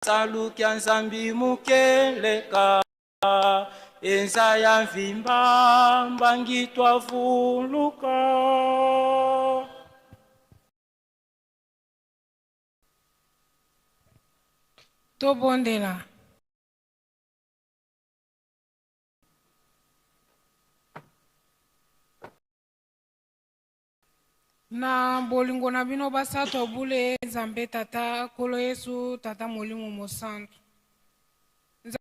Salukia Nzambi mukeleka enza ya mvimba mbangi twavuluka. Tobondela. Na bolingo na bino basato bule Nzambe Tata, Nkolo Yesu, Tata Molimo Mosantu. Nzambe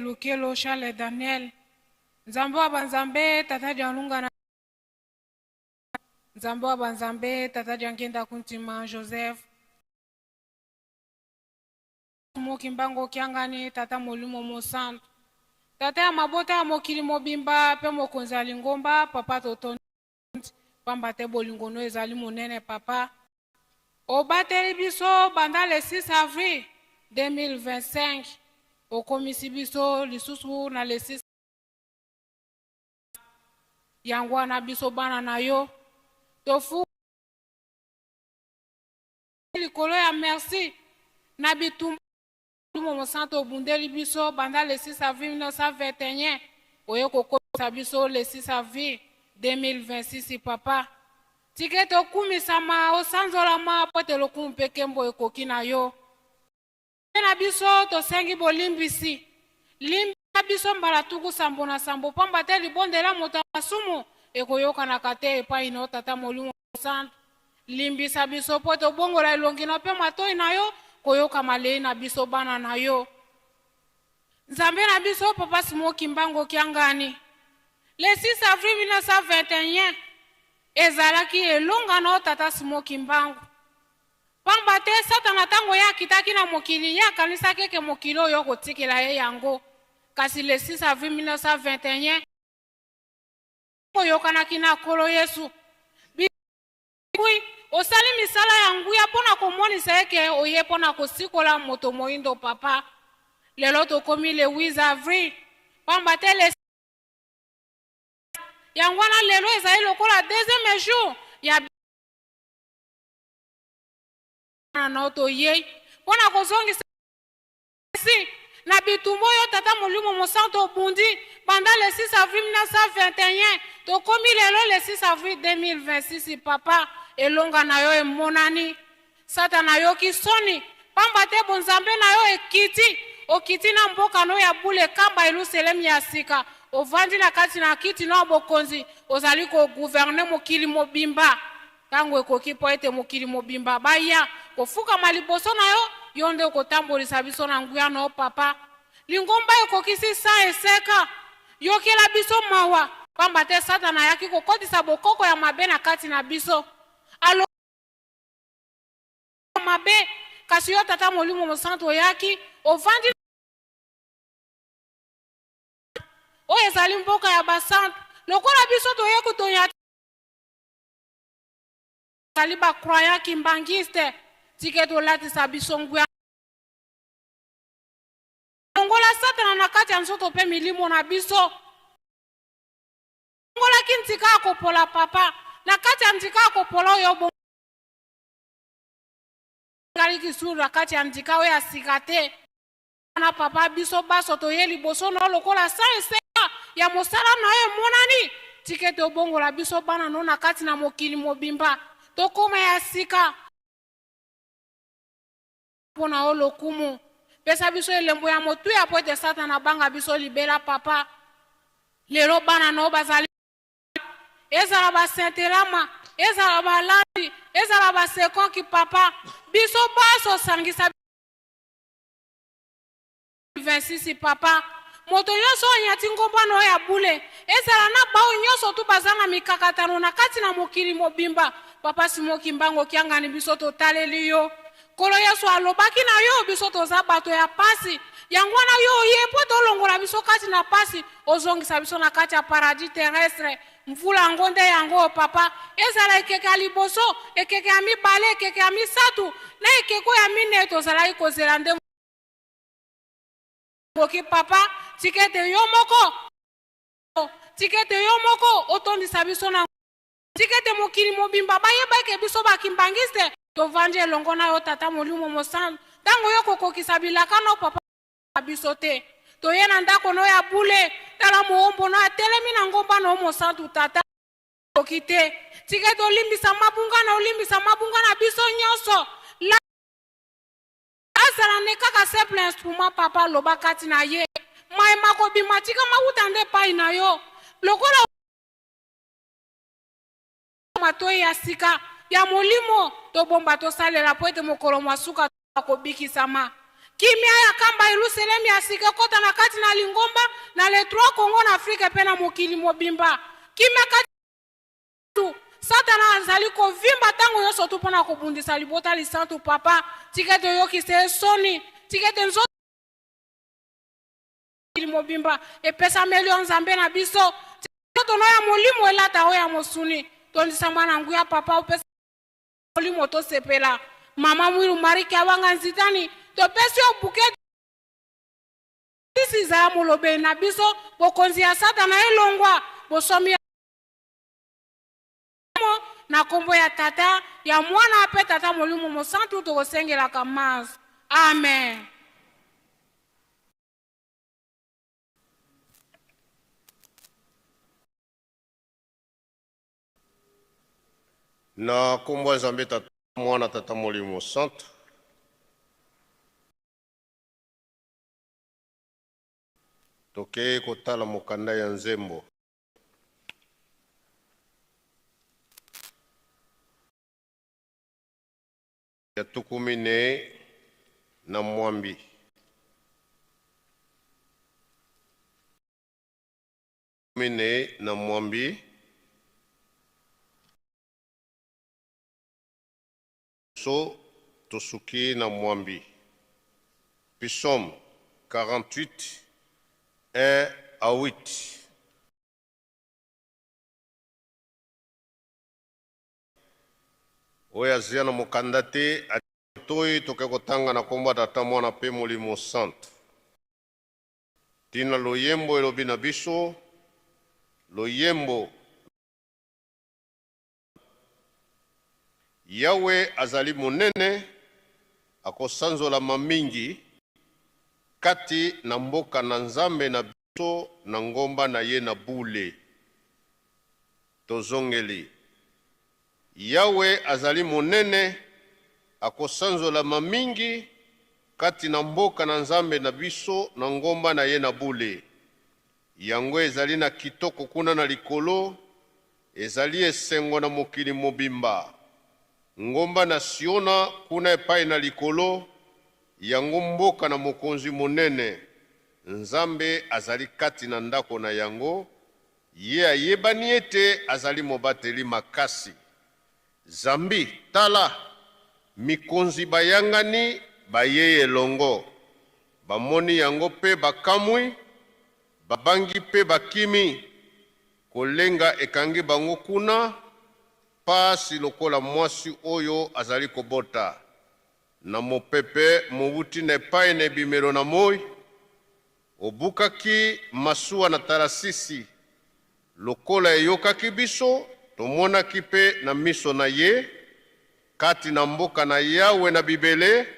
Lukelo Charles Daniel, Nzambe wa banzambe, Tata Dialunga na Nzambe wa banzambe, Tata Diangienda Kuntima Joseph. Moki Mbango Kiangani, Tata Molimo Mosantu. Tata ya mabota ya mokili mobimba pe mokonzi ya lingomba, Papa totondi pamba te bolingo no ezali monene Papa. Obateli biso banda le 6 avril 2025, okomisi biso lisusu na le 6 yango wana biso bana na yo tofu likolo ya merci na bitumba Molimo Mosantu obundeli biso banda le 6 avril 1921 oye kokomisa biso le 6 avril 2026 papa tika ete okumisama osanzolama mpo ete lokumu mpe nkembo ekoki na yo mpe na biso tosengi bolimbisi limbisa biso mbala tuku sambo na sambo pamba te libondela moto ya masumu ekoyokanaka te epai na yo tata Molimo Mosantu. Limbisa biso mpo tobongola elongi na mpe matoi na yo koyoka malei na biso bana na yo. Nzambe na biso Papa Simon Kimbangu Kiangani. Le 6 avril 1921 ezalaki elonga na yo Tata Simon Kimbangu. Pamba te Satana ntango ye akitaki na mokili, ye akanisaki eke mokili oyo okotikela ye yango. Kasi le 6 avril 1921 oyokanaki na Nkolo Yesu. Bikui, osali misala ya nguya mpo na komonisa eke oye mpo na kosikola moto moindo papa. Lelo tokomi le 8 avril, pamba te le yango wana lelo ezali lokola deuxième jour ya na toyei mpo na kozongisa Si na bitumba oyo Tata Molimo Mosantu obundi banda le 6 avril 1921 tokomi lelo le 6 avril 2026 papa elonga na yo emonani Satana ayoki soni pamba te bonzambe na yo ekiti okiti na mboka no ya bule kamba Yelusalemi ya sika ovandi na kati na kiti no ya bokonzi ozali ko gouverner mokili mobimba Tango ekoki mpo ete mokili mobimba baya kofukama liboso na yo, yo nde okotambolisa biso na nguya na yo, Papa. Lingomba ekokisi 105 ans. Yokela biso mawa, pamba te Satana ayaki kokotisa bokoko ya mabe na kati na biso. Alo mabe, kasi yo Tata Molimo Mosantu oyaki, ovandi oyo ezali mboka ya basantu. Lokola biso toye kotonya Tozali ba croyants kimbanguiste, tika ete olatisa biso nguya. Longola satana na kati ya nzoto mpe milimo na biso. Longolaki ntika ya kopola papa na kati ya ntika ya kopola oyo obongali kisuru na kati ya ntika oyo ya sika te. Na papa biso baso toye liboso na yo lokola sa eseka ya mosala na yo emonani. Tika ete obongola biso bana no na kati na mokili mobimba tokoma ya sika mpo na yo lokumu. Pesa biso elembo ya motuya mpo ete Satana abanga biso libela papa. Lelo bana na yo bazali ezala ba Saint-Elama, ezala balandi, ezala ba sekonki papa. Biso baso sangisa 26 papa moto nyonso oyo anyati ngomba na oyo ya bule ezala na baoyo nyonso tu baza na mikakatano na kati na mokili mobimba papa Simon Kimbangu Kiangani biso totaleli yo Nkolo Yesu alobaki na yo biso toza bato ya pasi yango wana yo oye mpo tolongola biso kati na pasi ozongisa biso na kati ya paradis terrestre mvula yango nde yango papa ezala ekeke ya liboso ekeke ya mibale ekeke ya misato na ekeko ya minei tozalaki kozela nde koki papa tika ete yo moko tika ete yo moko otondisa biso na tika ete mokili mobimba bayeba eke biso bakimbangiste. Tovandi elongo na yo Tata Molimo Mosantu, ntango yo kokokisa bilaka no Papa na biso te. Toye na ndako no ya bule, tala moombo no atelemi na ngomba no mosantu Tata. Okoki te. Tika ete olimbisa mabunga na olimbisa mabunga na biso nyonso. La azala nde kaka simple instrument papa aloba kati na ye. Maye makobima tika mawuta nde epai na yo. Lokola matoi ya sika ya molimo tobomba tosalela mpo ete mokolo mwa suka akobikisama. Kimia ya kamba Yelusalemi ya sika ekota na kati na lingomba na les trois Congo na Afrika mpe na mokili mobimba. Kimia kati Satana azali kovimba ntango nyonso tu mpo na kobundisa libota lisantu. Papa, tika ete oyokisa ye soni, tika ete nzoto mobimba epesameli yo Nzambe na biso. Nzoto no ya molimo elata oyo ya mosuni, tondisama na nguya Papa, opesa molimo tosepela. Mama Mwilu Marie Kiawanga Nzitani, topesi yo buke zala molobeli na biso, bokonzi ya Satana elongwa, bosomi ya na nkombo ya Tata, ya Mwana mpe Tata Molimo Mosantu tokosengelaka mas. Amen. Na nkombo ya Nzambe Tata, Mwana, Tata Molimo Santu, tokei kotala mokanda ya nzembo ya 48. 48 So tosuki na mwambi. Psaume 48, 1 à 8. Oyo azia na mokanda te atoi, toke kotanga na kombo ya Tata, Mwana mpe Molimo Santu. Tina loyembo elobi na biso, loyembo Yawe azali monene, akosanzolama mingi kati na mboka na Nzambe na biso, na ngomba na ye na bule. Tozongeli, Yawe azali monene, akosanzolama mingi kati na mboka na Nzambe na biso, na ngomba na ye na bule. Yango ezali na kitoko kuna na likolo, ezali esengo na mokili mobimba. Ngomba na Siona kuna epai na likolo, yango mboka na mokonzi monene. Nzambe azali kati na ndako na yango, ye ayebani ete azali mobateli makasi. Zambi, tala, mikonzi bayangani bayei elongo, bamoni yango mpe bakamwi, babangi mpe bakimi, kolenga ekangi bango kuna, pasi lokola mwasi oyo azali kobota. Na mopepe mowuti na epai na ebimelo na moi, obukaki masuwa na Tarasisi, lokola eyokaki biso, tomonaki mpe na miso na ye, kati na mboka na Yawe na bibele,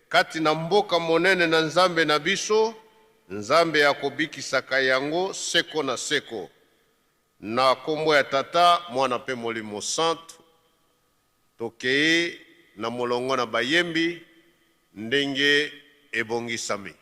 kati na mboka monene na Nzambe na biso, Nzambe akobikisaka yango seko na seko. Na kombo ya Tata, Mwana mpe Molimo Santu, tokei na molongo na bayembi ndenge ebongisami.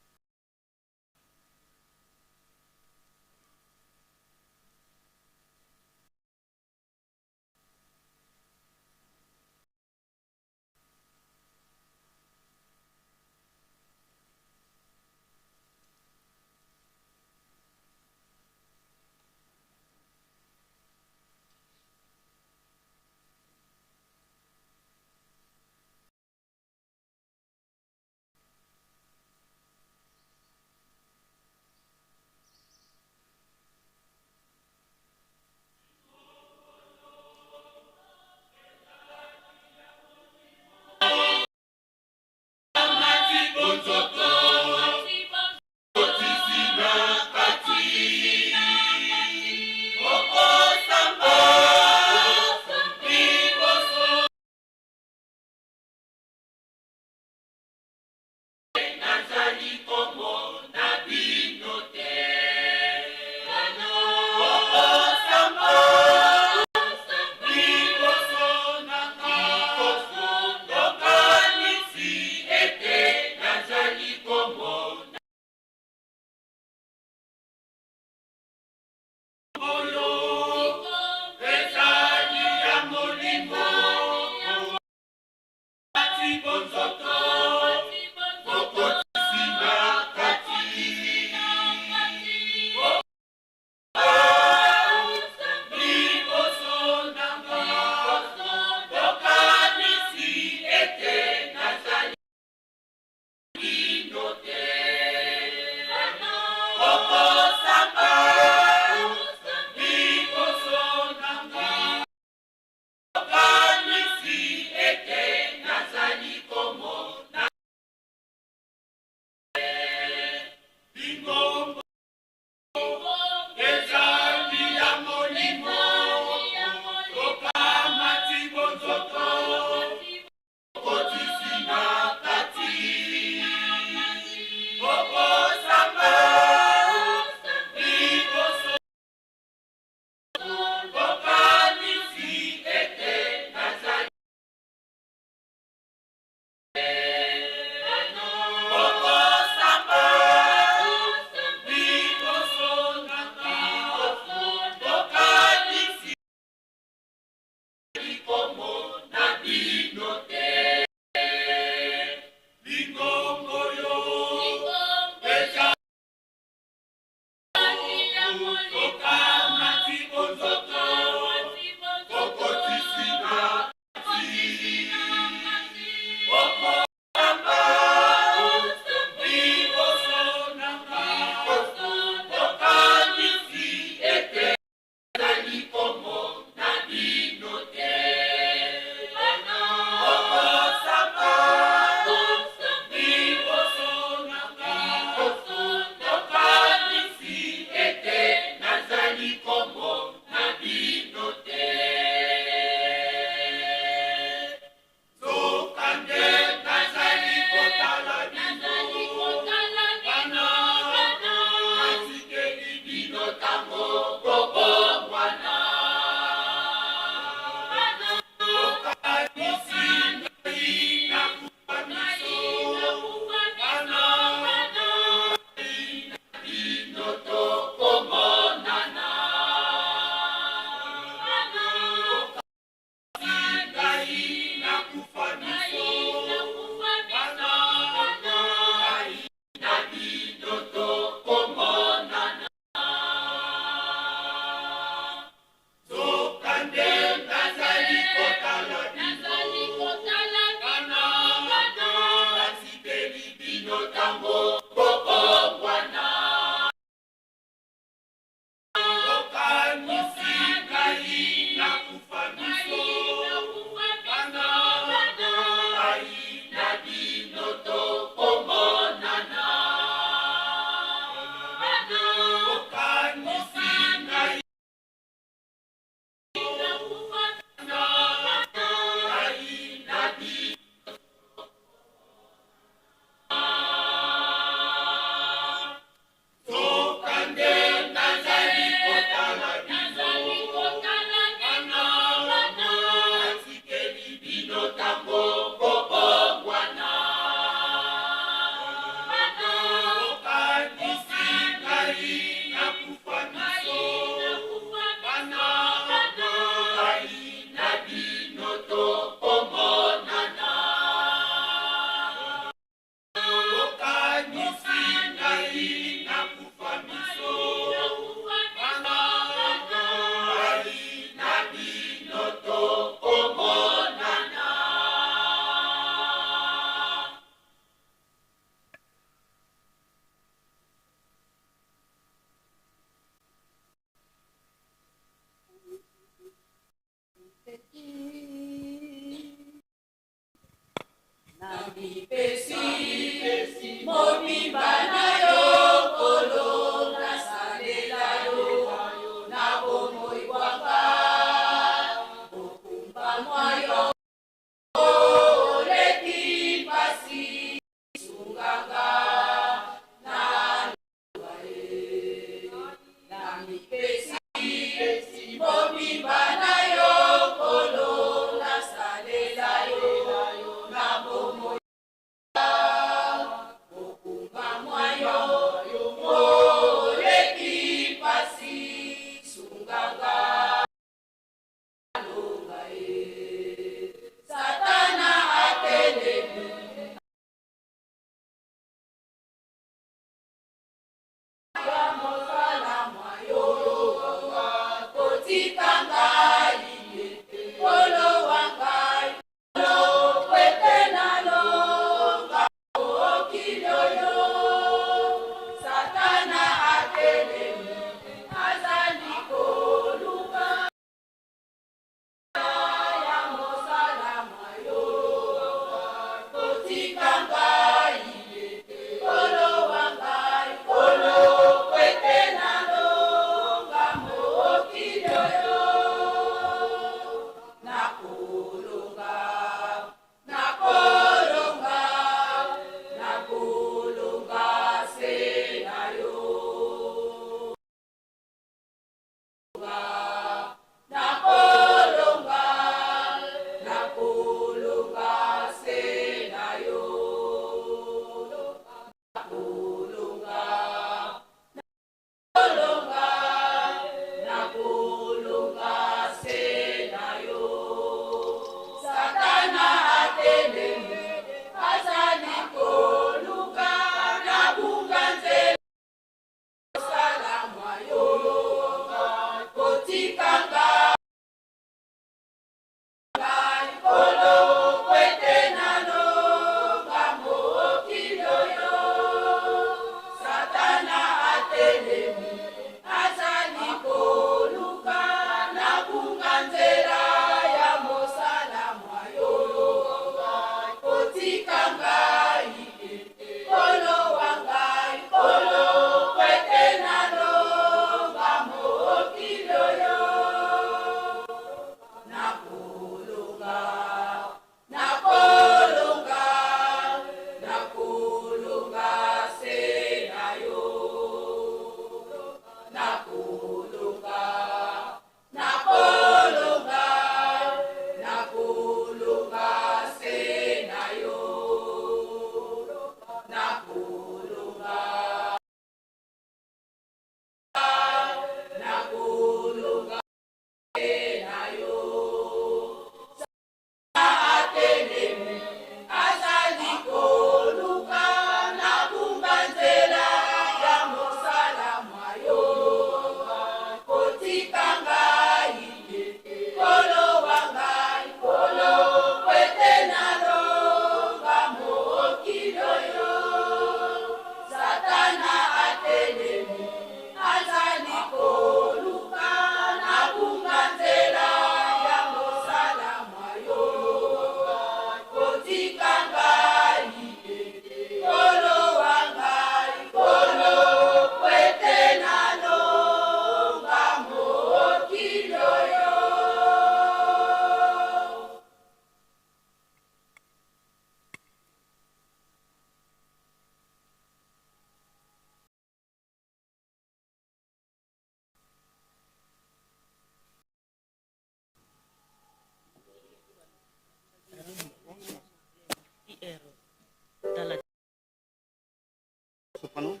Soprano.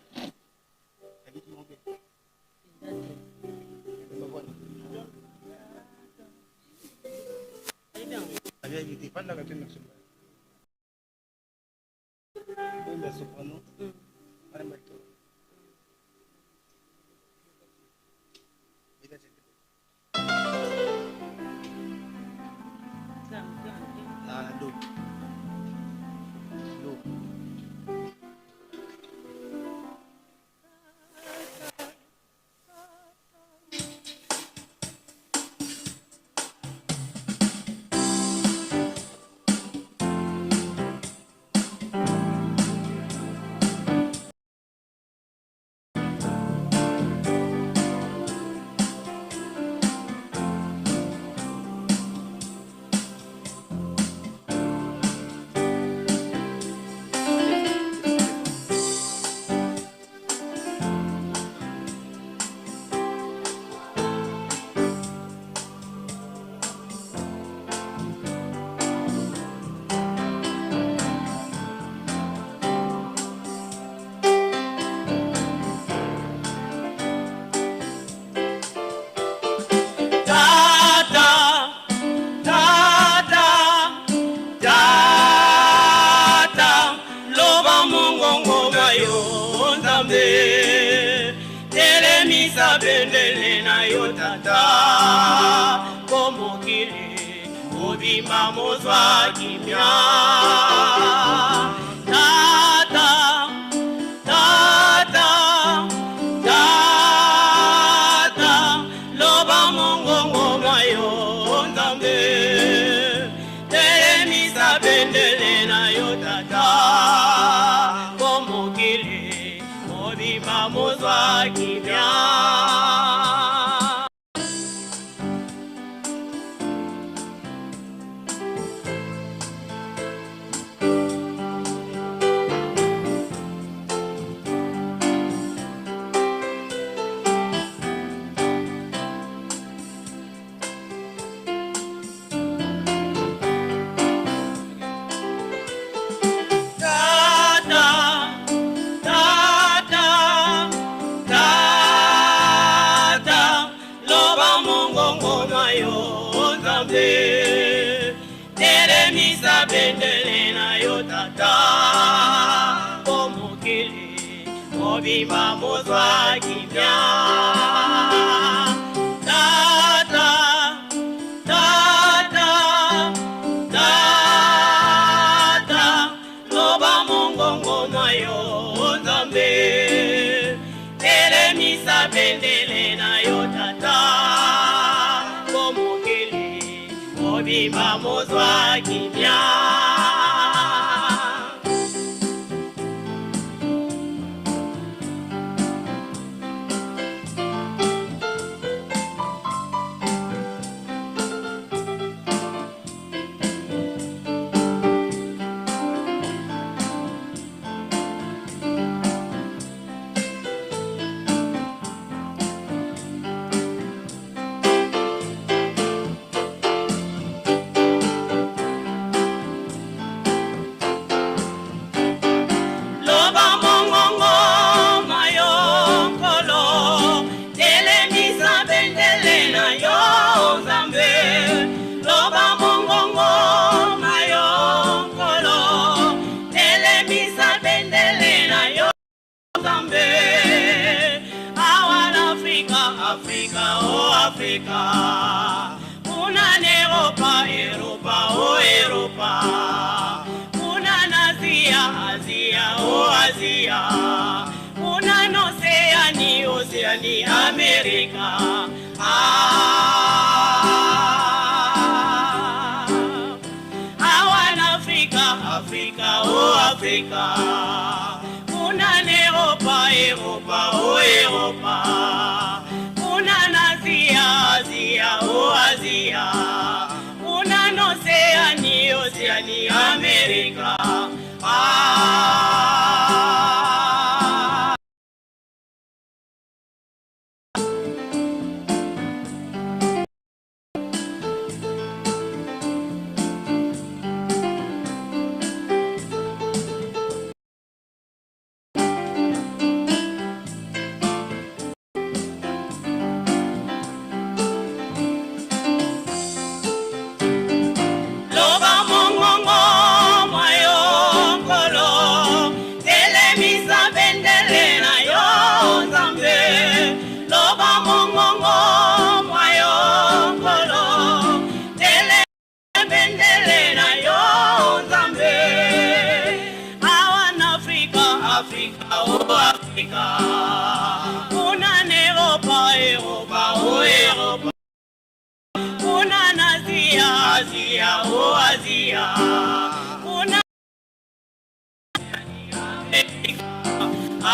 Soprano. Na do. Do. Telemisa bendele na yo tata, mpo mokili mobimba mozwa kimia. Tata, tata, tata, loba mongongo mwa yo Nzambe. Telemisa bendele na yo tata, mpo mokili mobimba mozwa kimia. Tata, tata, tata, loba mongongo na yo Nzambe. Telemisa bendele na yo tata, mpo mokili mobimba mozwa kimia. Tata, tata, tata, loba mongongo na yo Nzambe. Telemisa bendele na yo tata, mpo mokili mobimba mozwa kimia. Loba mongongo na yo Nkolo, telemisa bendele na yo Nzambe. Loba mongongo na yo Nkolo, telemisa bendele na yo Nzambe. Awa na Afrika, Afrika, oh Afrika, kuna na Eropa, Eropa, oh Eropa, kuna na Azia, Azia, oh Azia, kuna na Oceani, Oceani, Amerika. Ah, awa na Afrika, Afrika, oh Afrika, kuna na Eropa, Eropa, oh Eropa, kuna na Azia, Azia, oh Azia, kuna na Oceani, Oceani, Amerika. Ah. Loba mongongo mwa yo Nkolo, telemisa bendele na yo Nzambe. Loba mongongo mwa yo Nkolo, telemisa bendele na yo Nzambe. Awa na Afrika, Afrika, oh Afrika, kuna na Eropa, Eropa, oh Eropa, kuna na Azia, Azia, oh Azia, kuna Amerika. Ah,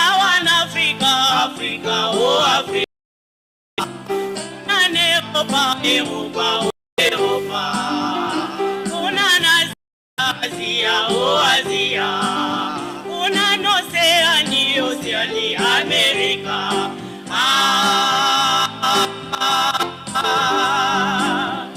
awa na Afrika, Afrika, oh Afrika, kuna na Eropa, Eropa, oh Eropa, kuna na Azia, oh Azia, kuna na Oceani, Oceani, Amerika. Ah, ah, ah, ah.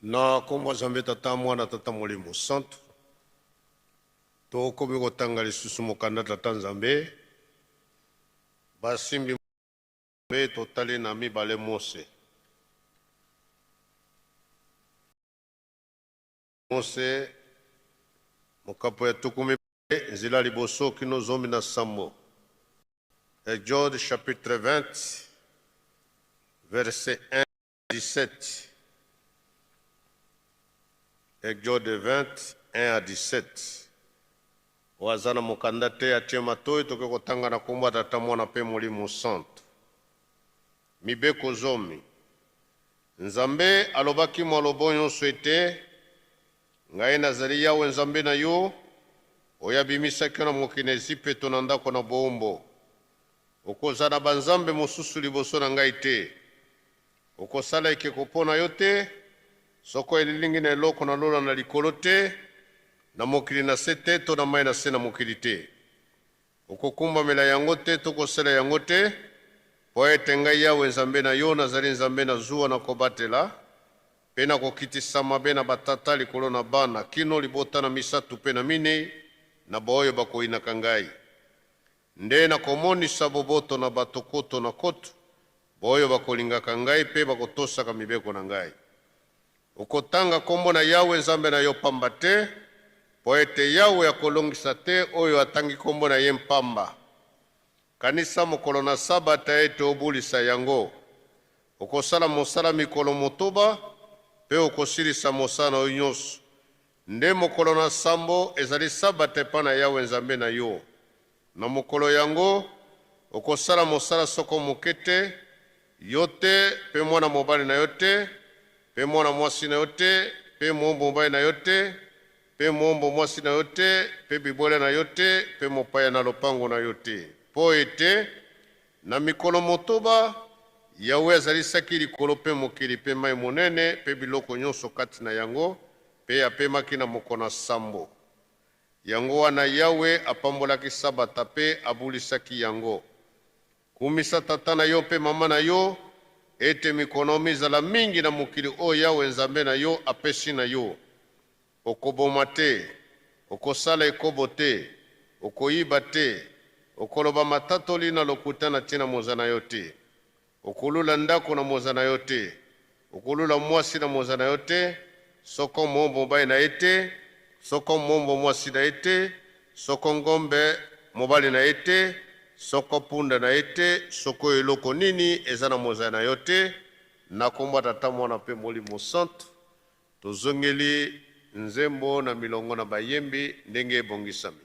Na nkombo ya Nzambe Tata, Mwana, Tata Molimo Santu, tokomi kotanga lisusu mokanda Tata Nzambe basimbi mpe totali na mibale Mose. Mose mokapo ya 20 nzela liboso kino 17. Exode chapitre 20 verset 1 17. Exode 20 1 à 17. Oyo aza na mokanda te atie matoi, tokoki kotanga na kombo ya Tata, Mwana mpe Molimo Santu. Mibeko zomi. Nzambe alobaki malobo nyonso ete, Ngai nazali Yawe Nzambe na yo, oyo abimisaki yo na mokili na Ezipito na ndako na boombo. Okozala na banzambe mosusu liboso na ngai te. Okosala ekeko mpo na yo te, soko elilingi na eloko na lola na likolo te, na mokili na se te, to na mai na se na mokili te. Okokumbamela yango te to kosala yango te, mpo ete ngai Yawe Nzambe na yo nazali Nzambe na zuwa na kobatela, mpe nakokitisa mabe na batata likolo na bana kino libota na misato mpe na minei na baoyo bakoyinaka ngai. Nde nakomonisa boboto na bato koto na koto, baoyo bakolingaka ngai mpe bakotosaka mibeko na ngai. Okotanga kombo na Yawe Nzambe na yo pamba te, mpo ete Yawe akolongisa te oyo atangi kombo na ye mpamba. Kanisa mokolo na Sabata ete obulisa yango. Okosala mosala mikolo motoba, mpe okosilisa mosala na yo nyonso. Nde mokolo na sambo ezali Sabata epai na Yawe Nzambe na yo. Na mokolo yango, okosala mosala soko moke te, yo te, mpe mwana mobali na yo te, mpe mwana mwasi na yo te, mpe moombo mobali na yo te, mpe moombo mwasi na yo te, mpe bibwele na yo te, mpe mopaya na lopango na yo te. Mpo ete na mikolo motoba, Yawe azalisaki likolo mpe mokili mpe mai monene mpe biloko nyonso kati na yango, mpe apemaki na mokolo na sambo. Yango wana Yawe apambolaki Sabata mpe abulisaki yango. Kumisa tata na yo mpe mama na yo, ete mikono mizala mingi na mokili oyo Yawe Nzambe na yo apesi na yo. Okoboma te, okosala ekobo te, okoyiba te, okoloba matatoli na lokuta na tina moza na yo te, okolula ndako na moza na yo te, okolula mwasi na moza na yo te, soko moombo mobali na ye te, soko moombo mwasi na ye te, soko ngombe mobali na ye te, soko punda na ye te, soko eloko nini eza na moza na yo te. Na kombo ya Tata, Mwana mpe Molimo Santu, tozongeli nzembo na milongo na bayembi ndenge ebongisami.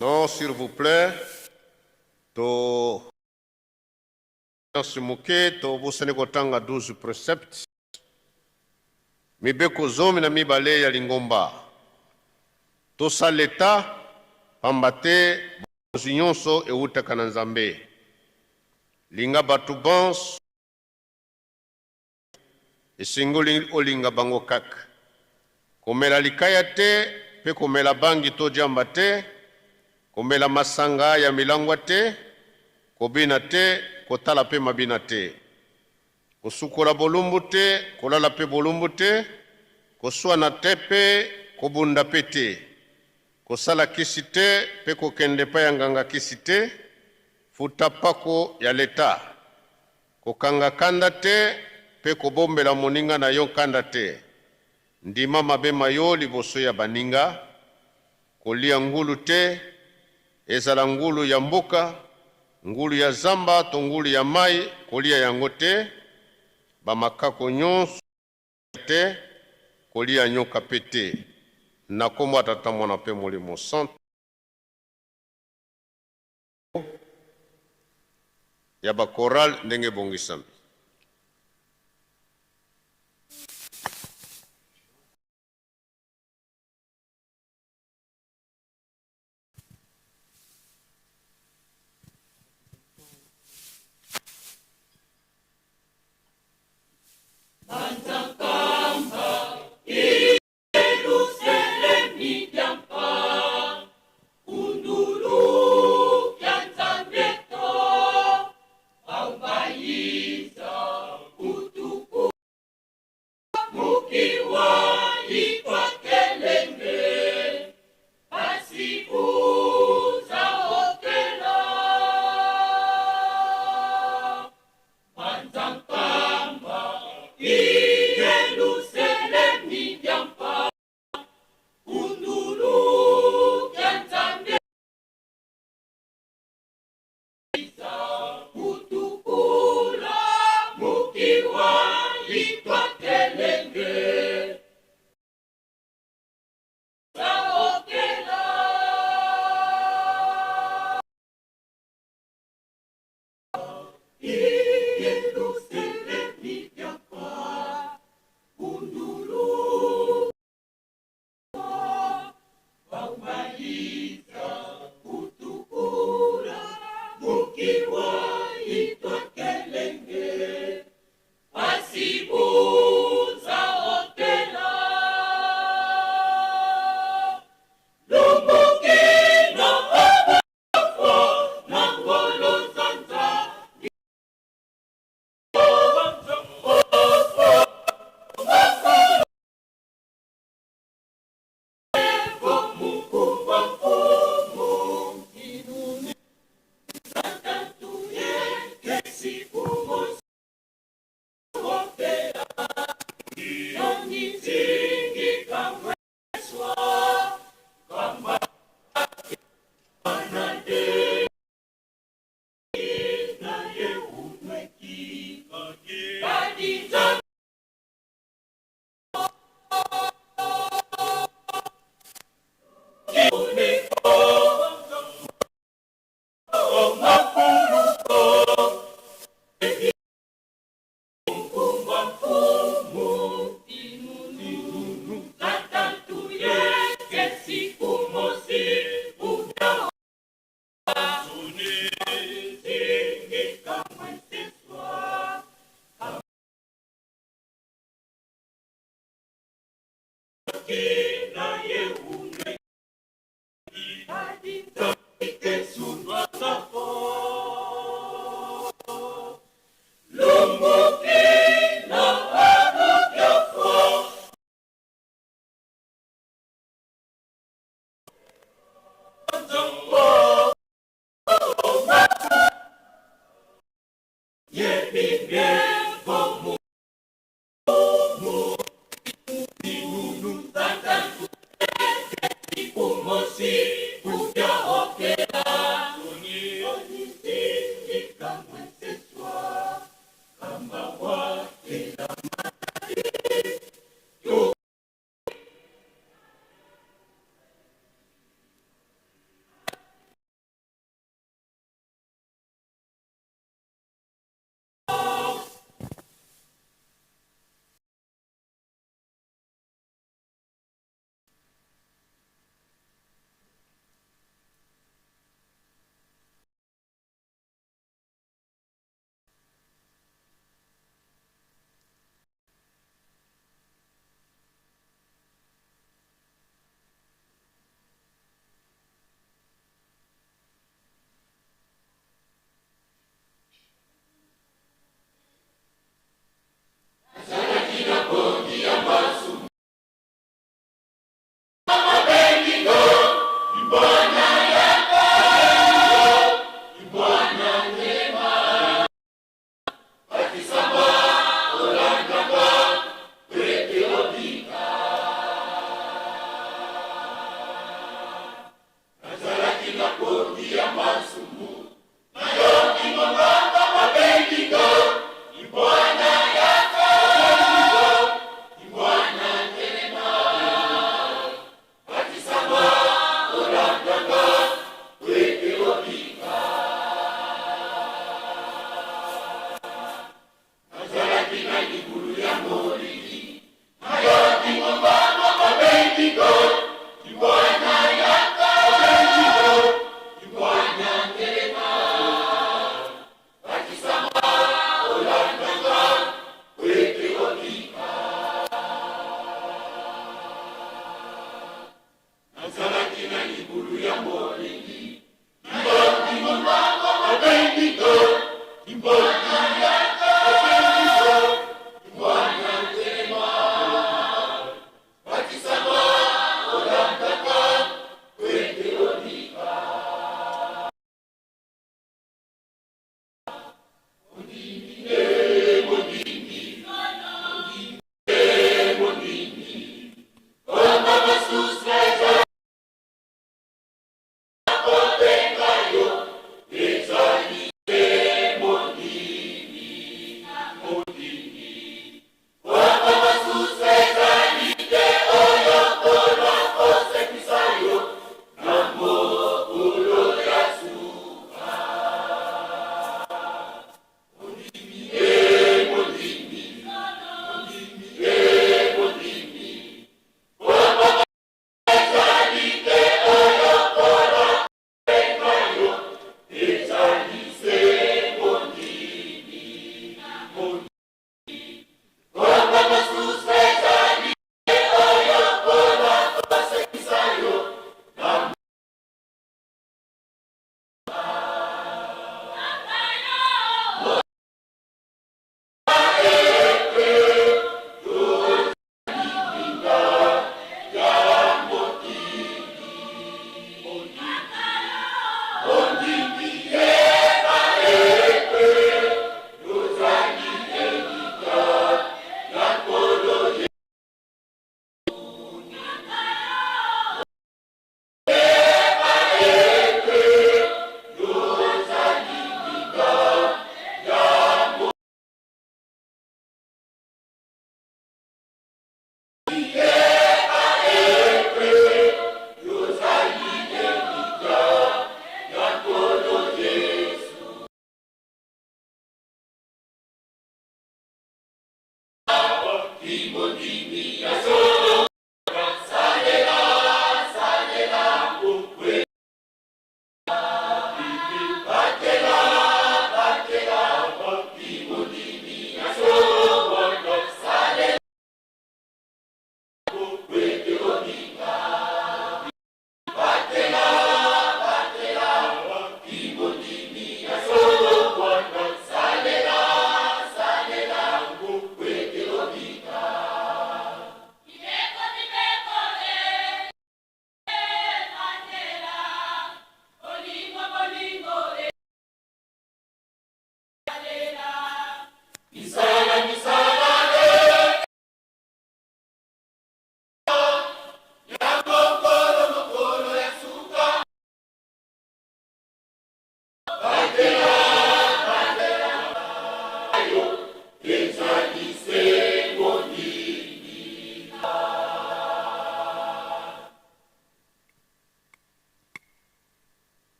Non, s'il vous plaît, to moke tobosani kotanga 12 préceptes, mibeko 12 ya lingomba. Tosala eta pamba te bokonzi nyonso ewutaka na Nzambe. Linga bato bonso, esengeli olinga bango kaka. Komela likaya te mpe komela bangi to jamba te, komela masanga ya milangwa te, kobina te, kotala mpe mabina te. Kosukola bolumbu te, kolala pe bolumbu te, koswana te pe kobunda pe te, kosala kisi te pe kokende epai ya nganga kisi te, futa pako ya leta, kokanga kanda te pe kobombela moninga na yo nkanda te, ndima mabe ma yo liboso ya baninga, kolia ngulu te, ezala ngulu ya mboka, ngulu ya zamba to ngulu ya mai, kolia yango te, bamakako nyonso te, kolia nyoka pe te. Na kombo ya Tata, Mwana pe Molimo Santu. Ya ba chorale ndenge ebongisami.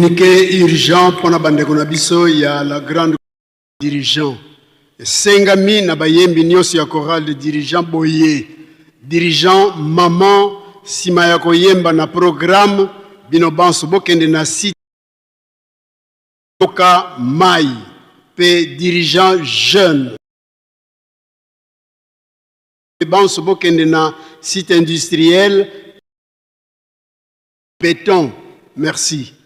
Communiqué urgent mpo na bandeko na biso ya la grande dirigeant. Esengami na bayembi nyonso ya chorale de dirigeant boye. Dirigeant maman sima ya koyemba na programme bino banso bokende na site yoka mai pe dirigeant jeune banso bokende na site industriel Béton. Merci.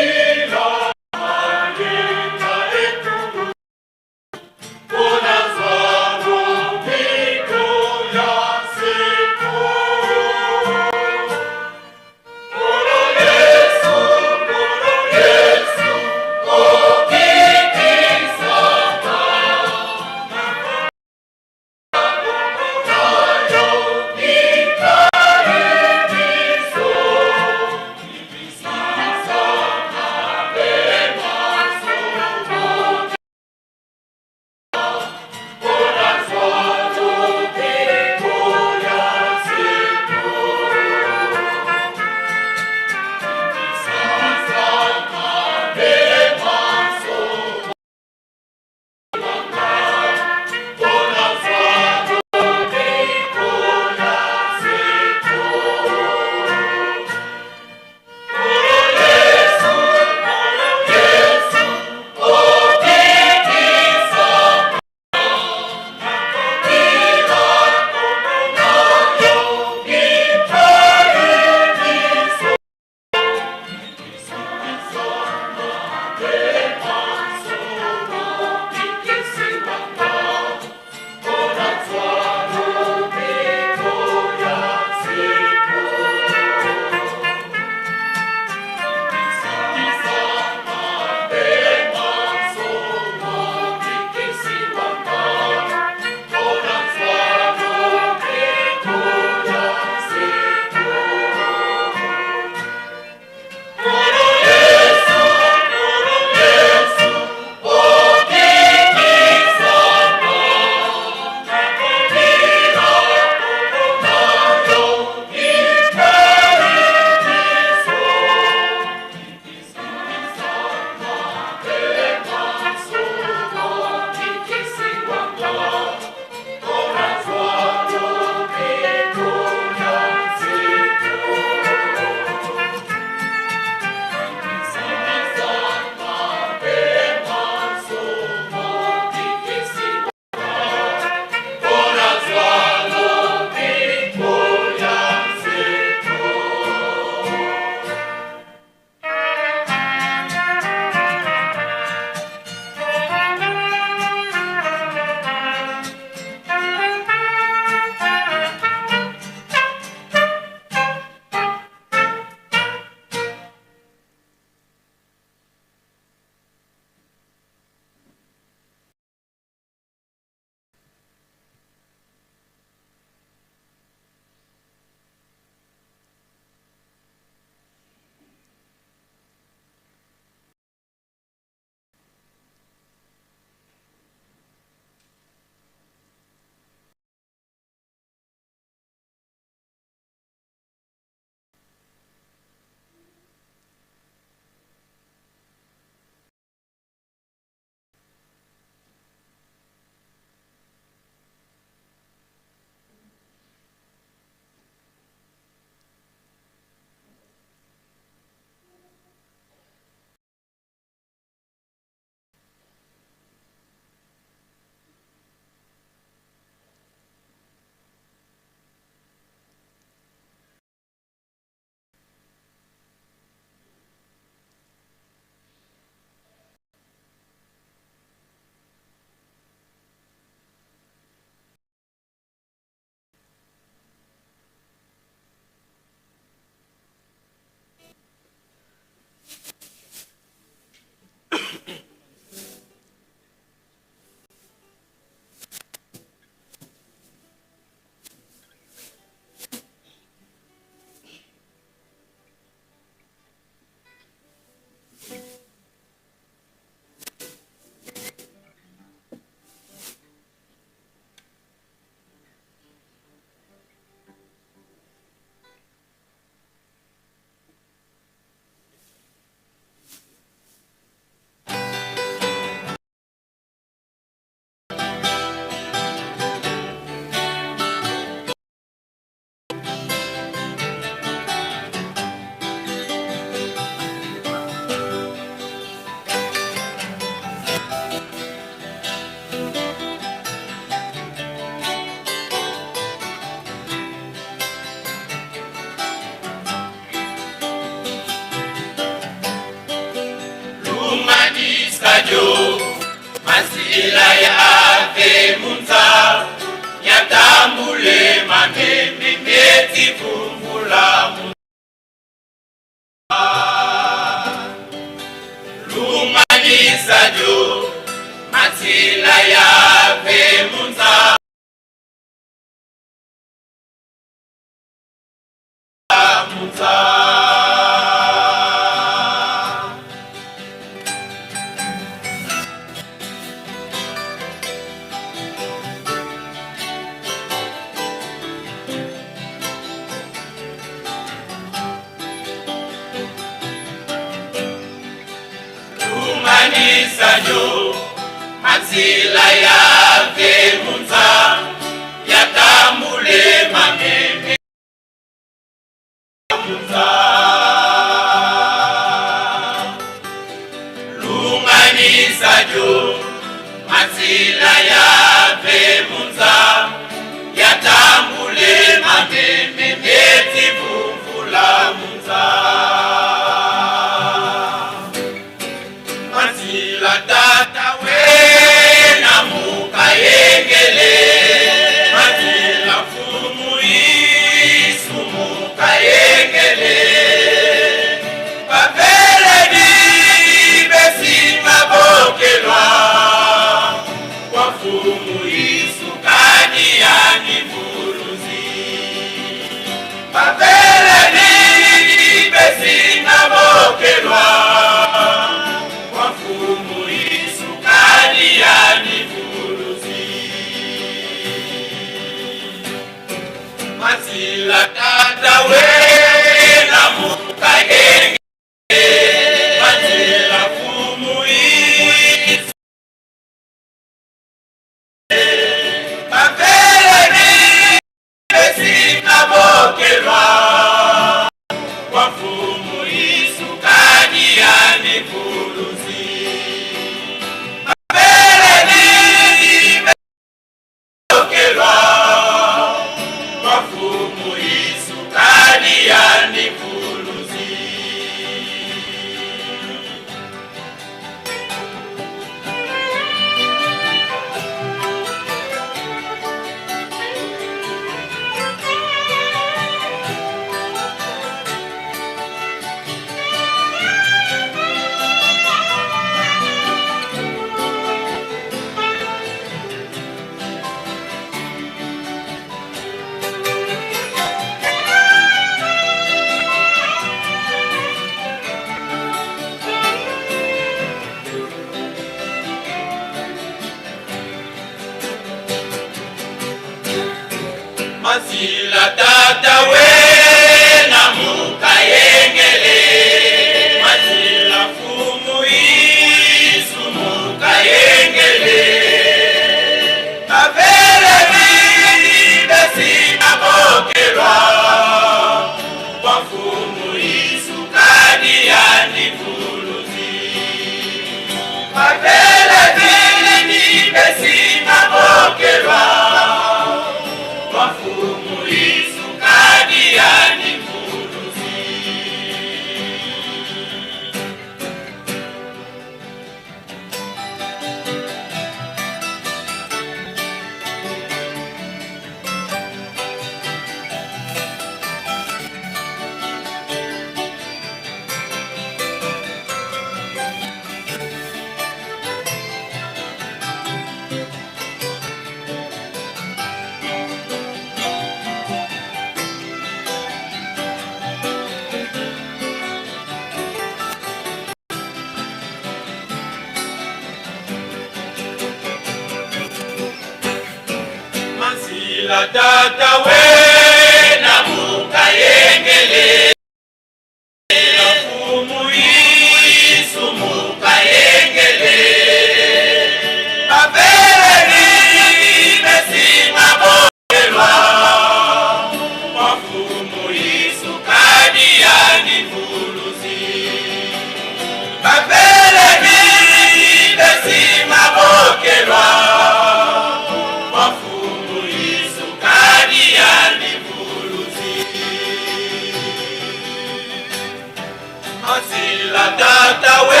Masila tata we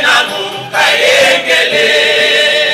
na mukayengele.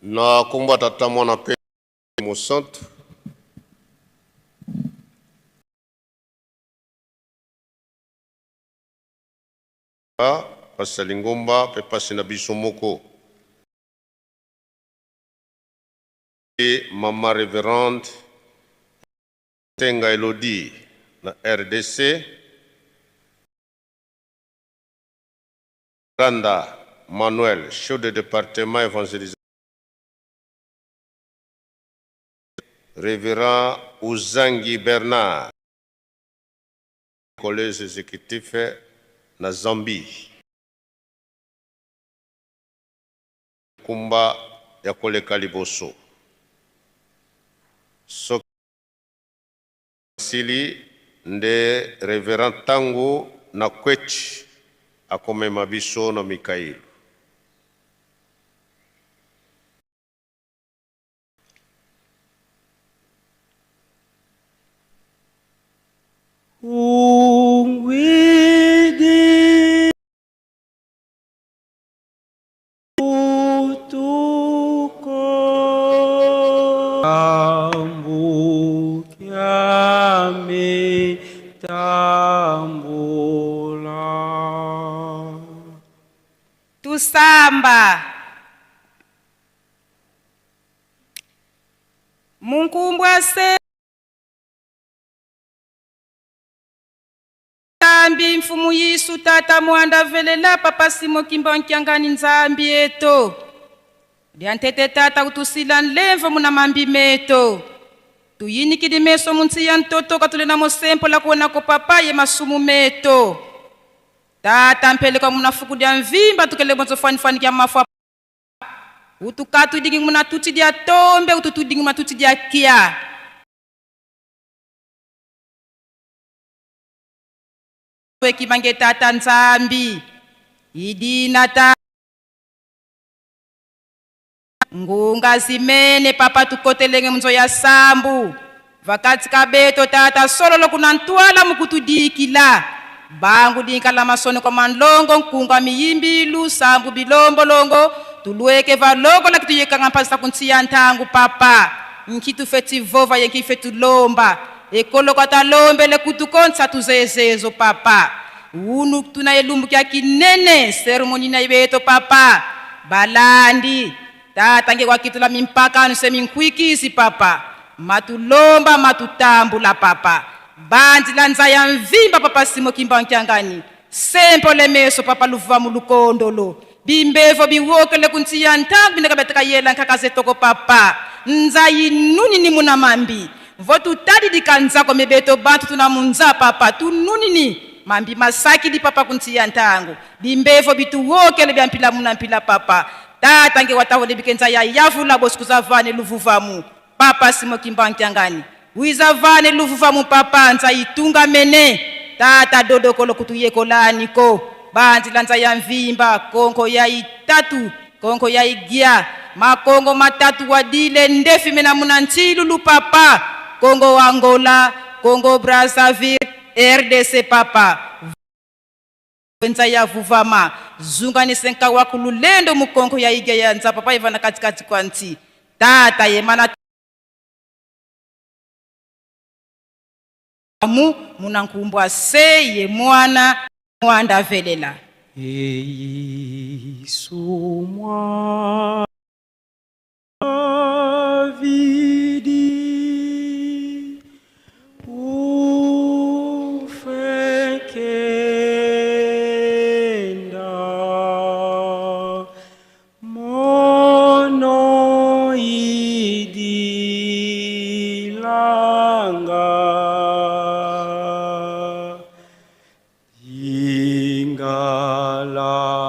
Na kombo ya Tata, Mwana mpe Mosantu. Pasi ya lingomba mpe pasi na biso moko. Mama Reverende Tenga Elodie na RDC. Randa Manuel, chef de département évangélisation. Révérend Uzangi Bernard, collège exécutif na Zambie. Kumba ya koleka liboso. Soki sili nde Révérend Tango na Kwechi akomema biso na Mikailo. Ungwidi utuko ambukyami tambula. Tusamba munkumbwa se Nzambi mfumu Yisu tata mwanda velela papa Simo Kimba nkiangani Nzambi eto Diantete tata kutusila nlemvo muna mambi meto Tuyinikidi meso munsi ya ntoto katule na mosempo la kuona ko papa ye masumu meto Tata mpeleka muna fuku dia mvimba tukele bonzo fani fani kia mafua Utukatu dingi muna tuti dia tombe ututu dingi muna tuti dia kia Wekibange tata Nzambi idina ta ngunga zimene papa tukotelenge munzo ya sambu vakati kabeto tata sololo kuna ntwala mukutudikila bangu dinkala masone kwa manlongo nkunga miyimbilu sambu bilombolongo tulueke valongo la kituyekanga mpasa kuntia ntangu papa nkitu feti vova ye nkife tulomba ekolo katalombele kutukonsa tuzezezo papa unu tuna elumbu kya kinene seremoni na ibeto papa balandi tata nge kwakitula mimpaka nuse minkwikisi papa matulomba matutambula papa bandi la nzaya mvimba papa Simo Kimba nkiangani sempo lemeso papa luvuva mulukondolo bimbevo biwokele kuntiya ntangu bineka beteka yela nkakazetoko papa nzayi nuni ni muna mambi votutali dikanzako mebeto bantu tuna munza papa tununini mambi masaki di papa kuntiya ntangu bimbevo bituwokele bya mpila muna mpila papa tata nge watahole bikenza ya yavula bosikuza vane luvuvamu papa Simo Kimba nkiangani wiza vane luvuvamu papa nza itunga mene tata dodokolo kutuyekolaniko banzi lanza ya mvimba konko ya itatu konko ya igia makongo matatu wadile ndefi mena muna nchilulu papa Kongo Angola Kongo Brazzaville RDC papa nza ya vuvama zunga ni senka wa kululendo mukongo ya igia ya nza papa ivana katikati kwa nti tata yemana mu munankumbwa se ye mwana mwanda velela Yesu mwa vidi ufekenda mono idilanga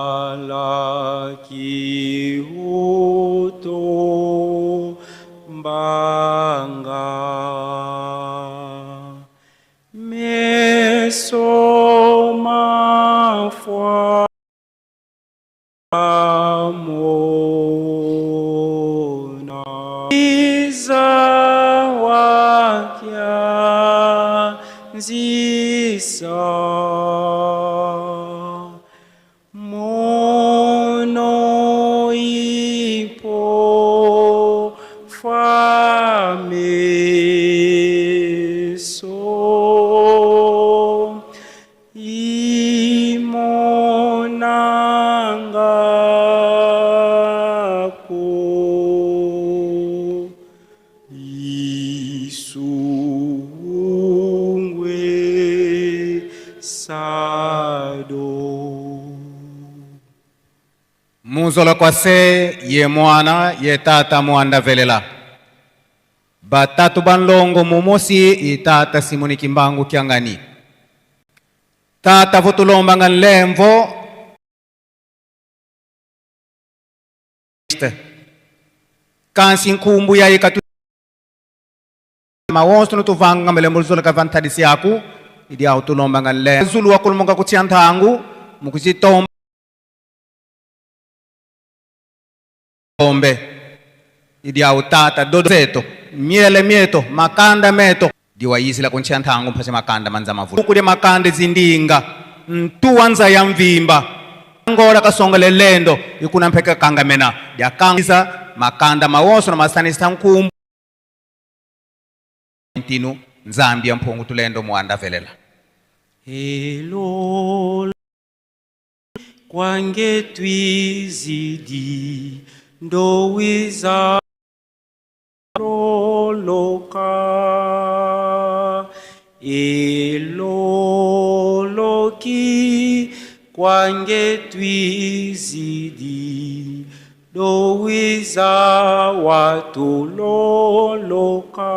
Ingalala kiuto mbanga meso mafwa mona iza nzisa mono ipo Munzola kwa se ye mwana ye tata mwanda velela batatu banlongo mumosi itata Simoni Kimbangu Kiangani tata votulombanga nlemvo kansi nkumbu ya ikatu mawonso nutuvanga melembo luzola kavantadisi yaku idi autulombanga nlemvo zulu wakulumonga kutsia nthangu mukuzitomba ombe idi autata dodo zeto miele mieto makanda meto diwayisila kuntshia nthangu mphasha makanda manza mavulu kulya makanda zindinga ntuwanza ya mvimba ngola kasonga lelendo ikuna mpheka kangamena dyakangisa makanda mawonso na masanisa nkumbu ntinu nzambi ya mphungu tulendo muanda velela Elo kwange twizidi ndowiza loloka eloloki kwange twizidi ndowiza watuloloka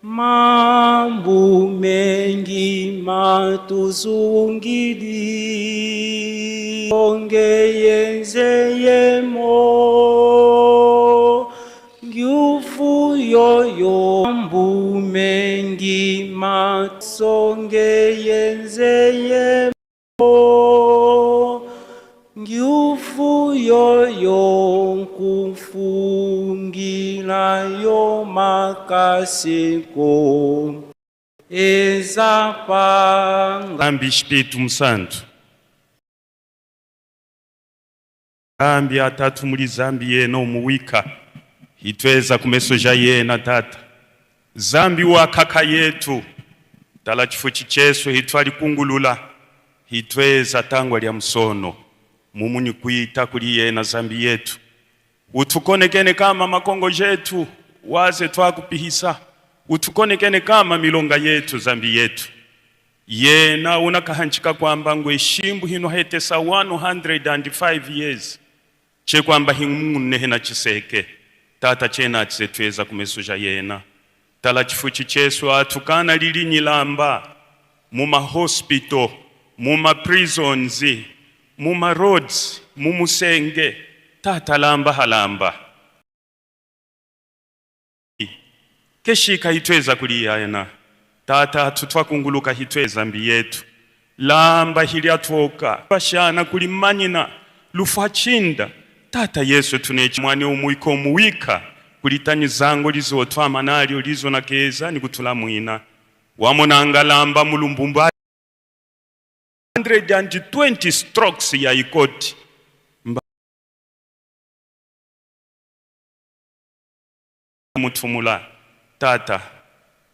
mambu mengi matuzungidi onge yenzeyemo ngyufuyoyo mambu mengi masonge yenzeyemo ngyufuyoyo nkufungilayo makasiko ezapanga Zambi Espírito Santo. Zambi atatu muli zambi yena omuwika itweza kumeso ja yena tata zambi wakaka yetu tala chifuchi chesu hitwali kungulula hitweza tangwa lya msono mumu ni kuita kuli yena zambi yetu utukonekene kama makongo jetu waze twakupihisa utukonekene kama milonga yetu zambi yetu yena unakahanchika kwamba ngwe shimbu hino hetesa 105 years chekwamba himunne hena chiseke tata chena chisetweza kumeso ja yena tala chifuchi chesu atukana lili nyilamba muma hospital muma prisons muma roads mumusenge tata lamba halamba keshika hitweza kuliyana tata tutwakunguluka hitweza mbi yetu lamba hilyatwoka bashana kulimanyina lufachinda tata yesu tunechi mwane umuiko muwika kulitani zango lizotwama nalyo lizo nakeza nikutula mwina wamonanga lamba mulumbumba 120 strokes ya ikoti mutumula tata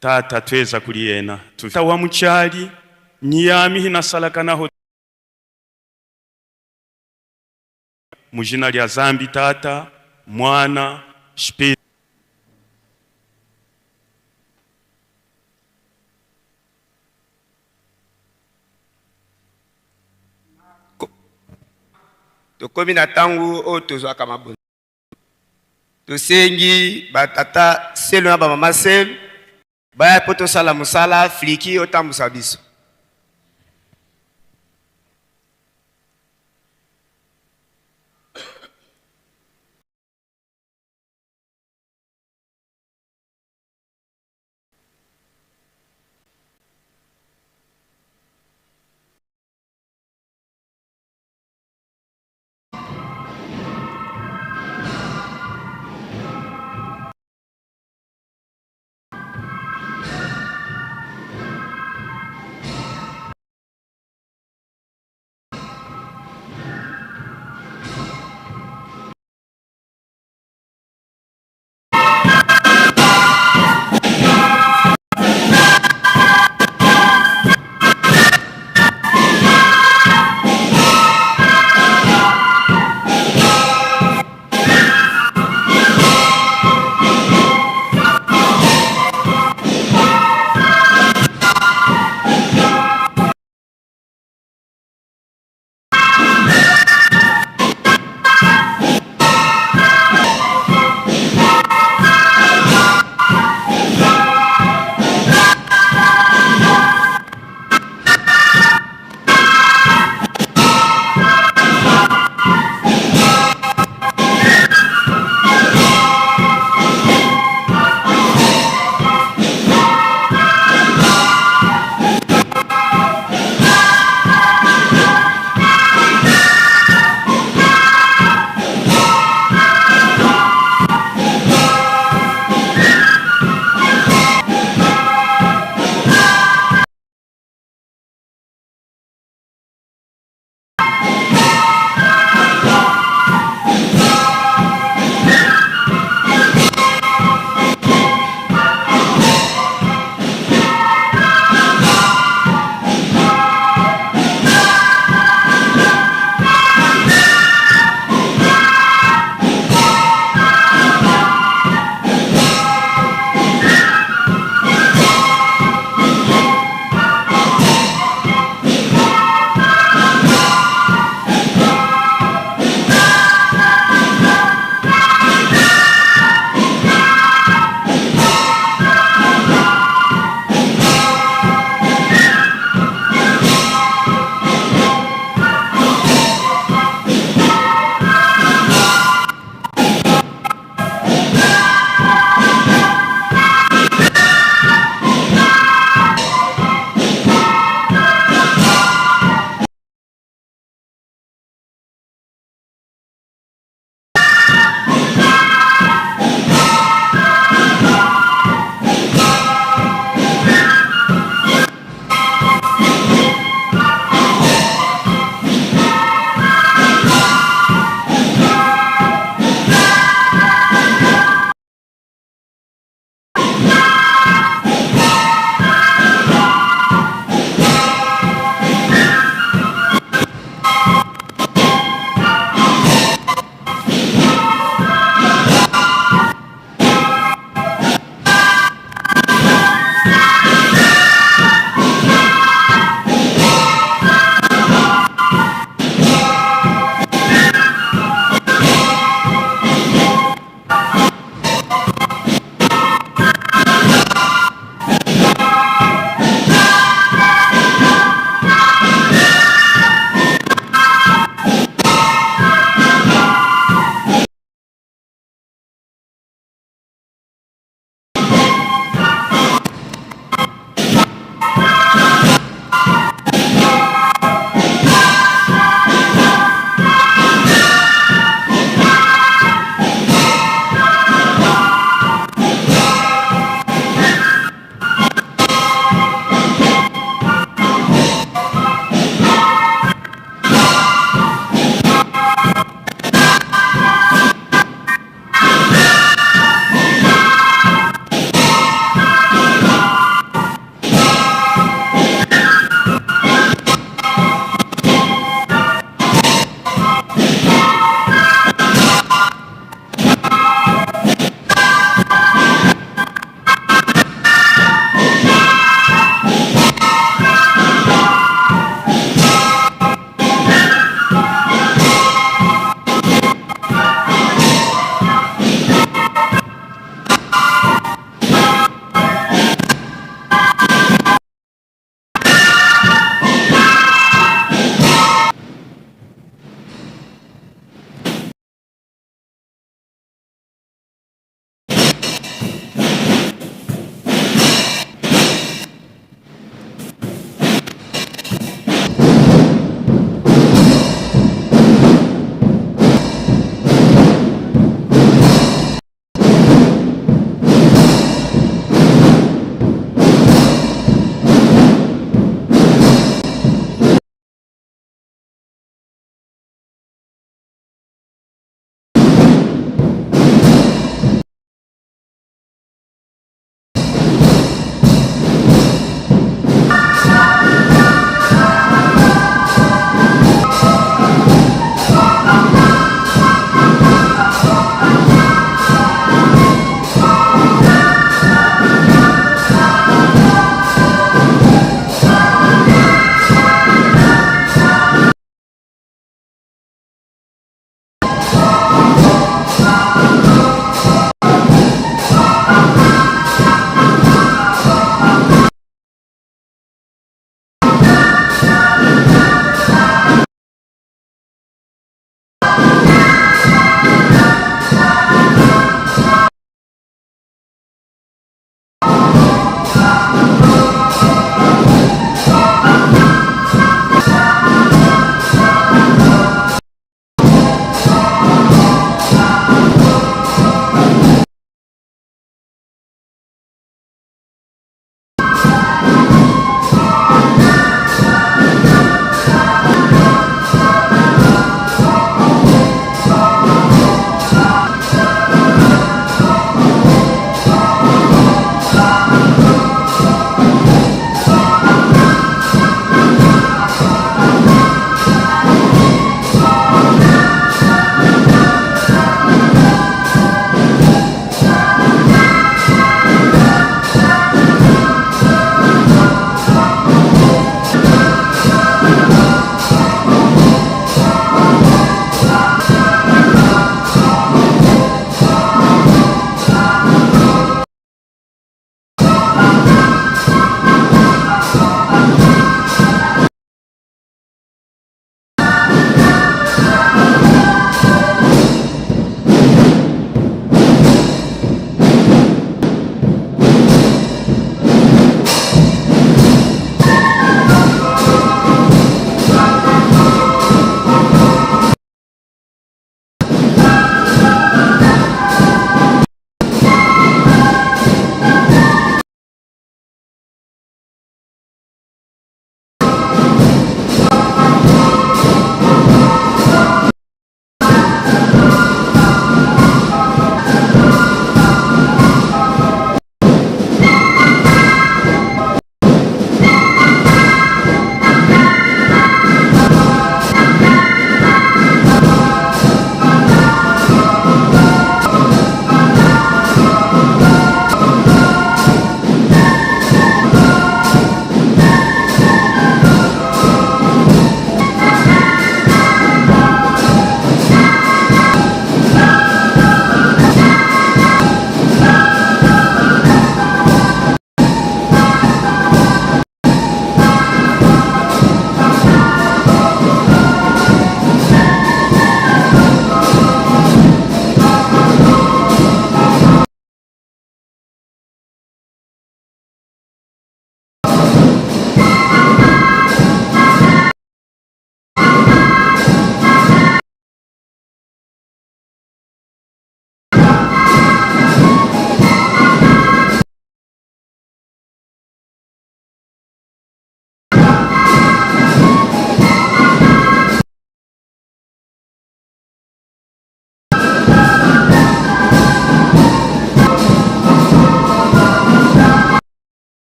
tata tweza kuliyena tuta wa muchali nyami hinasalakanaho mujina lya zambi tata mwana Espírito Tokomi na ntango oyo tozwaka mabonza. Tosengi batata selo na bamama selo baya mpo tosala mosala fliki otambusa biso.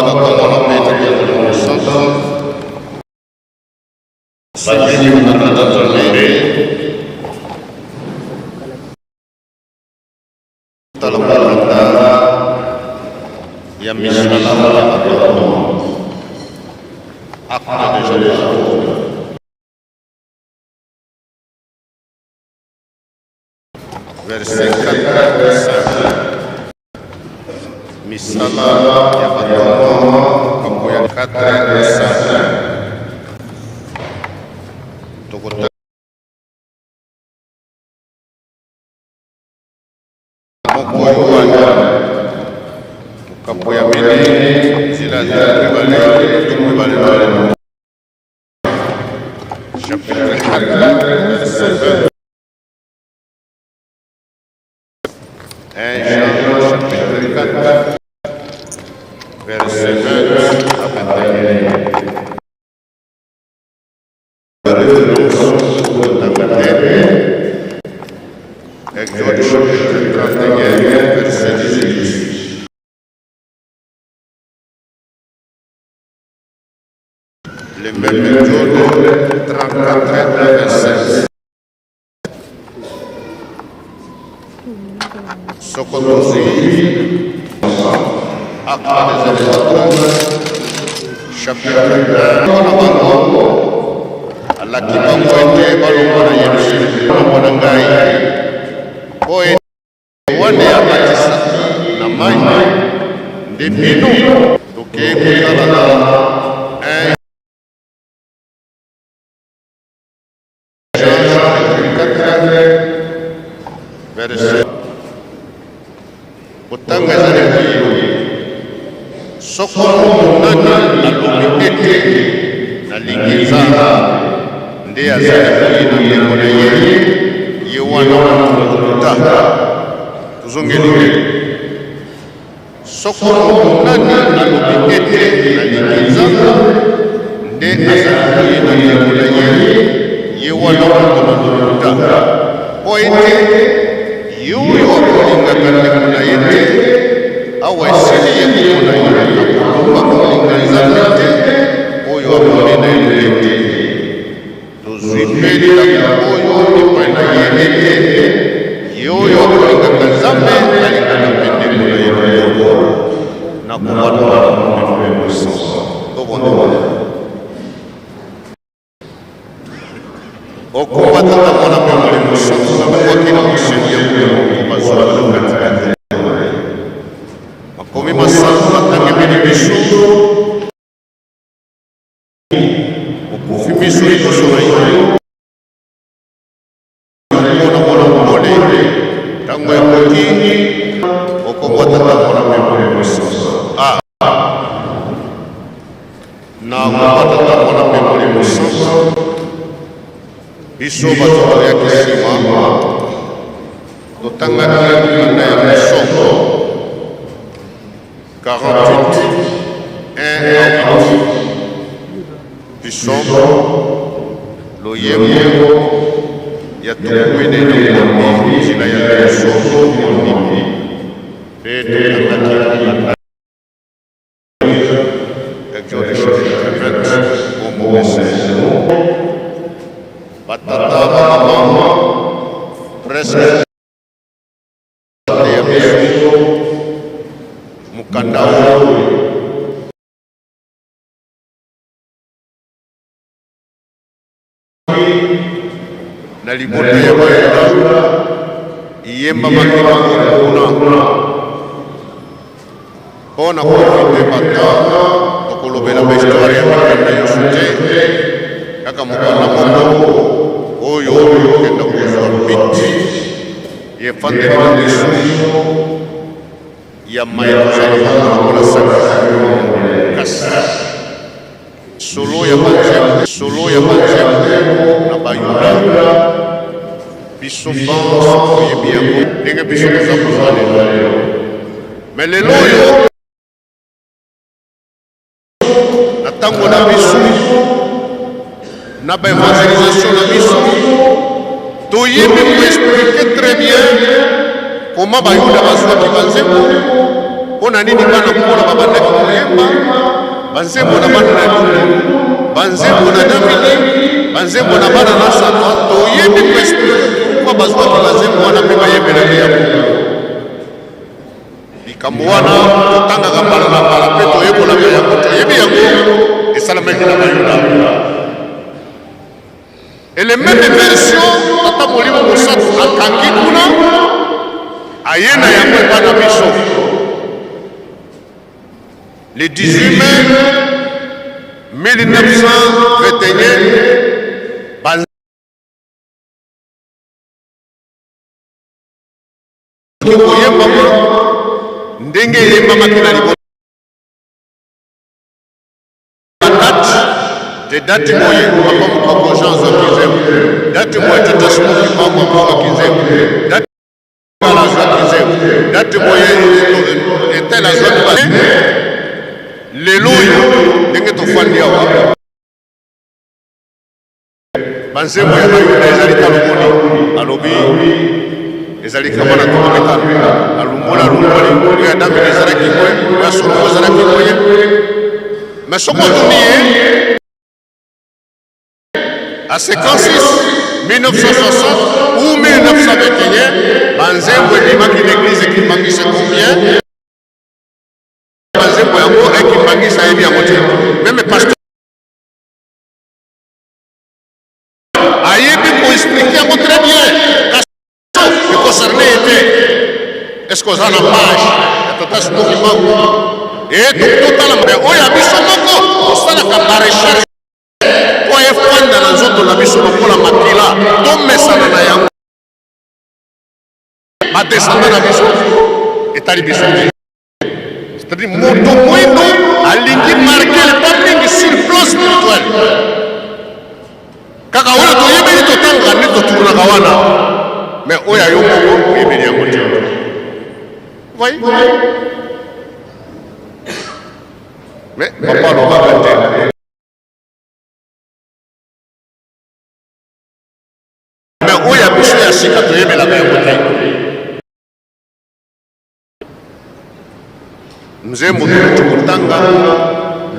Tata Mwana mpe Molimo Mosantu. Basengeli kotanga Nzambe. Tala mokanda ya misala ya bato. Actes des Apôtres. Verset 4 5. Misala ya bato mokapo ya 4 5. Tokota moko Yoane mokapo ya minei nzela ya 22. Chapitre 4 verset 20. 1 Jean chapitre 4 verset 20 à 21. Exode chapitre 31 verset 18. Le même Exode 34 verset 16. Soko tozwi Actes des Apôtres chapitre 1 na bango alaki bango ete balongwa na Yerusalemi balongwa na ngai mpo ete Yoane abatisaki na mai nde bino tokei kotala na 1 Verset. Kotanga ezali boye, soko moto nani alobi ete nalingi Nzambe, nde azali koyina ndeko na ye, ye wana moto na lokuta. Tozongeli Soko moto nani alobi ete nalingi Nzambe, nde azali koyina ndeko na ye, ye wana moto na lokuta. Mpo ete ye oyo akolingaka ndeko na ye te, awa esili ye komona ye, akokoka kolinga Nzambe te, oyo amoni naino ye te. Tozwi mpe lilako oyo epai na ye ete, Ye oyo akolingaka Nzambe alingaka mpe ndeko na ye lolenge. Na kobanda na Molimo Mosantu. Tobondela. Okomba Tata Mwana mpe Molimo Mosantu na bwaki na bosembi ya moto moko bazwaka na katikati. Makomi masantu matangemeli biso Okofi miso liboso na yo mona mona mobole ntango ekoki okobwata ntango na mpe Molimo Mosantu. A na kobwata ntango na mpe Molimo Mosantu, biso bato toyaki nsima totangaki mokanda ya biso 48 1 à 8 Psaume loyembo ya tuku minei na mwambi nzela ya liboso mondimi mpe totangaki mokanda Exode chapitre 20 kombo verset batata bamama presque ya biso mokanda oyo na libota ya Bayuda eyembamaki bango kuna mpo na koevite bata tokolobela bahistoare ya mikanda nyonso te, kaka mokanda moko oyo tokenda kozwa bit ya efandeli na biso ya mai kozala bango lokola saki. Kasi solo ya banzembo, solo ya banzembo na Bayuda, biso banso toyebi yango ndenge biso toza kozwa lelo. Me lelo oyo na ntango na biso na ba evangelisation na biso toyebi koexplike très bien koma Bayuda bazwaki banzembo. Mpo na nini bana Kola babandaki koyemba banzembo na bana na Lulu, banzembo na Davidi, banzembo na bana na Salomo? Toyebi koexplike pourquoi bazwaki banzembo wana mpe bayembelaki yango. Likambo wana totangaka mbala na mbala mpe toyekolaka yango, toyebi yango esalamaki na Bayuda. Et les mêmes versions, Tata Molimo Mosantu akangi kuna, aye na yango epai na biso. Le 18 mai 1921, bazalaki koyembama ndenge eyembamaki na liboso. Date te date boye papa mokoko Jean azwaki nzembo date boye tata Simon Kimbangu azwaki nzembo date Bala azwaki nzembo date boye etel azwaki ba lelo oyo ndenge tofandi awa Banzembo ya Bayuda ezali talo boni? Alobi ezali kama na tuku mitano. Alumboli alumboli, oyo ya Davidi ezalaki boye, oyo ya Solomo ezalaki boye. Mais soki otuni ye a 56 1960 ou 1921 banzembo ebimaki na eglise ekimbangisi combien? Banzembo yango ekimbangisi ayebi yango te. Meme pasteur ayebi koexplike yango très bien, kasi econcerne ye te. Est ce que oza na page ya tata Simon Kimbangu? E totala mabe oyo ya biso moko, tosalaka barecherche mpo efanda na nzoto na biso lokola makila, tomesana na yango. Badescendant na biso etali biso te. C'est-à-dire moto mwindo alingi marke le pas mingi sur le plan spirituel. Kaka oyo toyebeli totangaka nde totournaka wana, mais oyo ya yo moko oyebeli yango te. Voyez? Mais papa alobaka te. Mais oyo ya biso ya sika toyebelaka yango te. Nzembo touti kotanga,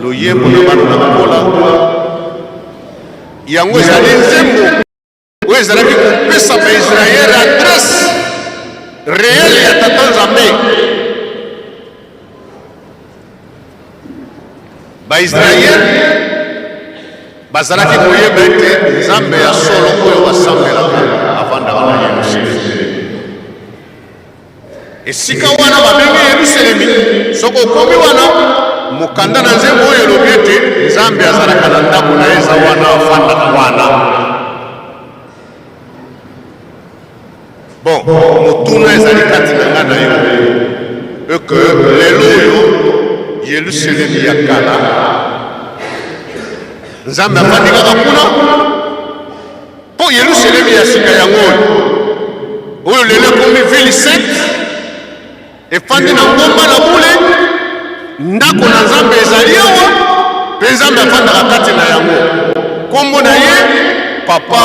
loyembo na bana na Kola, yango ezali nzembo oyo ezalaki kopesa Baisraele adresse reele ya Tata Nzambe. Baisraele bazalaki koyeba ete Nzambe ya solo oyo basambelaka avandaka na Yerusalemi. Esika wana babengi Yerusalemi. Soki okomi wana, mokanda na nzembo oyo elobi ete Nzambe azalaka na ndako na ye, eza wana, afandaka wana. Bon, motuna ezali kati na ngai na yo eke lelo oyo Yerusalemi ya kala, Nzambe afandi kaka kuna? Mpo Yelusalemi ya sika yango oyo, oyo lelo ekomi ville sainte, efandi na ngomba na bule, ndako na Nzambe ezali awa, mpe Nzambe afandaka kati na yango. Nkombo na ye Papa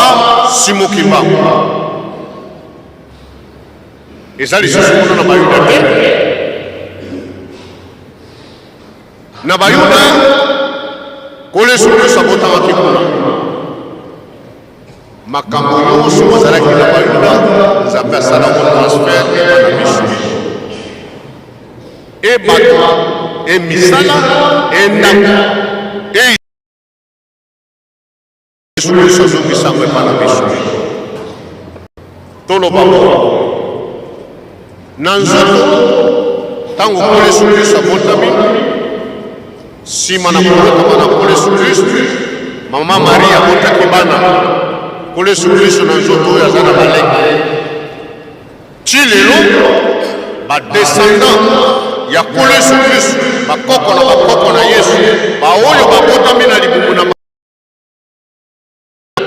Simo Kimbangu. Eza lisusu kuna na Bayuda te. Na Bayuda, Nkolo Yesu Klisto abotamaki kuna. Makambo nyonso mazalaki na Bayuda, Nzambe asala yango transfert epa na biso. E bato, e misala, e ndako, e Yesu Klisto azongisa yango epa na biso. Toloba bongo na nzoto, ntango Nkolo Yesu Klisto abotami, nsima na kobotama na Nkolo Yesu Klisto, mama Maria abotaki bana. Nkolo Yesu Klisto na nzoto oyo aza na baleki ti lelo, badescendant ya Nkolo Yesu Klisto, bakoko na bakoko na Yesu, baoyo babotami na libumu na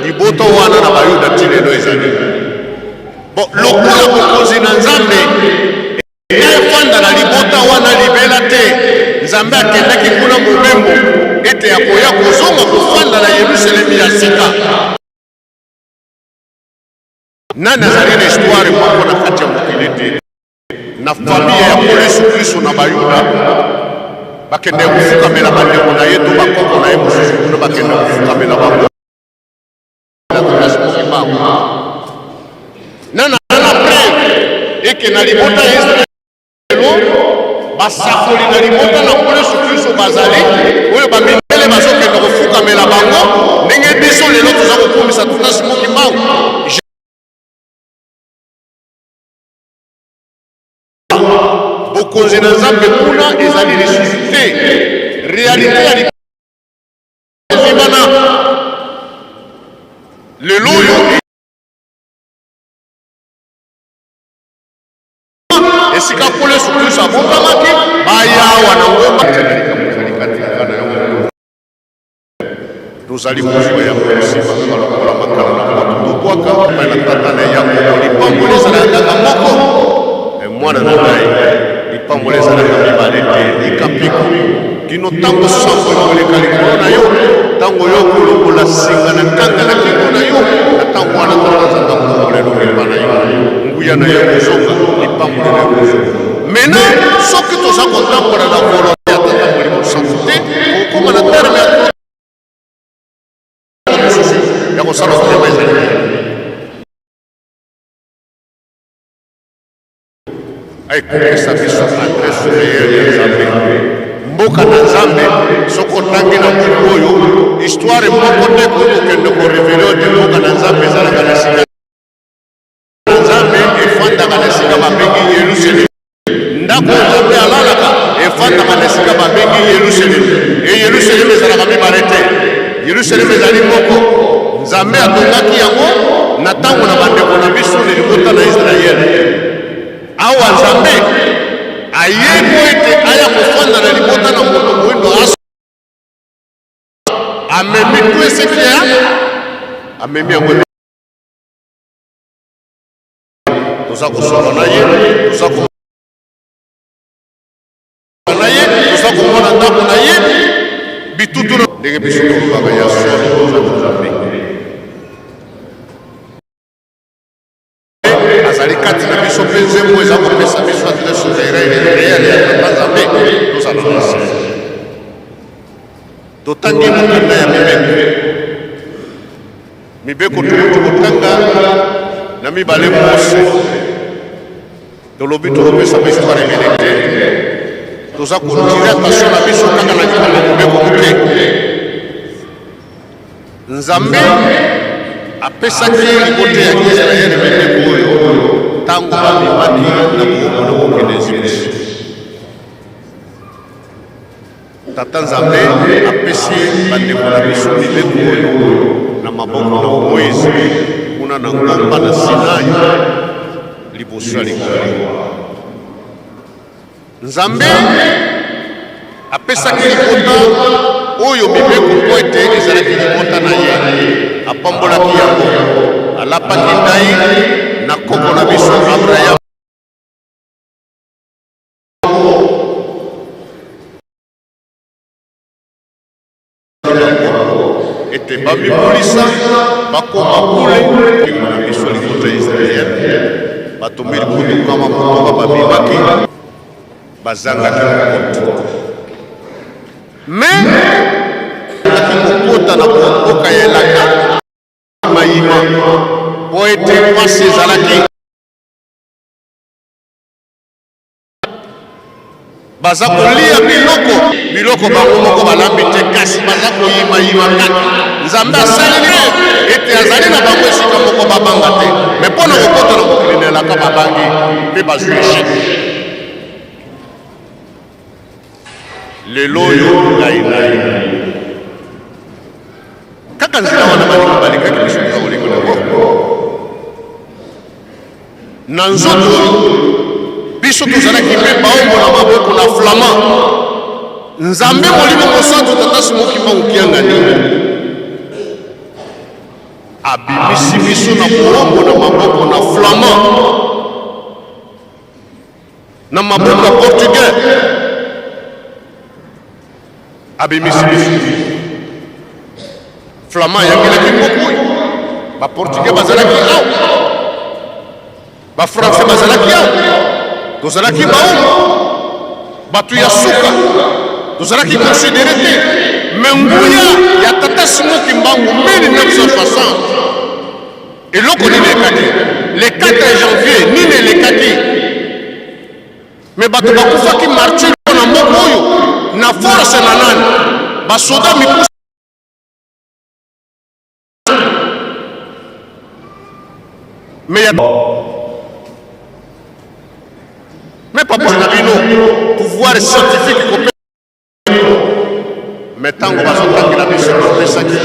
libota wana na Bayuda ti lelo ezali bon. Lokola bokonzi na Nzambe efanda na libota wana libela te, Nzambe akendaki kuna mobembo ete akoya kozonga kofanda na Yerusalemi ya sika. Nani azali na histoire moko na kati ya mokili ete Na famille ya Nkolo Yesu Klisto na Bayuda, bakendeke kofukamela bandeko na ye to bakoko na ye mosusu kuna, bakendeke kofukamela bango. Nana na preuve eke na libota ya Israel basakoli na libota na Nkolo Yesu Klisto bazali oyo bamindele bazokende kofukamela bango ndenge biso lelo toza kokumisa Tata Simon Kimbangu. Bokonzi na Nzambe kuna ezali lisusu te. Realite ya likambo lelo oyo esika Nkolo Yesu Klisto abotamaki, baya awa na ngomba. Tozali kozwa yango nsima kaka lokola makala na moto tobwaka epai na tata na Yakobo. Lipamboli ezalaka kaka moko, e mwana na ngai, lipamboli ezalaka mibale te. Yika mpiko kino ntango sambo ekoleka likolo na yo, ntango yo okolongola singa na nkanga na kingo na yo, na ntango wana Tata Nzambe akolongola elongo epai na yo, nguya na yo ekozonga, lipamboli na yo ekozonga. Maintenant, soki toza kotambola na volonte ya Tata Molimo Mosantu te, okokoma na terme ya mosusu ya kosala otema ezali te. Ekopesa biso adresse réelle ya Nzambe, mboka na Nzambe. Soki otangi na buku oyo, histoire moko te ekoki kokende korevele oyo te mboka na Nzambe ezalaka na esika Nzambe efandaka na esika babengi Yelusalemi. Ndako oyo Nzambe alalaka efandaka na esika babengi Yelusalemi. E Yelusalemi ezalaka mibale te. Yelusalemi ezali moko. Nzambe atongaki yango na ntango na bandeko na biso na libota na Israele. Awa Nzambe aye mpo ete aya kofanda na libota na moto moindo, amemi tu eseki ya amemi yango. Toza kosolola na ye, toza na ye, toza komona ndako na ye bitutu na ndenge biso tolobaka ya solo, toza na Nzambe azali kati na biso, mpe nzembo eza kopesa biso adresse réelle ya Tata Nzambe. Tozala na se totangi mokanda ya mibeko. Mibeko touti kotanga na mibale Mose, tolobi tokopesa ba histoire ebele te, toza kotire attention na biso kaka na likambo mobeko moke. Nzambe apesaki libota ya Israele mibeko oyo ntango babimaki na bowumbu na kokende Ezipti. Tata Nzambe apesi bandeko na biso mibeko oyo na maboko na Moize kuna na ngomba na Sinai liboso ya likolo. Nzambe apesaki libota oyo mibeko mpo ete ezalaki libota na ye, apambolaki yango, alapaki ndai na koko na biso Abraham. Ete bamibulisa bakoma bule ndeko na biso libota ya Israele, bato mbili kutu kama motoba babimaki, bazangaki kokota, me bazangaki kokota na mboka ya elaka mayima mpo ete mpasi ezalaki. Baza kolia biloko biloko bango moko balambi te, kasi baza koyimayima kaka. Nzambe asaleli ete azali na bango esika moko babanga te, me mpo na kokota na mokili na elaka babangi mpe bazwi echec. Lelo oyo ngai na yo kaka nzela wana balinga balekaki, biso toza koleka na yango na nzoto oyo. Biso tozalaki mpe baombo na maboko na Flamand. Nzambe Molimo Mosantu Tata Simon Kimbangu Kiangani abimisi biso na boombo na maboko na Flamand, na maboko ya Portugais, abimisi biso. Flamand ayangelaki mboka oyo, Baportugais bazalaki awa, Bafrançais bazalaki awa. Tozalaki baombo, bato ya suka, tozalaki considéré te. Mais nguya ya tata Simon Kimbangu 1960, eloko nini elekaki? Le 4 janvier nini elekaki? Mais bato bakufaki martyr na mboka oyo na force na nani? Basoda mikusa Mais ya mais papa na bino pouvoir scientifique kope mais ntango bazotangela biso bapesaki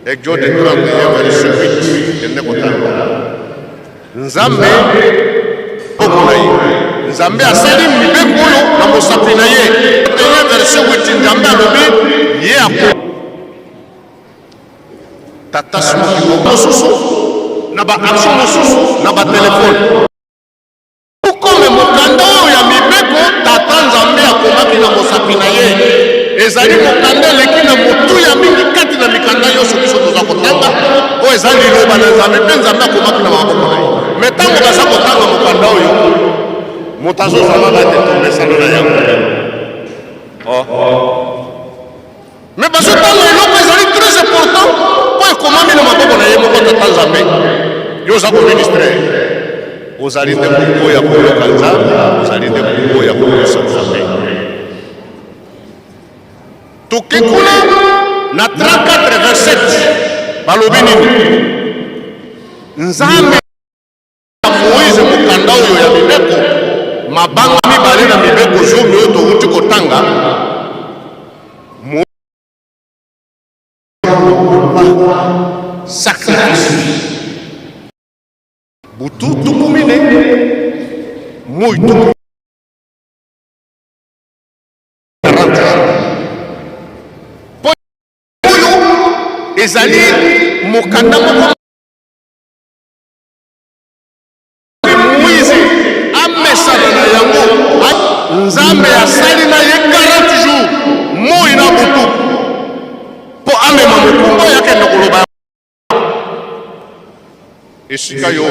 Exode 31 verset 8, kende kotanga. Nzambe koko na ye, Nzambe asali mibeko oyo na mosapi na ye. 31 verset 8, Nzambe alobi ye ako tata soki mosusu na ba action mosusu na ba telefone. Kome mokanda oyo ya mibeko Tata Nzambe akomaki na mosapi na ye ezali mokanda eleki na motuya mingi kati na mikanda nyonso biso toza kotanga, oyo eza liloba na Nzambe mpe Nzambe akomaki na maboko na ye. Me ntango baza kotanga mokanda oyo, moto azozwa kaka te tomesana na yango. Oh. Me bazotanga eloko ezali très important mpo ekomami na maboko na ye moko Tata Nzambe. Yo oza koministre, ozali nde koboya koyoka Nzambe, ozali nde koboya koyosa Nzambe. Toke kuna na 34 verset 7 balobi nini? Nzambe Moize mokanda oyo ya mibeko, mabanga mibale na mibeko zomi oyo towuti kotanga. Sacrifice butu 40, moi tuku 40 jours. Oyo ezali mokanda moko Moize amesana na yango. Nzambe asali na ye 40 jours, moi na butu, mpo amema mokumba oyo akende koloba esika yo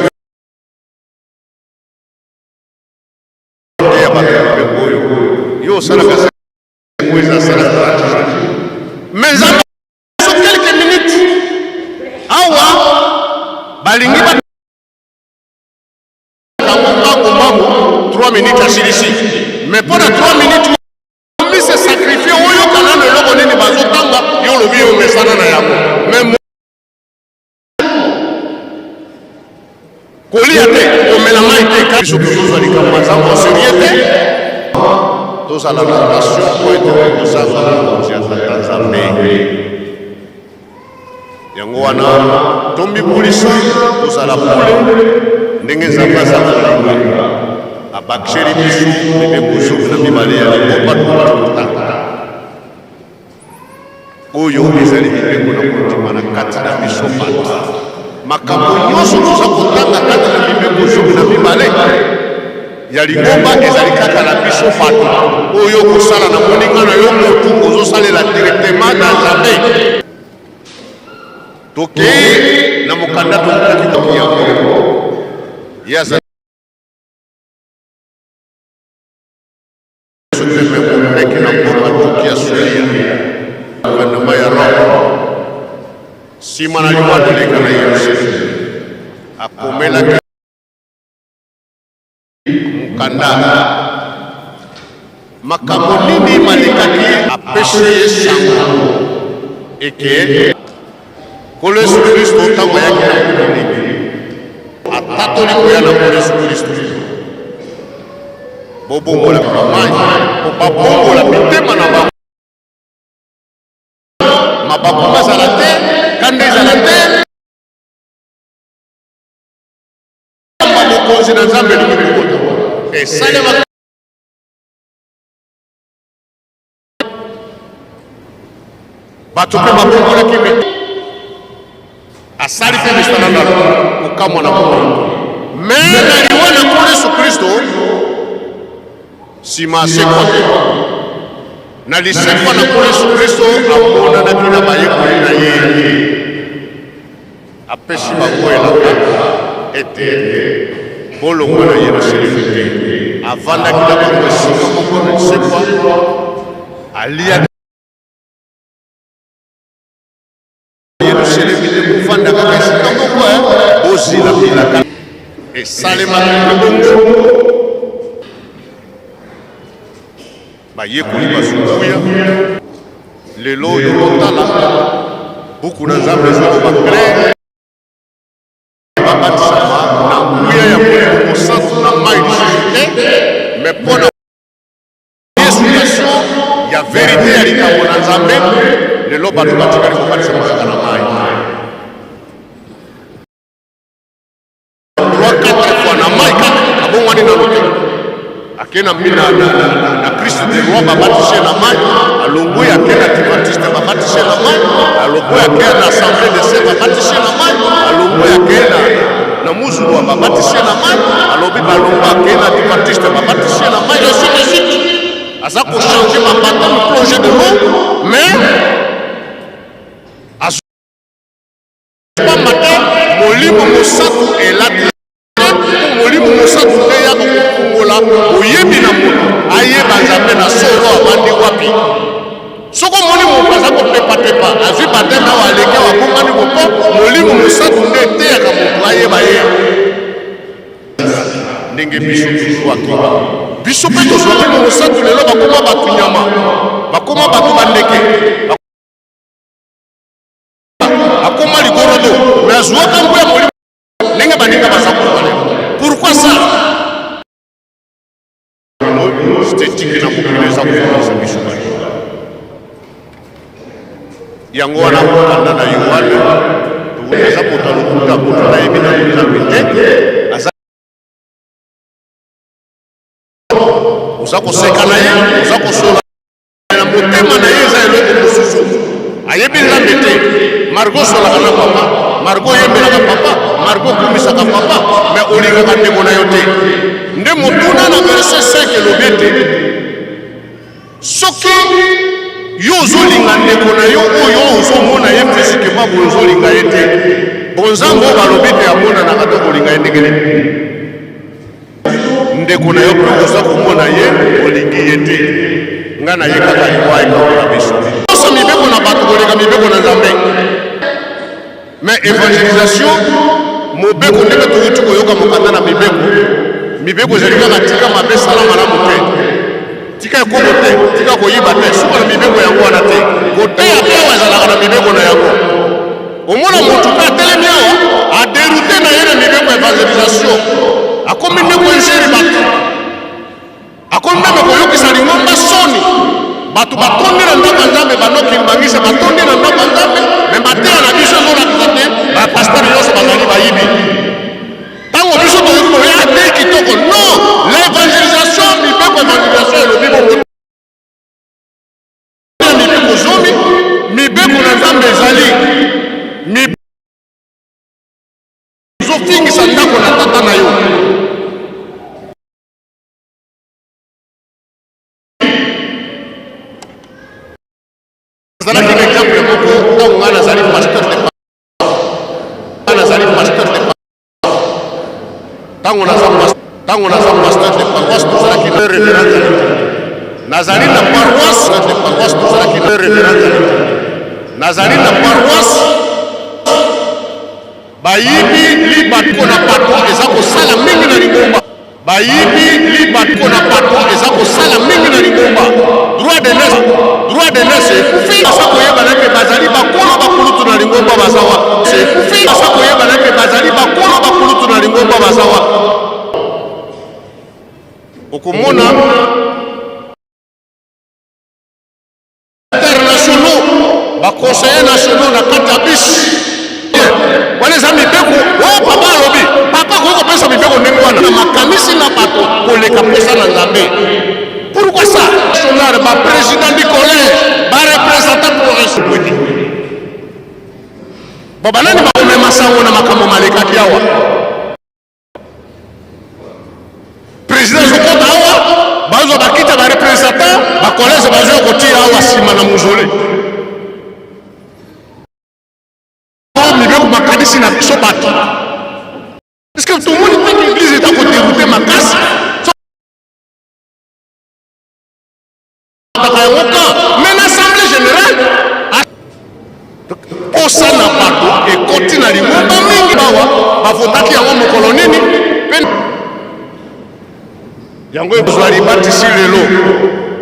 ya bato ya mibeko oyo yo osalaka. Moize asalaka 40 jours, mais Nzambe so quelques minutes awa balingi ba bango mbangu mbangu 3 minutes asilisi. Mais mpo na 3 minutes mi se sacrifie, oyoka nano eloko nini bazotanga, yo olobi yo mesana na yango. Mais kolia te, komela mai te, biso tozozwa likambo ya Nzambe en sérieux te. Tozala na attention po ete tokozanga bokonzi ya Tata Nzambe. Yango wana tomibulisa, tozala pule ndenge Nzambe aza kolinga. Abakiseli biso mibeko 12 ya lingomba tokotanga. Oyo ezali mibeko na kondima na kati na biso bato. Makambo nyonso toza kotanga kati na mibeko 12 ya lingomba ezali kaka na biso bato. Oyo okosala na moninga na yo motu, ozosalela directement na Nzambe. Tokei na mokanda tokokaki koki yango ye azali Meke na mboka Turquie ya Sulia, gouvernement ya Rome. Nsima na liwa koleka na Yerusalemi, akomelaki mokanda makambo nini malekaki, apesi ye sango eke Nkolo Yesu Kristo ntango ayaki na mokili, atatoli koya na Nkolo Yesu Kristo. Bobongola mai mpo babongola mitema na bango, mabaku mazala te, kanda ezala te. Bokonzi na Nzambe elingi kokota esalema. Bato mpe babongolaki mpe asali mpe misala na kokamwa na bomoi. Me na liwa na Nkolo Yesu Kristo, nsima asekwa te, na lisekwa na Nkolo Yesu Kristo amonanaki na bayekoli na ye, apesi bango elaka ete bolongwa na Yerusalemi te. Avandaki na bango esika moko na lisekwa, aliaki Yelusalemi te, bofanda kaka esika moko, eh, bozela bilaka. Esalemaki mpe bongo, bayekoli bazwi nguya. Lelo oyo botala buku na Nzambe ezoloba clair, babatisama na nguya ya Molimo Mosantu na mai lisusu te, mais mpo na explication ya verite ya likambo na Nzambe. Lelo bato batikali kobatisama kaka na mai 3 4 fois na mai kaka, abongwani nano te, ake na, na, na, na, na Christ de roi, babatise na mai, alongwe ake na Adventiste, babatise na mai, alongwe ake na Assemblée de Saint, babatise na mai, alongwe ake na, na Muzulwa, babatise na mai, alobi balongwa ake na Adventiste, babatise na mai, ainsi de suite. Aza kochange babaptême plongé de l'eau, mais pamba te Molimo Mosantu elati te, mpo Molimo Mosantu nde yaka kofungola boyebi na moto ayeba Nzambe na solo abandi wapi. Soki omoni moto aza kopepapepa, azwi bateme awa, aleki awa, abongani kopo, Molimo Mosantu nde eteyaka moto ayeba ye ndenge biso tozwaki. Biso mpe tozwaki Molimo Mosantu, lelo bakoma bato nyama, bakoma bato bandeke, akoma ligorodo, mais azwaka nguya Molimo ndenge baninga baza koloba lelo. Pourquoi ça? Esthétique na mokili eza kobimisa biso bato. Yango wana mokanda na Yoane aza moto ya lokuta, moto nayebi na Nzambe te, aza oza koseka na ye, oza kosola na motema na ye eza eloko mosusu, ayebi Nzambe te. Margo osolaka na papa, Margo oyembelaka papa, Margo okumisaka papa, mais olingaka ndeko na yo te. Nde motuna na verset 5 elobi ete soki yo ozolinga ndeko na yo oyo ozomona ye physiquement boye, ozolinga ye te, bonzambe oyo balobi te amonanaka te, okolinga ye ndenge nini? Ndeko na yo mpe oza komona ye, olingi ye te. Ngai na ye kaka liwa ekabola biso. Tosa mibeko na bato koleka mibeko na Nzambe. Mais evangelisation, mobeko ndenge towuti koyoka mokanda na mibeko, mibeko ezali kaka tika mabe sala malamu te, tika ekobo te, tika koyiba te, suka na mibeko yango wana te. Koteya mpe awa ezalaka na mibeko na yango. Omona motu mpe atelemi awa aderoute na ye na mibeko ya evangelisation, akomi nde koinjere bato, akomi meme koyokisa lingomba soni. Bato batondi na ndako ya Nzambe, banoki mbangisa batondi na ndako ya Nzambe, me mateya na biso ezolakisa te bapastere nyonso bazali bayibi. Ntango biso toyoki boye atei kitoko, non, l'évangélisation, mibeko evangelisation elobi bongo. Mibeko zomi, mibeko na Nzambe ezali ozofingisa ndako na tata na yo. Nazalaki na exemple moko ntango ngai nazali pasteur de nazali pasteur de ntango naza ntango naza pasteur de paroisse, tozalaki na révérend, nazali na paroisse de paroisse, tozalaki na révérend, nazali na paroisse, bayibi libato na bato eza kosala mingi na lingomba, bayibi libato na bato eza kosala mingi na lingomba. Droit de naissance, droit de naissance ekufi, baza koyebana ete bazali bakolo bakulutu na lingomba baza wa ekufi, baza koyebana ete bazali bakolo bakulutu na lingomba baza wa. Okomona internationaux, baconseillers nationaux na kati ya bus wana, eza mibeko oyo papa alobi. Papa akoki kopesa mibeko ndenge wana na makanisi na bato koleka mposa na Nzambe. Pourquoi ça? National, baprésident du collège, bareprésentant provincial, bo banani bakomema sango na makambo malekaki awa? Président azokota awa, bazwa bakita barepresentant bacollège, bazwa kotia awa nsima na mozole mibeko makanisi na biso bato. Parce que tomoni te église eza kodéroute makasi. Yango ekozwa libatisi lelo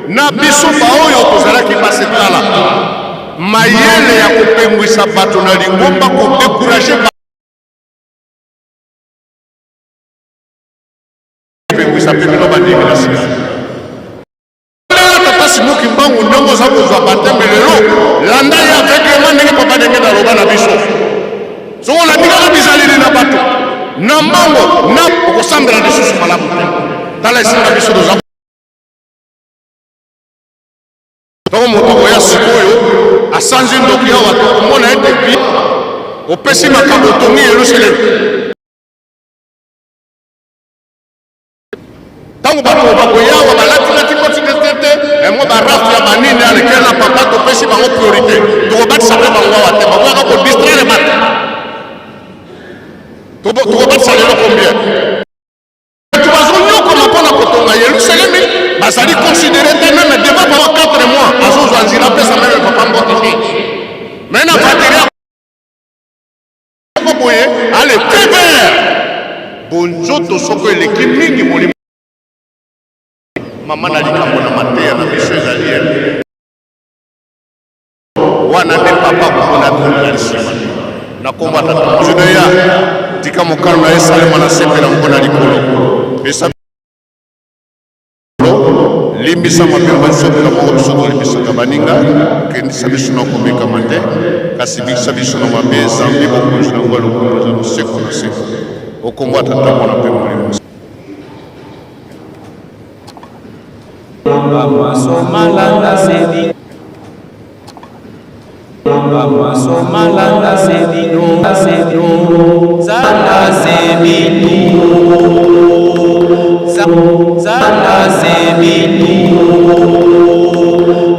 na biso baoyo tozalaki base. Tala mayele ya kopengwisa bato na lingomba, kodécourager, kopengwisa mpe bino bandimi na sika. Tata Simon Kimbangu, ndenge oza kozwa baptême lelo, landa ye aveuglement, ndenge papa ndenge naloba na biso. Soki olandi kaka bizaleli na bato na mbongo na okosambela lisusu malamu te. Tala esika biso toza. Ntango moto akoya sikoyo asanzi ndoki awa, tokomona ete bi opesi makambo, otongi Yerusalemu. Ntango bato bakoyawa balatilati koti te te te, yango barafu ya banini alekela na papa, topesi bango priorité, tokobatisa mpe bango awa te. Bakoyaka kodistraire bato. Tokobatisa lelo combien? Bato bazonyokoma mpo na kotonga Yerusalemi bazali considéré te. Même devant papa, 4 mois azozwa nzela, apesa même papa mbote te. Mais na bateri moko boye ale feu vert, bonzoto soko eleki mingi molimo. Mama na likambo na mateya na biso ezali ye wana nde papa komona tolala nsima na kombo ya Tata Judeya. Tika mokano na esalema na se mpe na mpo na likolo. Pesa, limbisa mabe biso mpe na moko biso tolimbisaka baninga. Kendisa biso na komekama te, kasi bikisa biso na mabe, zambi bokonzi na yango ya lokumu eza na seko na seko. Okombo ya Tata, Mwana mpe Molimo. Somalanda sedino, Somalanda sedino, sedino, zala sebinu, zala sebinu,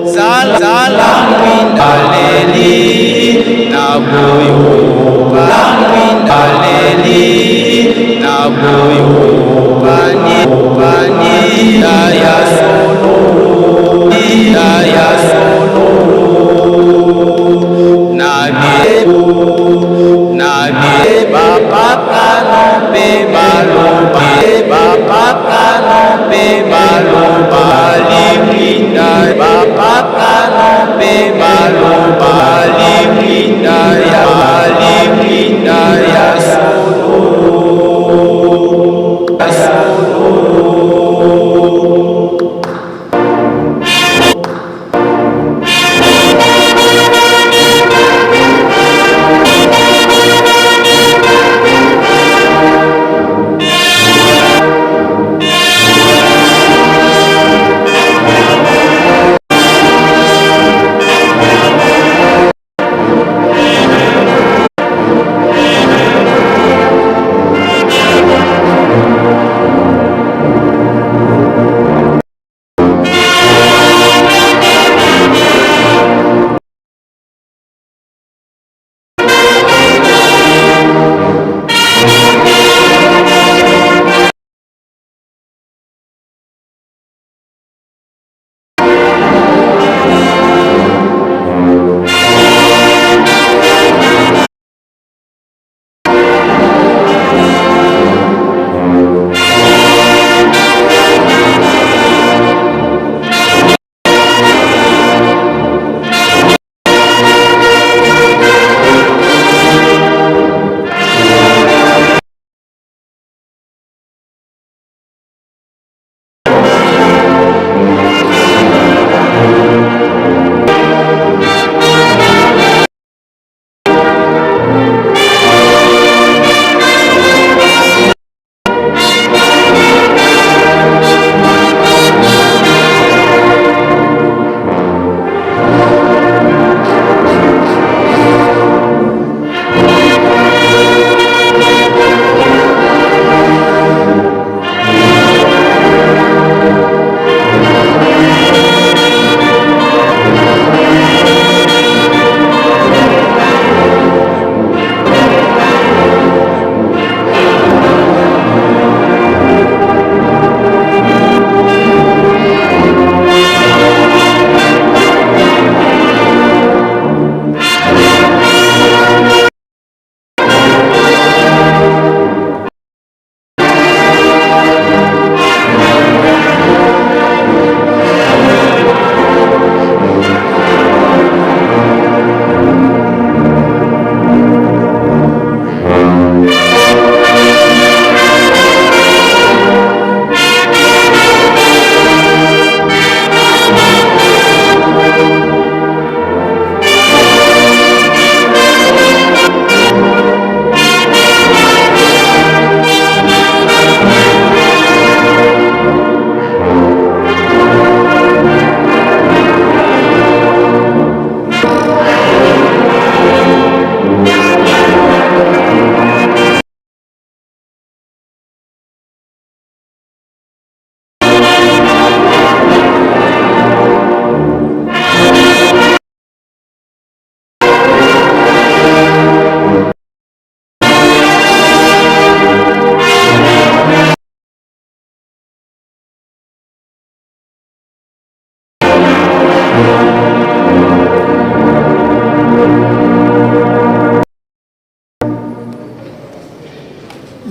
zala zala mwinda leli na boyoka, mwinda leli na boyokani pani ya solo ya solo na bi na bi bapakano mpe baloba, bapakano mpe baloba limwinda, bapakano mpe baloba limwinda ya limwinda ya solo ya solo.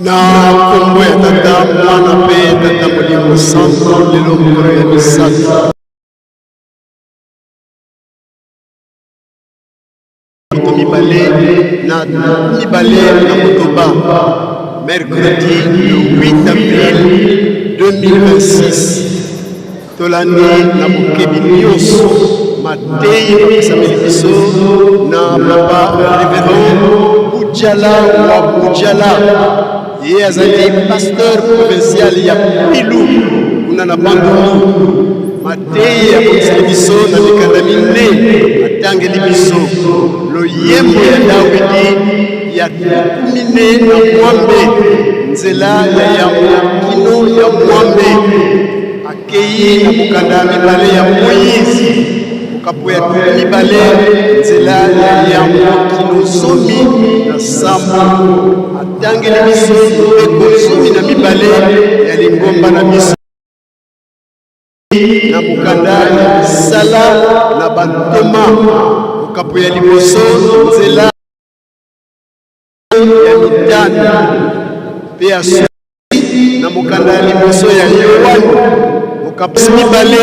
Na nkombo ya Tata, Mwana mpe Tata Molimo Santo, lelo mokolo ya misato moto mibale na 26, mercredi le 8 avril 2026. Tolandi na bokebi nyonso mateyi mapesameli biso na papa Reverend Bujala wa Bujala. Ye azali pasteur provincial ya Pilu kuna na Bandundu. Mateyi amoniseli biso na mikanda mine, atangeli biso loyembo ya Dawidi ya 48 nzela ya yambo kino ya mwambe. Akei na mokanda ya mibale ya Moyize, mokapo ya 20 nzela ya yambo kino 17. Atangeli biso mibeko 12 ya lingomba na biso na mokanda ya Misala na Bantoma, mokapo ya liboso nzela ya mitano, mpe ya na mokanda ya liboso ya Yoane, mokapo mibale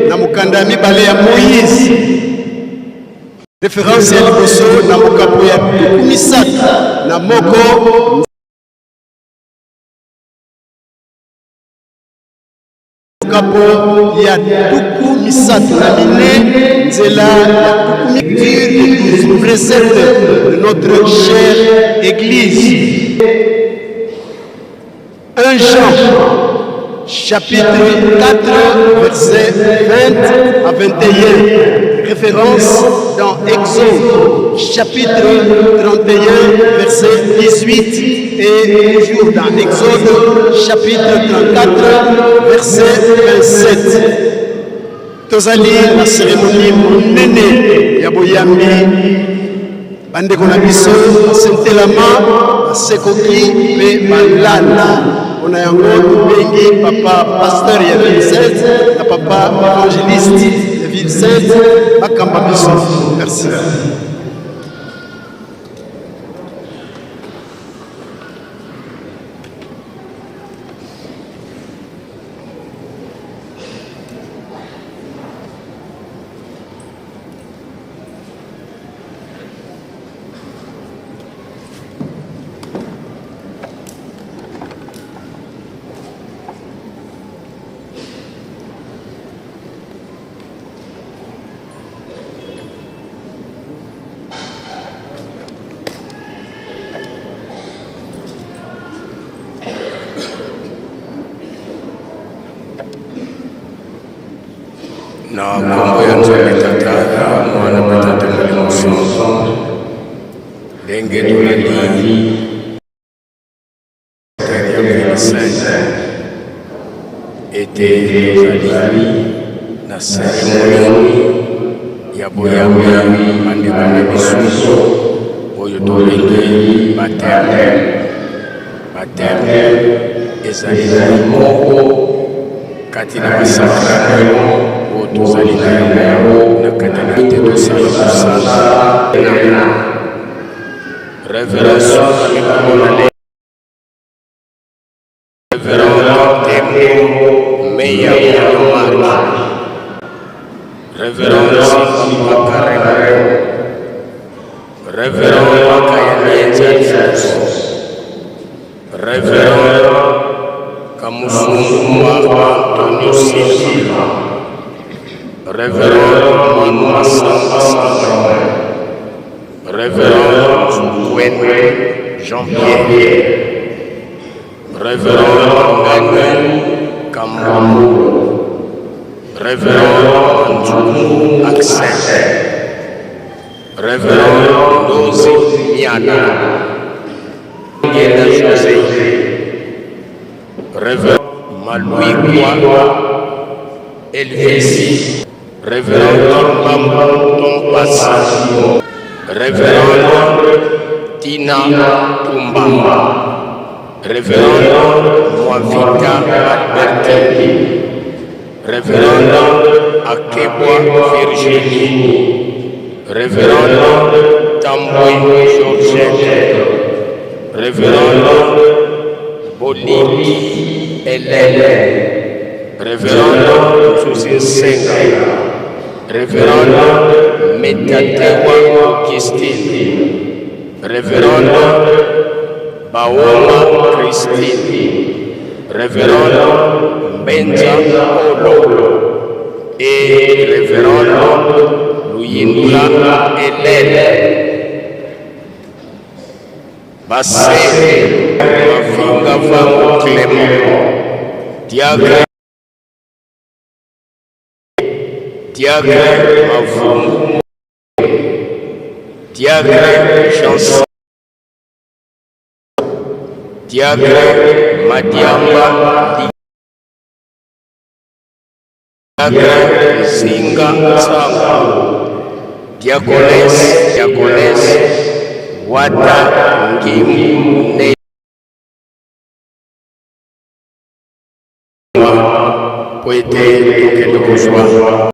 na mokanda ya mibale ya Moyize, reference ya liboso na mokapo ya 31, mokapo ya 34 nzela ya tuku lecture de 12 préceptes de notre chère Église. 1 Jean chapitre 4 versets 20 à 21, référence dans Exode chapitre 31 verset 18 et toujours dans Exode chapitre 34 verset 27. Tozali na cérémonie monene ya boyambi bandeko na biso basentelama, basekoki mpe balanda. Mpona yango tobengi papa pasteur ya Ville Sainte na papa évangéliste ya Ville Sainte bakamba biso. Merci. Na nkombo ya Nzambe Tata, Mwana mpe Tata Molimo Santo, ndenge tolandi ya Ville Sainte ete tozali na seremoni ya boyambi bandeko na biso oyo tobengi bateme. Bateme ezali moko kati na basakrament oyo tozali na yango na kati ete tosala mosala na Reverend Suka. Reverend Tembo Meya Mark, Reverend Simba Karemo, Reverend Makaya Jesus, Reverend Kamusungwa Antonio Silva, Reverend Manu Samba Samuel, Reverend Zouwen Jean-Pierre, Reverend Manuel Kambo, Reverend Nzumu Axel, Reverend Ndozi Miana, Ngenda José, Reverend Maluikwa Elvis, Reverend Bambo Tompasi, Reverend Tina Tumba, Reverend Mwavita Albertin, Reverend Akebwa Virginie, Reverend Tambwe Georgette, Reverend Boliki Hélène, Révérende Nzuzi Nsenga, Révérende Metatewa Augustine, Révérende Baoma Christine, Révérende Mbenza Polo et Révérende Luyindula Hélène. Basele Mavinga Vango Clément, Diacre Diacre Mavungu, Diacre Jean Diacre Madiamba Diacre Nzinga Nsangu, Diaconesse Diaconesse Wata Ngimbu Ne po ete tokende kozwa.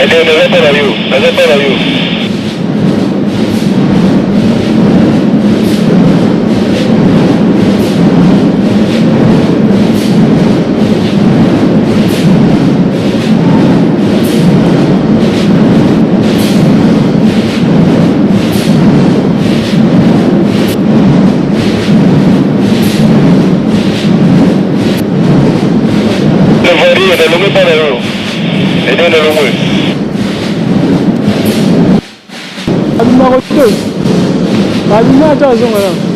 Naza mpa na yo, naza mpa na yo. Nalongwe mpa na yo. Ede nalongwe. Abimaka te. Abima ata azonga kaka.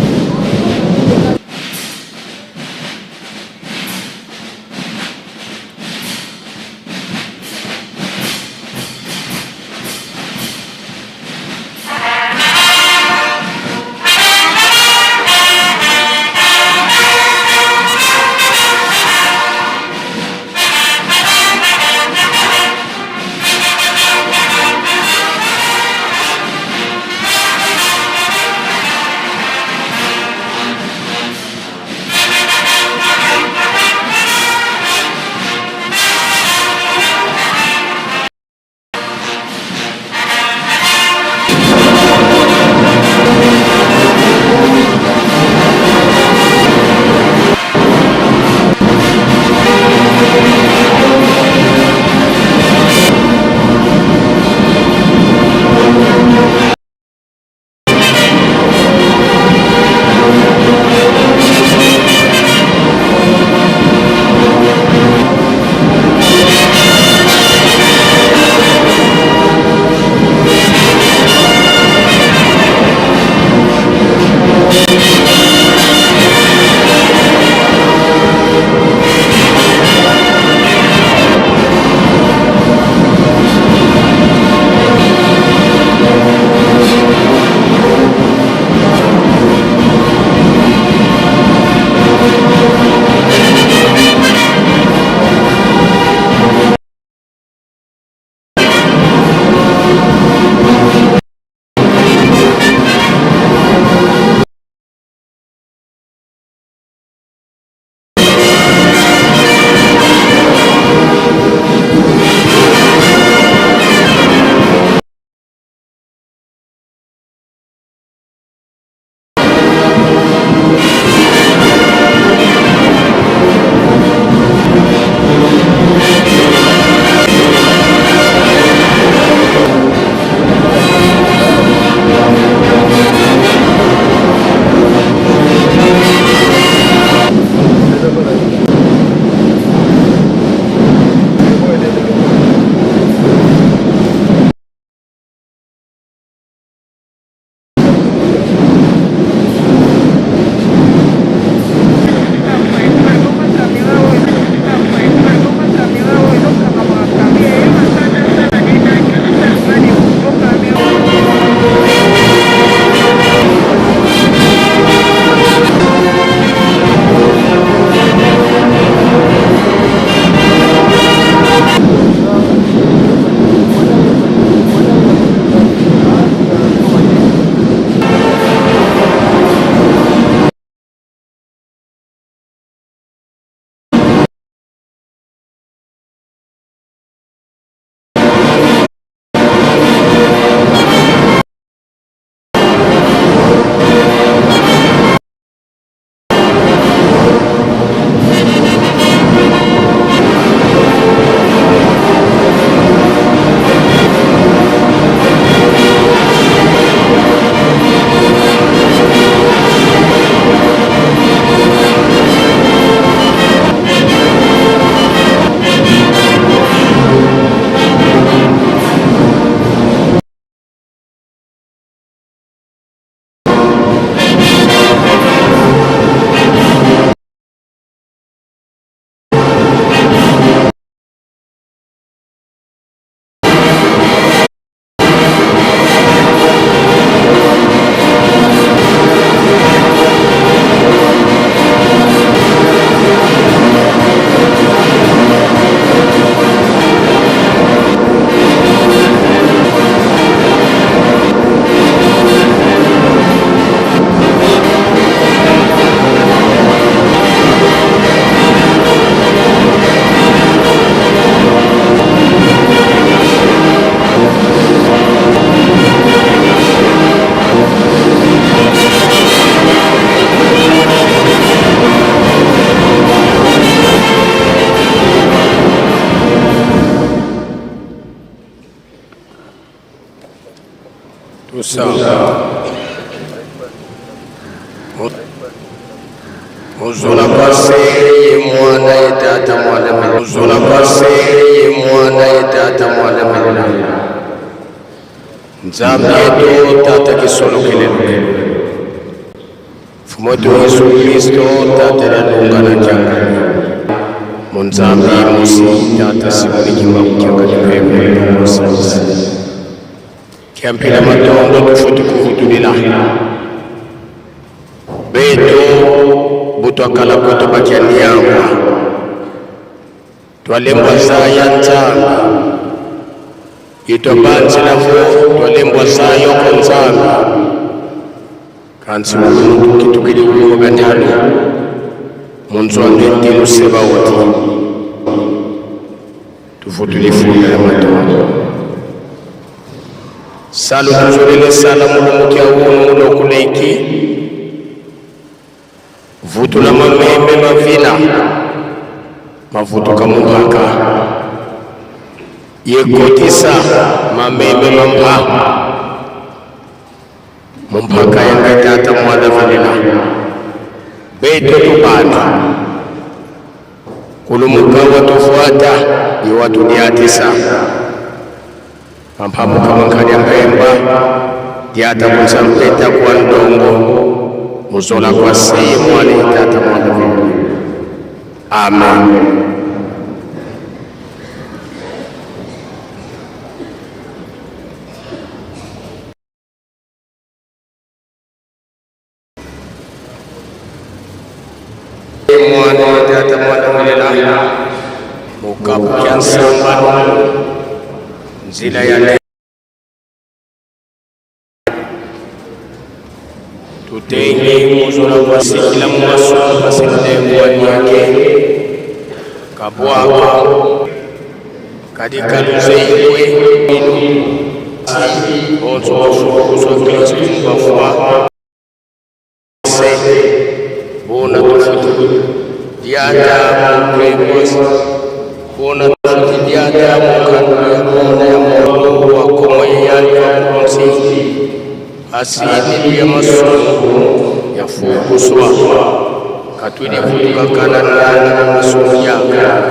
Tosamba. Ozola kwase ye mwana ye tata mwana mele. Ozola kwase ye mwana ye tata mwana mele. Nzambe yetu tata kisolokelelo. Mfumu wetu Yesu Kristo tata lya lunga na kyanga. Munzambi musi tata Simoni Kimbangu kyanga lipembe musalisi. Kyampila matondo tufuti kuvutulila. Beto butwakala kwetu bakya niangwa. Twalembwa zaya Nzambi. Itwa banzilavo twalembwa zayoko Nzambi. Kansi mulunu tukitukili ulungo bya munzwange ntilu sebaoti. Tuvutulifunda ya matondo. Salu tuzolele sala mulungu kya unu mulokuleki. Vutula mamembe mavila. Mavutuka mungaka. Yekotisa mamembe mampa. Mumpaka yanga tata mwana velela. Beto tubana. Kulumuka watufuata iwatudiatisa. Pampamuka mwankali mpemba diata kunsampeta kwa ndongo muzola kwa seye mwana tata mwana velela. Amen. Mwana tata mwana velela. Mukapu kya nsamba nzila ya tutenge muzola kwasikila mumaso pasilengwa nyake kabwaka kadika luzeikwe inu bonso bafukuswa Kristu mbafwa se bona tufuti diata mukwekwasi bona tufuti diata mukanu ya mona ya moto wa komo ya mkonsi asili ya masungu ya fukuswa katwili futukakana nana masungu yaka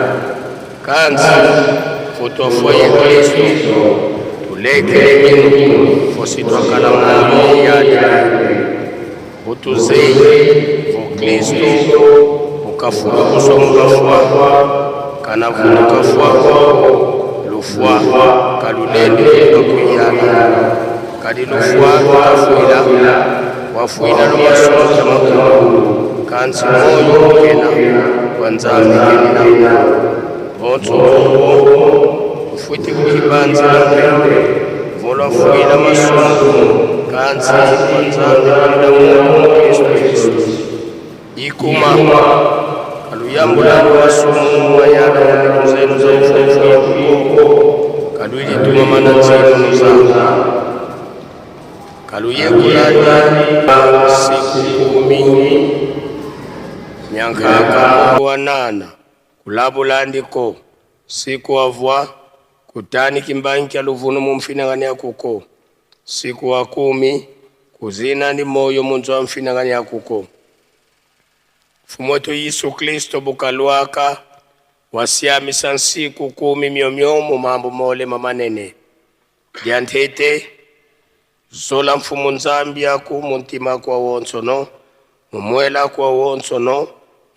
kanzi futwafwa ye Kristo tulekele minu fositwakala moyo yali butuzei vo Kristo bukafukuswa mubafwa kana vutukafwa lufwa kalulende kakuyala kadi lufwa lukafuila wafuila lumasungu kya makulu kansi moyo kena kwa Nzambi kena bonso ufuti kukibanzila mpe volwafuila masungu kansi kwa Nzambi kalila moyo Kristo Yesu ikuma kaluyambula masungu mayala mu zenu za ufufu ya kukoko kalwili tuma mana nzinu muza kaluyekulani siku 10 nyankaka wanana kulabulandiko siku avwa kutani kimbangi kya luvunu mumfinangani ya kuko siku wa 10 kuzina ni moyo munzu wa mfinangani ya kuko Mfumu wetu Yesu Kristo bukalwaka wasiamisa nsiku 10 myomyomo mambo mole mamanene diantete zola mfumu Nzambi aku muntima kwa wonsono mumwela kwa wonsono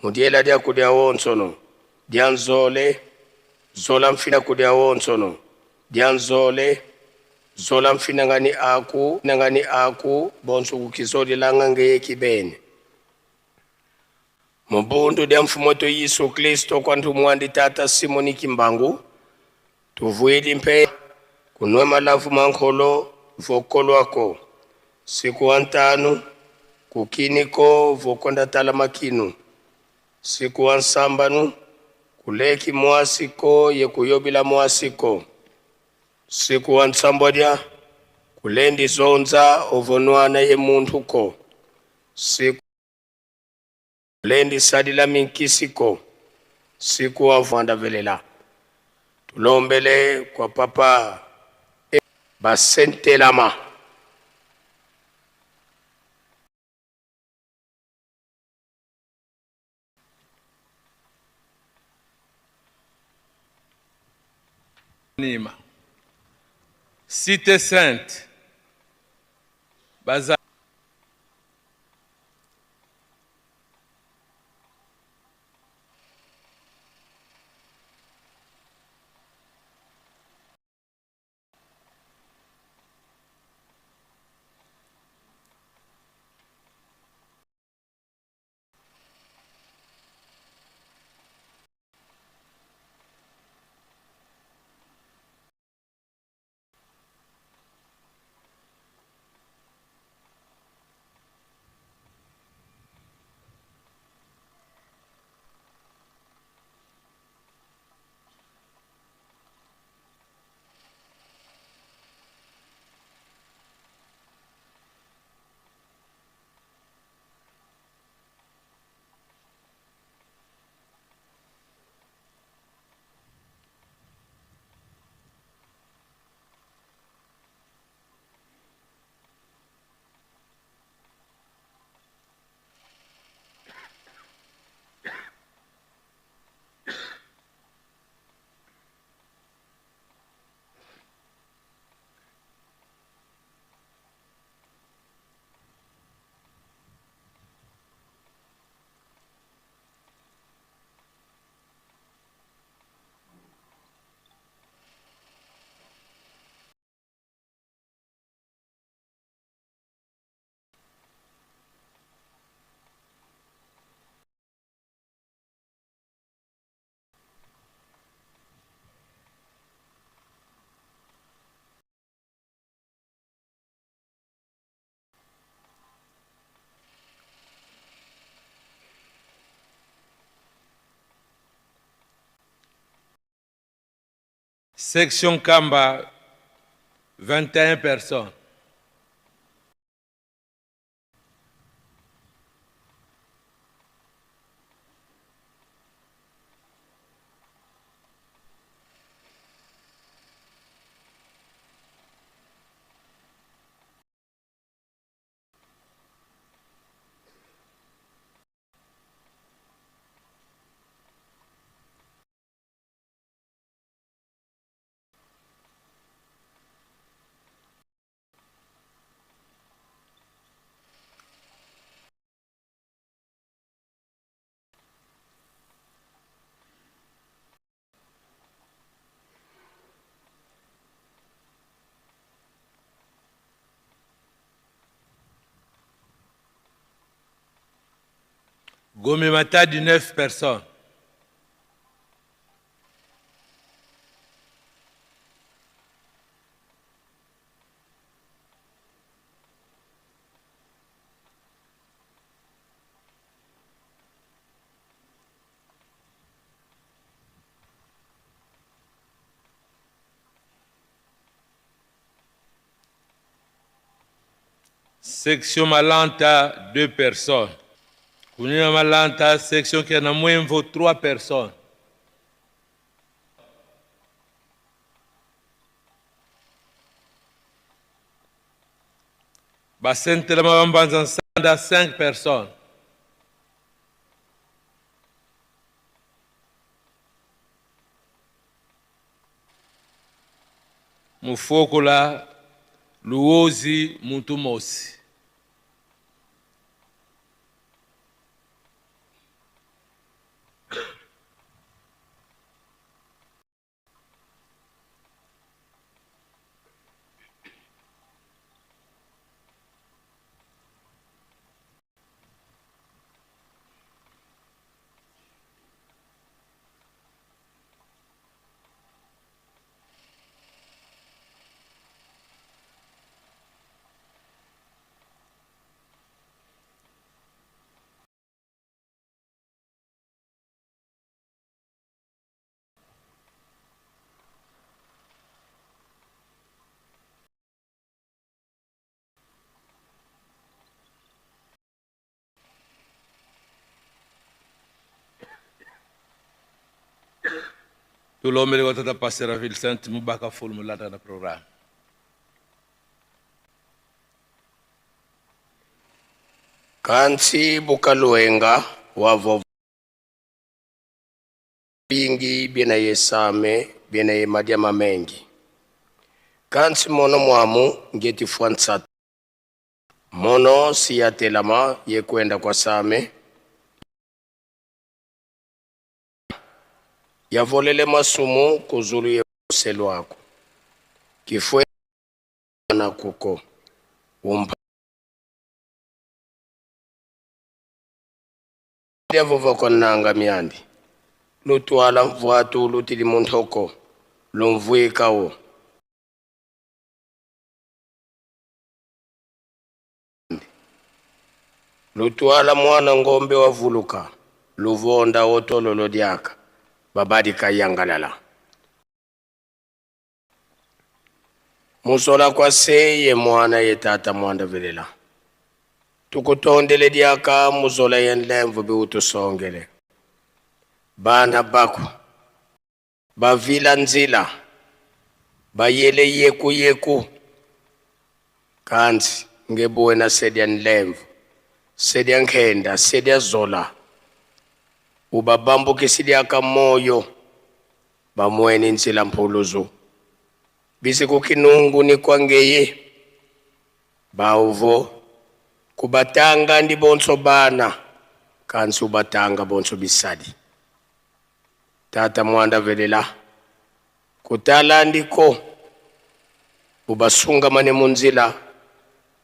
mudiela dia kudia wonsono dianzole zola mfina kudia wonsono dianzole zola mfina ngani aku ngani aku bonso kukizoli langa ngeye kibene Mubundu dia mfumu wetu Yesu Kristo kwa ntumwandi tata Simoni Kimbangu tuvuili mpe kunwe malavu mankholo vokolwako siku wa 5 kukiniko vokonda tala makinu siku wa 7 kuleki mwasiko yekuyobila mwasiko siku wa 7 kulendi zonza ovonwana ye munthuko siku lendi sadila minkisiko siku wa vanda velela tulombele kwa papa basentelama Nima. Cité Sainte. Baza. Section Kamba, 21 personnes. Gomemata du 9 personnes. Section Malanta, 2 personnes. Kunina Malanta, section Kianamwemvo, 3 personnes. Basentelema Bambanza Nsanda, 5 personnes. Mufokola Luozi Mutumosi. Tulombele kwa tata Pastor Vincent Mubaka full mulata na programme. Kansi bukaluenga wavo bingi bina yesame Biena ye madia mamengi. Kansi mono mwamu ngeti fwansa. Mono siyatelama ye kwenda kwa same. Yavolele masumu kuzulu ye selwako. Kifwe na kuko. Umpa. Yavova konanga miandi. Lutwala mvwatu lutili muntoko. Lumvwikawo. Lutwala mwana ngombe wavuluka. Luvonda otololo diaka. Babadi kayangalala. Musola kwa seye mwana ye tata mwanda velela. Tukutondele diaka muzola yenlemvu biutusongele. Bana bako. Bavila nzila. Bayele yeku yeku. Kanzi ngebuwe na sedia nlemvu. Sedia nkhenda, sedia zola. Ubabambukisi diaka moyo. Bamweni nzila mpuluzu. Bisi kukinungu ni kwangeye. Bauvo. Kubatanga ndi bonso bana. Kansi ubatanga bonso bisadi. Tata mwanda velela. Kutala ndiko. Ubasunga mane munzila.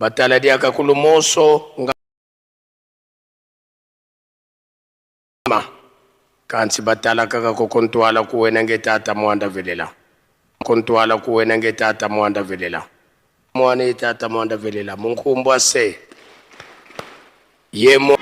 Batala diaka kulumoso nga kansi batala kaka kokontwala kuwena nge tata mwanda velela. Kontwala kuwena nge tata mwanda velela. Mwana tata mwanda velela. Munkumbwa se. Yemo.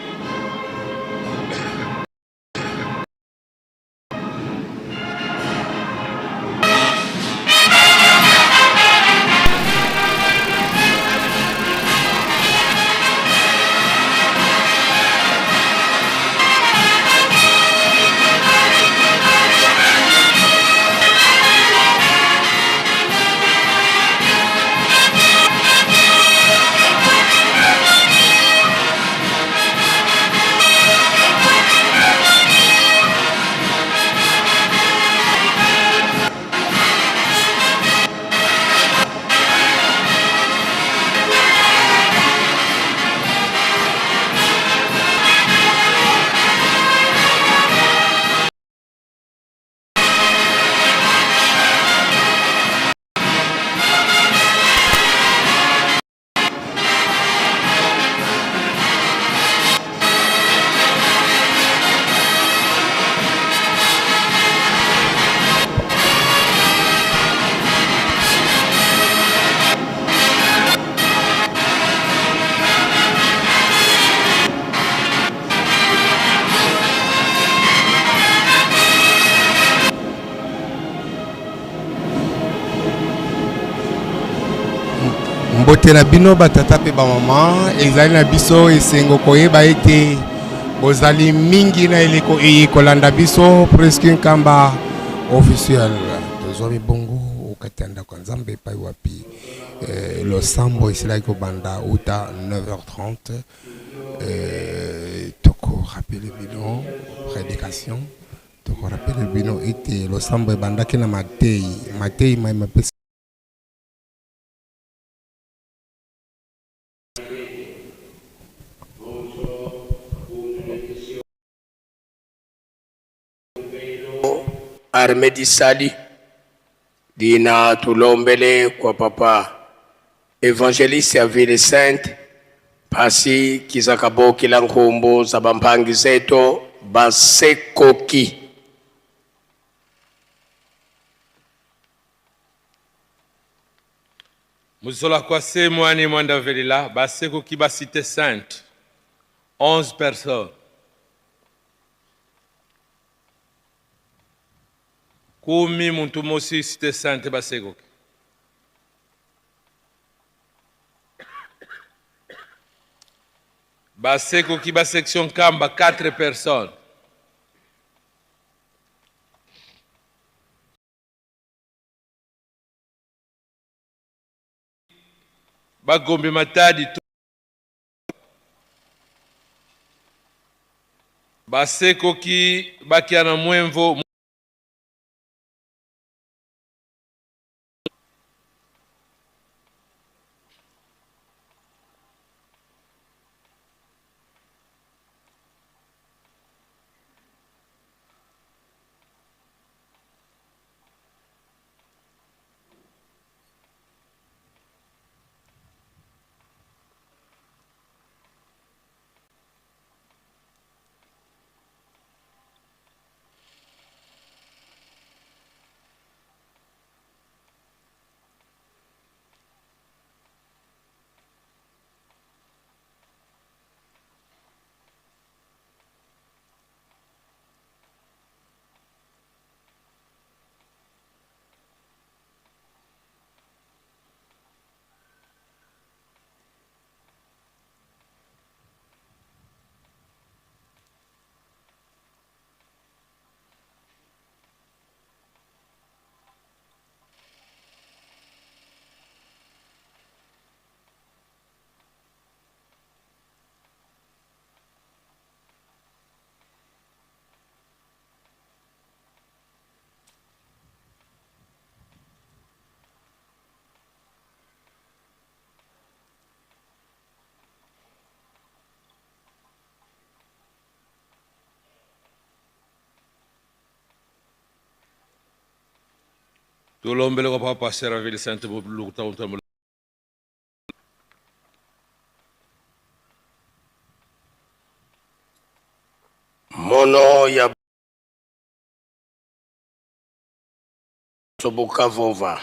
Mbote na bino batata mpe bamama, ezali na biso esengo koyeba ete bozali mingi na eleko eye kolanda biso Presque Nkamba officiel. Tozwami bongo okati ya ndako ya Nzambe epai wapi eh, losambo esilaki kobanda uta 9h30. Eh, tokorapele bino prédication, tokorapele bino ete losambo ebandaki na matei, matei mai mapesi Armée du Salut dina tulombele kwa papa évangéliste ya ville sainte pasi kizakabokila nkumbu za bampangi zetu basekoki. Muzola kwa se mwani mwanda velila basekoki ba cité sainte 11 personnes. Kumi muntu mosi cité sainte basekoki. Basekoki ba section Kamba 4 personnes. Bagombe Matadi basekoki bakiana mwemvo. Tulombele kwa Papa Sera Sainte Lukuta. Mono ya Sobukavova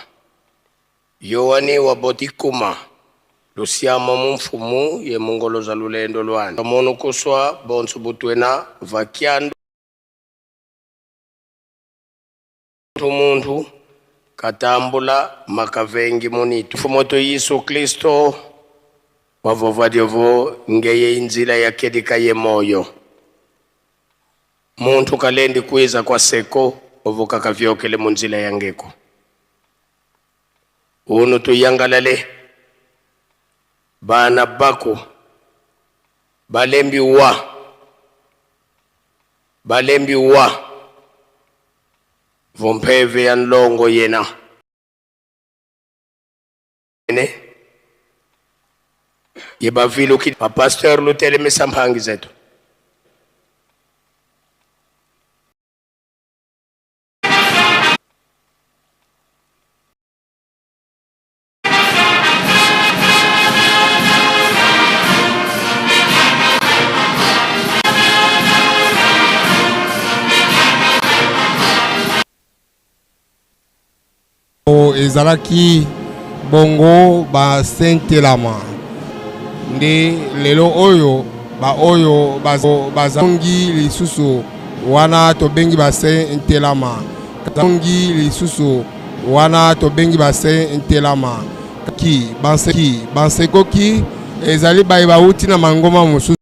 Yohani wa Botikuma Lusiama mumfumu ye mongoloza lulendo lwani mono kuswa bonso butwena vakyandu muntu katambula makavengi munitu fumoto Yesu Kristo wavova dyovo ngeye inzila yakedika ye moyo muntu kalendi kwiza kwa seko ovuka kavyokele munzila yangeko uno tuyangalale bana bako balembi wa vompeve ya nlongo yena ne yebaviluki bapasteur lutelemisa mphangi zethu. Ezalaki bongo basentelama nde lelo oyo baoyo bazongi lisusu wana tobengi basentelama zongi lisusu wana tobengi basentelama ki banseki bansekoki ezali baye bauti na mangoma mosusu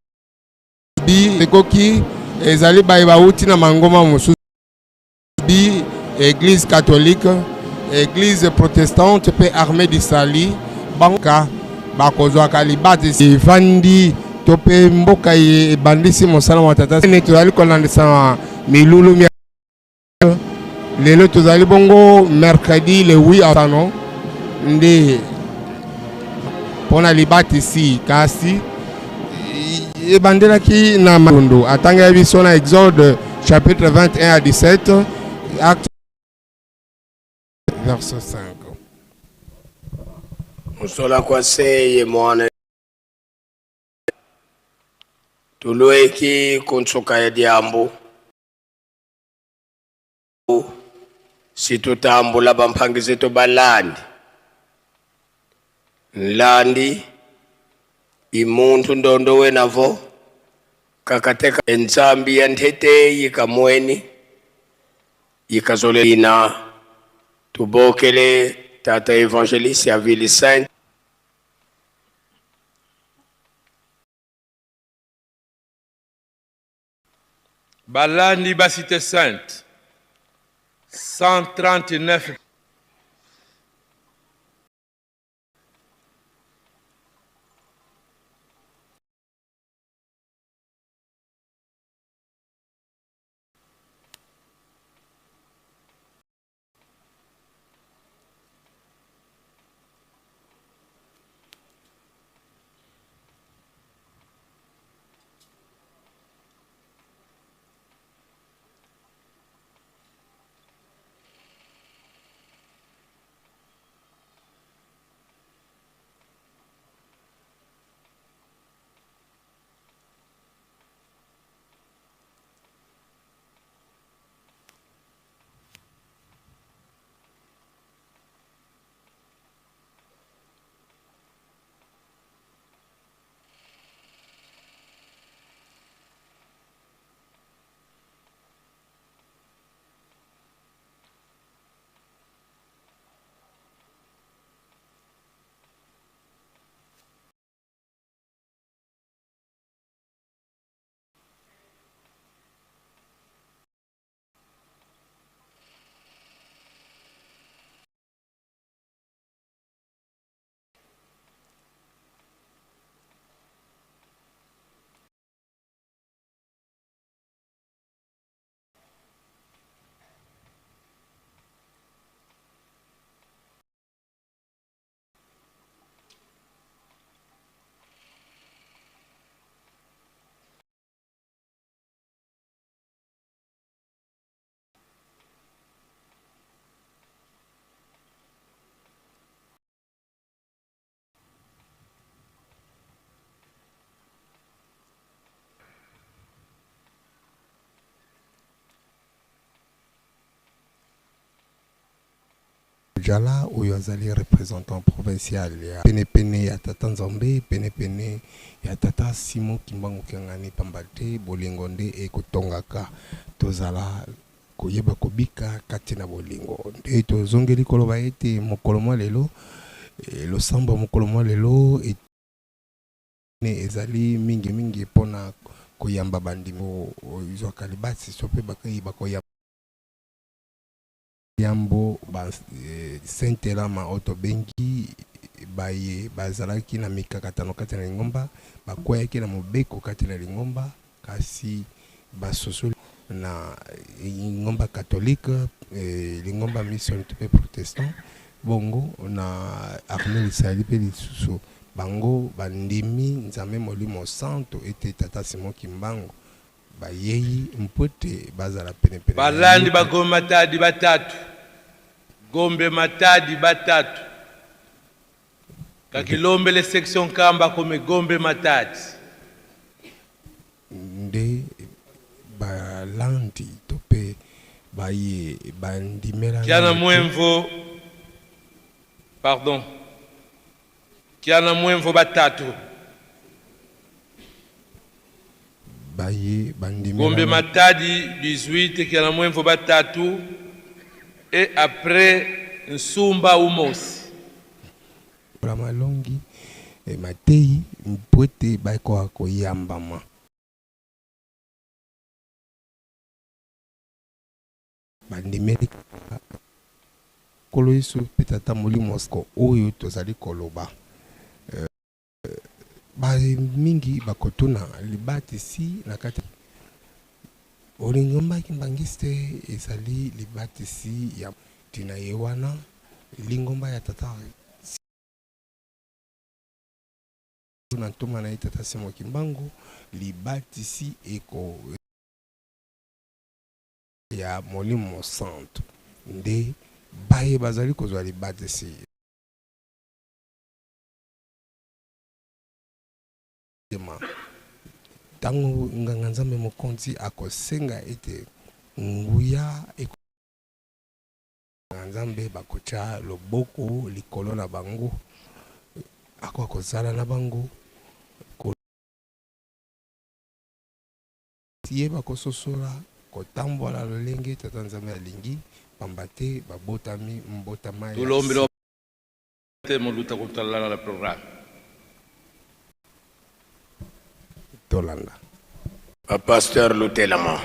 bi ekoki ezali baye bauti na mangoma mosusu bi église catholique, église protestante mpe armée du salut banka bakozwaka libatisi evandi to mpe mboka ye ebandisi mosala mwa tata ne tozali kolandisa milulu mia lelo tozali bongo mercredi le 8 atano nde mpona libatisi kasi ebandelaki na matundu atangaki biso na Exode chapitre 21 à 17, Acte verset 5. Musola kwa seye mwana tulweki kuntsuka ya diambu situtambula bamphangizeto balandi nlandi imuntu ndondo wenavo kakateka enzambi ya nthete yikamweni yikazolina tubokele tata evangeliste ya ville sainte. Balandi ba Cité Sainte 139. Jala oyo azali representant provincial ya penepene ya Tata Nzambe, penepene ya Tata Simon Kimbangu Kiangani, pamba te bolingo nde ekotongaka tozala koyeba kobika kati na bolingo. Nde tozongeli koloba ete mokolo mwa lelo, losambo ya mokolo mwa lelo ezali mingi mingi mpona koyamba bandimi ozwaka libatisi so mpe bakoyamba Yambo ba sentelama oyo tobengi baye bazalaki na mikakatano kati na lingomba, bakweyaki na mobeko kati na lingomba, kasi basosoli na lingomba katolike, lingomba mission to mpe protestant, bongo na armee lisali mpe lisusu bango bandimi Nzambe Molimo Santo ete Tata Simon Kimbangu Bayei mpo ete bazala penepene na ye. Balandi ba Gombe Matadi batatu Gombe Matadi batatu Kakilombele section Nkamba kome Gombe Matadi. Nde balandi to mpe baye bandimela Kiana nanu te. Mwemvo pardon Kiana Mwemvo batatu. Baye bandimela Gombe nanu. Matadi 18 Kiana Mwemvo batatu et après Nsumba Umosi. Lokola malongi mateyi mpo ete bakoka koyambama. Bandimeli kaka Nkolo Yesu mpe Tata Molimo oyo tozali koloba. Ba mingi bakotuna libatisi na kati ya lingomba Kimbanguiste ezali libatisi ya ntina ye wana lingomba ya Tata na ntoma na ye Tata Simon Kimbangu libatisi eko ya Molimo Mosantu nde baye bazali kozwa libatisi. Ntango nganga-nzambe mokonzi akosenga ete nguya eko Nganga-nzambe bakotya loboko likolo na bango, akoka kozala na bango, Koyeba kososola, kotambola lolenge Tata Nzambe alingi, pamba te babotami mbotama ya Tulombele sika. Te moluta kutalana na programme. Tolanda. Ba pasteur lutelama.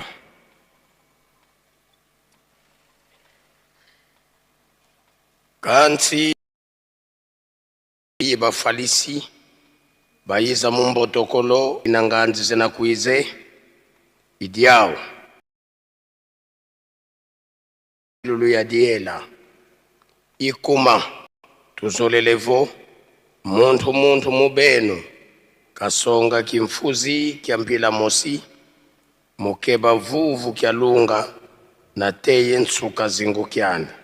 Kansi bafalisi bayiza mumbotokolo na nganzi zinakwize idyao Lulu ya diela ikuma tuzolelevo muntu muntu mubenu kasonga kimfuzi kya mpila mosi mukeba vuvu kya lunga na teye nsuka zingu kyanda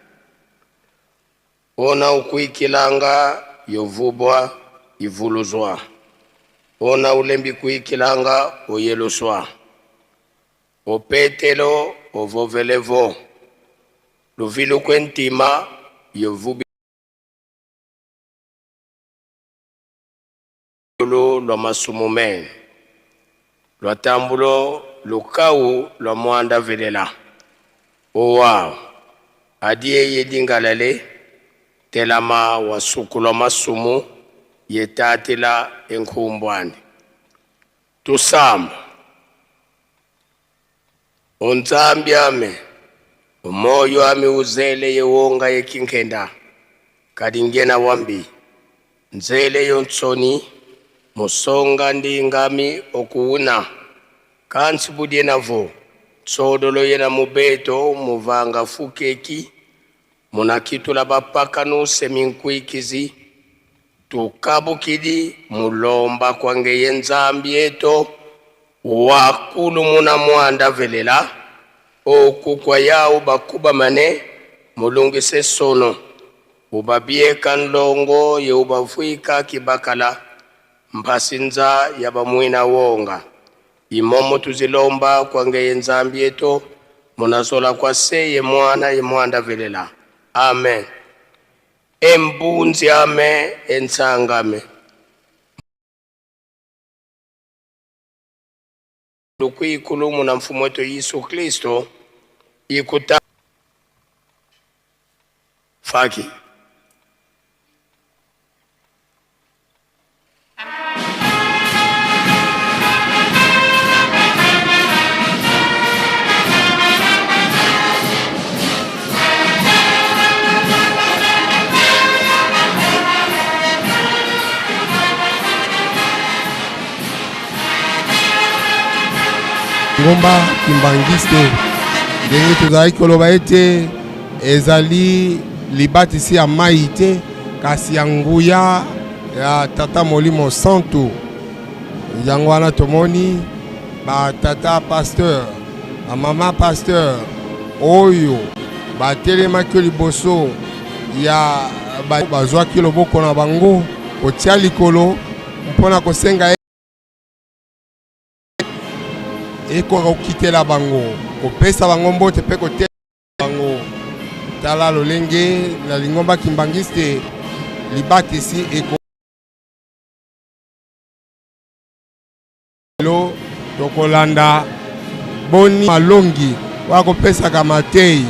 ona ukuikilanga yovubwa ivuluzwa ona ulembi kuikilanga oyeluswa Opetelo ovovelevo luvilu kwe ntima yovubi lwa masumu mene lwa tambulo lukau lwa mwanda velela owa adi eye dingalale telama wasukulwa masumu yetatila enkumbwani Tusamba. Onzambi ame, omoyo ami uzele yewonga yekinkenda, kadi ngena wambi, nzele yonsoni, musonga ndi ngami okuuna, kansi budie navo, tsodolo yena mubeto muvanga fukeki, munakitula bapakanu seminkuikizi, Tukabukidi mulomba kuangeye Nzambi eto wakulu muna muanda velela oku kua yau bakubamane mulungise sono ubabieka nlongo ye ubavuika kibakala mpasinza ya bamuina wonga imomo tuzilomba kuangeye Nzambi eto munazola kua se ye muana ye muanda velela. Amen. Embunziame ensangame. Lukwikulumu na mfumu wetu Yesu Kristo ikuta faki. Ngomba Kimbanguiste, ndenge tozalaki koloba ete ezali libatisi ya mai te, kasi ya nguya ya Tata Molimo Santu. Yango wana tomoni ba tata pasteur, ba mama pasteur oyo batelemaki liboso ya bazwaki loboko na bango kotia likolo mpo na kosenga ekoka kokitela bango, kopesa bango mbote mpe kote bango. Tala lolenge na lingomba Kimbanguiste libatisi eko Lelo tokolanda boni malongi oyo akopesaka mateyi.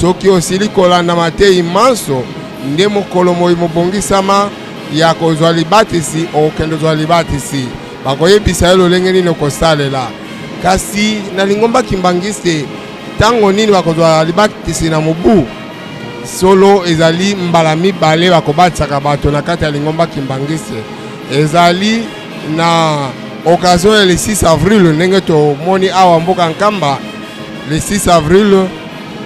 Soki osili kolanda mateyi manso, nde mokolo moyi mobongisama ya kozwa libatisi, okokende kozwa libatisi. Bakoyebisa yo lolenge nini okosalela. Kasi na lingomba Kimbanguiste, tango nini bakozwa libatisi na mobu? Solo ezali mbala mibale bakobatisaka bato na kati ya lingomba Kimbanguiste. Ezali na occasion ya le 6 avril, ndenge tomoni awa mboka Nkamba, le 6 avril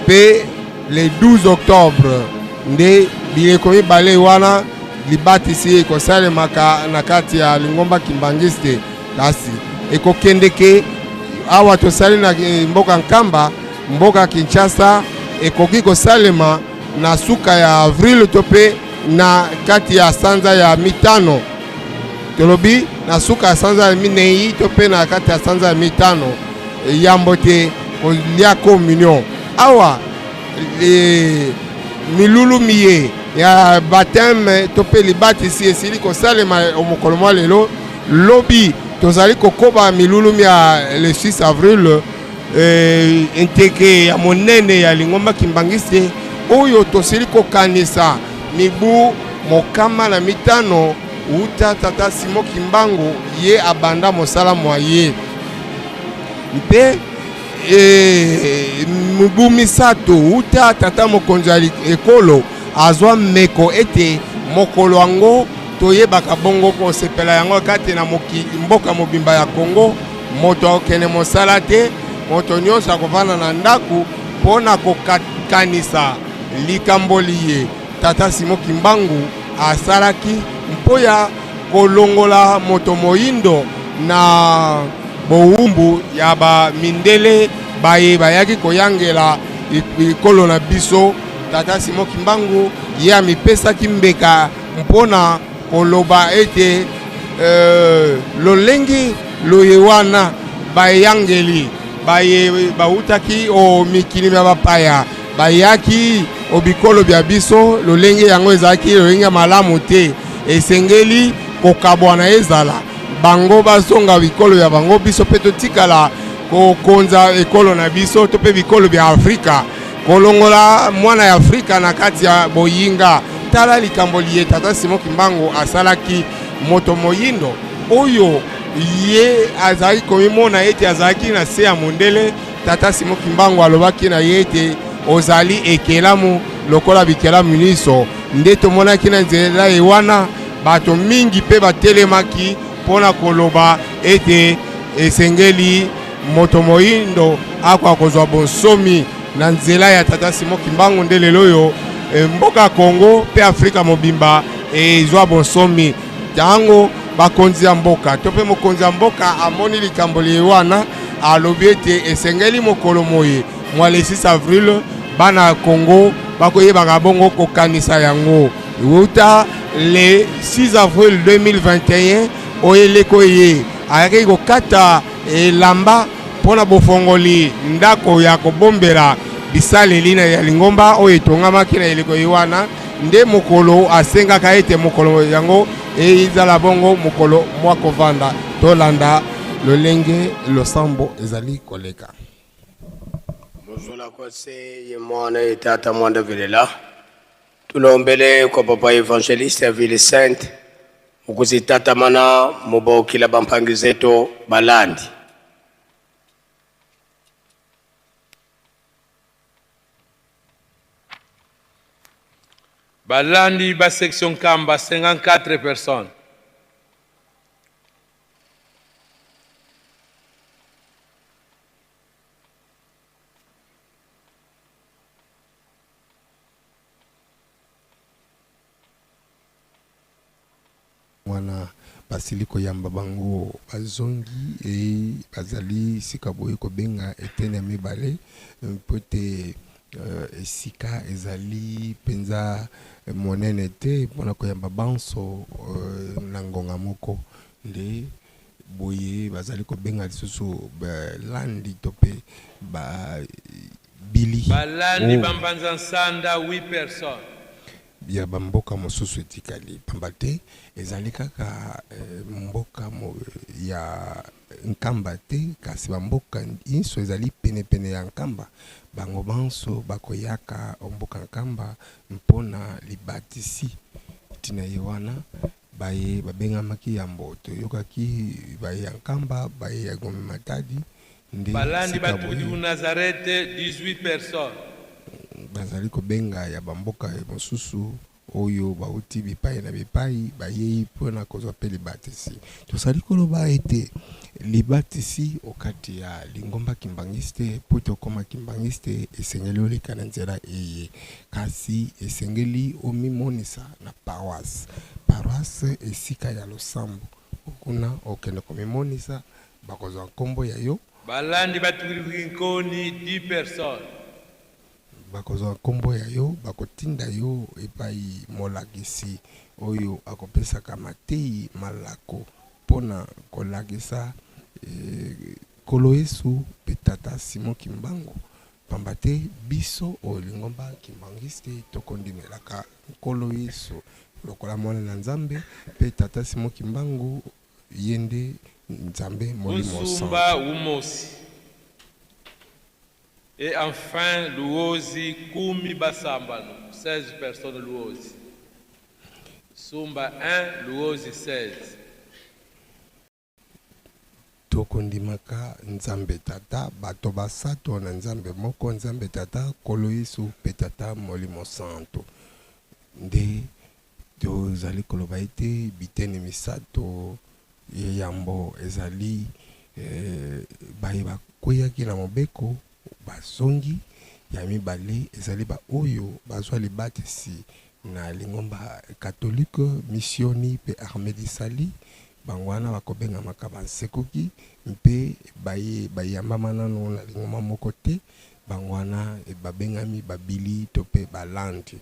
pe le 12 octobre, nde bileko mibale wana libatisi ekosalemaka na kati ya lingomba Kimbanguiste. Kasi ekokendeke awa tosali na mboka Nkamba, mboka Kinshasa ekoki kosalema na suka ya avril to pe na kati ya sanza ya mitano. Tolobi na suka ya sanza ya minei to pe na kati ya sanza ya mitano, yambo te kolia communion. Awa milulu miye ya baptême to pe libatisi esili kosalema mokolo mwa lelo. Lobi tozali kokoba milulu mya le 6 avril, enteke ya monene ya lingomba Kimbanguiste oyo tosili kokanisa mibu 150 uta tata Simon Kimbangu ye abanda mosala mwa ye, mpe mibu 3 uta tata mokonzi ya ekolo azwa meko ete mokolo yango toyebaka bongo kosepela yango kati na mboka mobimba ya Congo. Moto akokende mosala te, moto nyonso akovanda na ndako mpo na kokanisa likambo liye tata Simon Kimbangu asalaki mpo ya kolongola moto moyindo na bowumbu ya ba mindele baye bayaki koyangela ekolo na biso. Tata Simon Kimbangu ye amipesaki mbeka mpo na koloba ete lolenge loye wana bayangeli baye bautaki o mikili mya bapaya bayaki o bikolo bya biso, lolenge yango ezalaki lolenge ya malamu te, esengeli kokabwana ezala bango bazonga bikolo bya bango, biso mpe totikala kokonza ekolo na biso to mpe bikolo bya Afrika, kolongola mwana ya Afrika na kati ya boyinga. Tala likambo liye tata Simon Kimbangu asalaki. Moto moyindo oyo ye azalaki komimona ete azalaki na se ya mondele, tata Simon Kimbangu alobaki na ye ete ozali ekelamu lokola bikelamu nyonso. Nde tomonaki na nzela ye wana bato mingi mpe batelemaki mpo na koloba ete esengeli moto moyindo akoka kozwa bonsomi na nzela ya tata Simon Kimbangu. Nde lelo oyo mboka Congo mpe Afrika mobimba ezwa bonsomi. Tango bakonzi ya mboka to mpe mokonzi ya mboka amoni likambo liye wana, alobi ete esengeli mokolo moye mwa le 6 avril bana ya Congo bakoyebaka bongo kokanisa yango wuta le 6 avril 2021 oyo eleko eye ayaki kokata elamba mpo na bofongoli ndako ya kobombela bisaleli ya lingomba oyo etongamaki na eleko ye wana. Nde mokolo asengaka ete mokolo yango ezala bongo mokolo mwa kovanda. Tolanda lolenge losambo ezali koleka. Muzola kose ye mwana ye tata mwanda velela tulombele kwa papa evangeliste ya ville sainte mukuzi tata mana mubokila bampangi zetu balandi. Balandi ba section Nkamba 54 personnes. Wana basili koyamba bango, bazongi e bazali sika boye kobenga eteni ya mibale, mpo ete esika ezali mpenza monene te mpo na koyamba banso na ngonga moko. Nde boye bazali kobenga lisusu balandi to mpe babili. Balandi ba Mbanza Nsanda, 8 personnes. Ya bamboka mosusu etikali, pamba te ezali kaka mboka ya Nkamba te, kasi bamboka inso ezali penepene ya Nkamba, bango banso bakoyaka o mboka Nkamba mpo na libatisi. Ntina ye wana, baye babengamaki yambo, toyokaki baye ya Nkamba, baye ya Gombe Matadi, nde Balandi sika ba boye. Tudu Nazareth, 18 personnes. Bazali kobenga ya bamboka mosusu oyo bauti bipai na bipai bayei mpo na kozwa mpe libatisi. Tozali koloba ete libatisi okati ya lingomba Kimbanguiste, mpo ete okoma Kimbanguiste esengeli oleka na nzela eye, kasi esengeli omimonisa na paroisse. Paroisse esika ya losambo, kuna okende komimonisa, bakozwa nkombo ya yo. Balandi ba Tukinkoni, 10 personnes. Bakozwa nkombo ya yo, bakotinda yo epai molakisi oyo akopesaka mateyi malako mpo na kolakisa Nkolo Yesu mpe Tata Simon Kimbangu, pamba te biso o lingomba Kimbanguiste tokondimelaka Nkolo Yesu lokola Mwana na Nzambe mpe Tata Simon Kimbangu ye nde Nzambe Molimo Nsumba Santu. Umosi. Et enfin Luozi kumi basambano, 16 personnes Luozi. Sumba 1, Luozi 16. Tokondimaka Nzambe Tata, bato basato na Nzambe moko, Nzambe Tata, Nkolo Yesu, mpe Tata Molimo Santu. Nde tozali koloba ete biteni misato ya yambo ezali baye bakweyaki na mobeko bazongi, ya mibale ezali baoyo bazwa libatisi na lingomba Katolike, Misioni mpe Armee du Salut, bango wana bakobengamaka bansekoki, mpe baye bayambama nano na lingomba moko te, bango wana babengami babili to mpe balandi.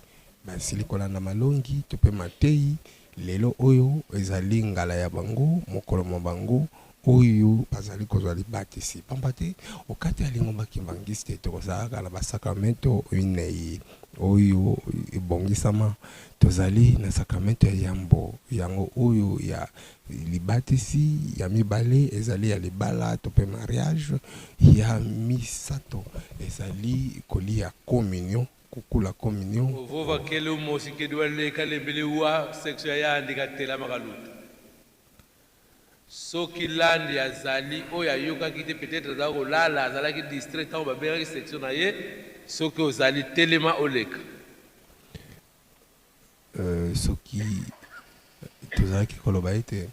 Basili kolanda malongi to mpe mateyi, lelo oyo ezali ngala ya bango, mokolo mwa bango oyo bazali kozwa libatisi. Pamba te, o kati ya lingomba Kimbanguiste, tokozalaka na ba sacramento minei oyo ebongisama. Tozali na sacramento ya yambo, yango oyo ya libatisi, ya mibale ezali ya libala to mpe mariage, ya misato ezali koliya communion, Kukula communion. Ovova kele umosi kedi wa leka lembele wa section ya yandi ka telama ka luta. Soki landi azali oyo ayokaki te peut-etre azalaki kolala azalaki distrait tango babengaki section na ye soki ozali telema oleka. Soki tozalaki koloba ete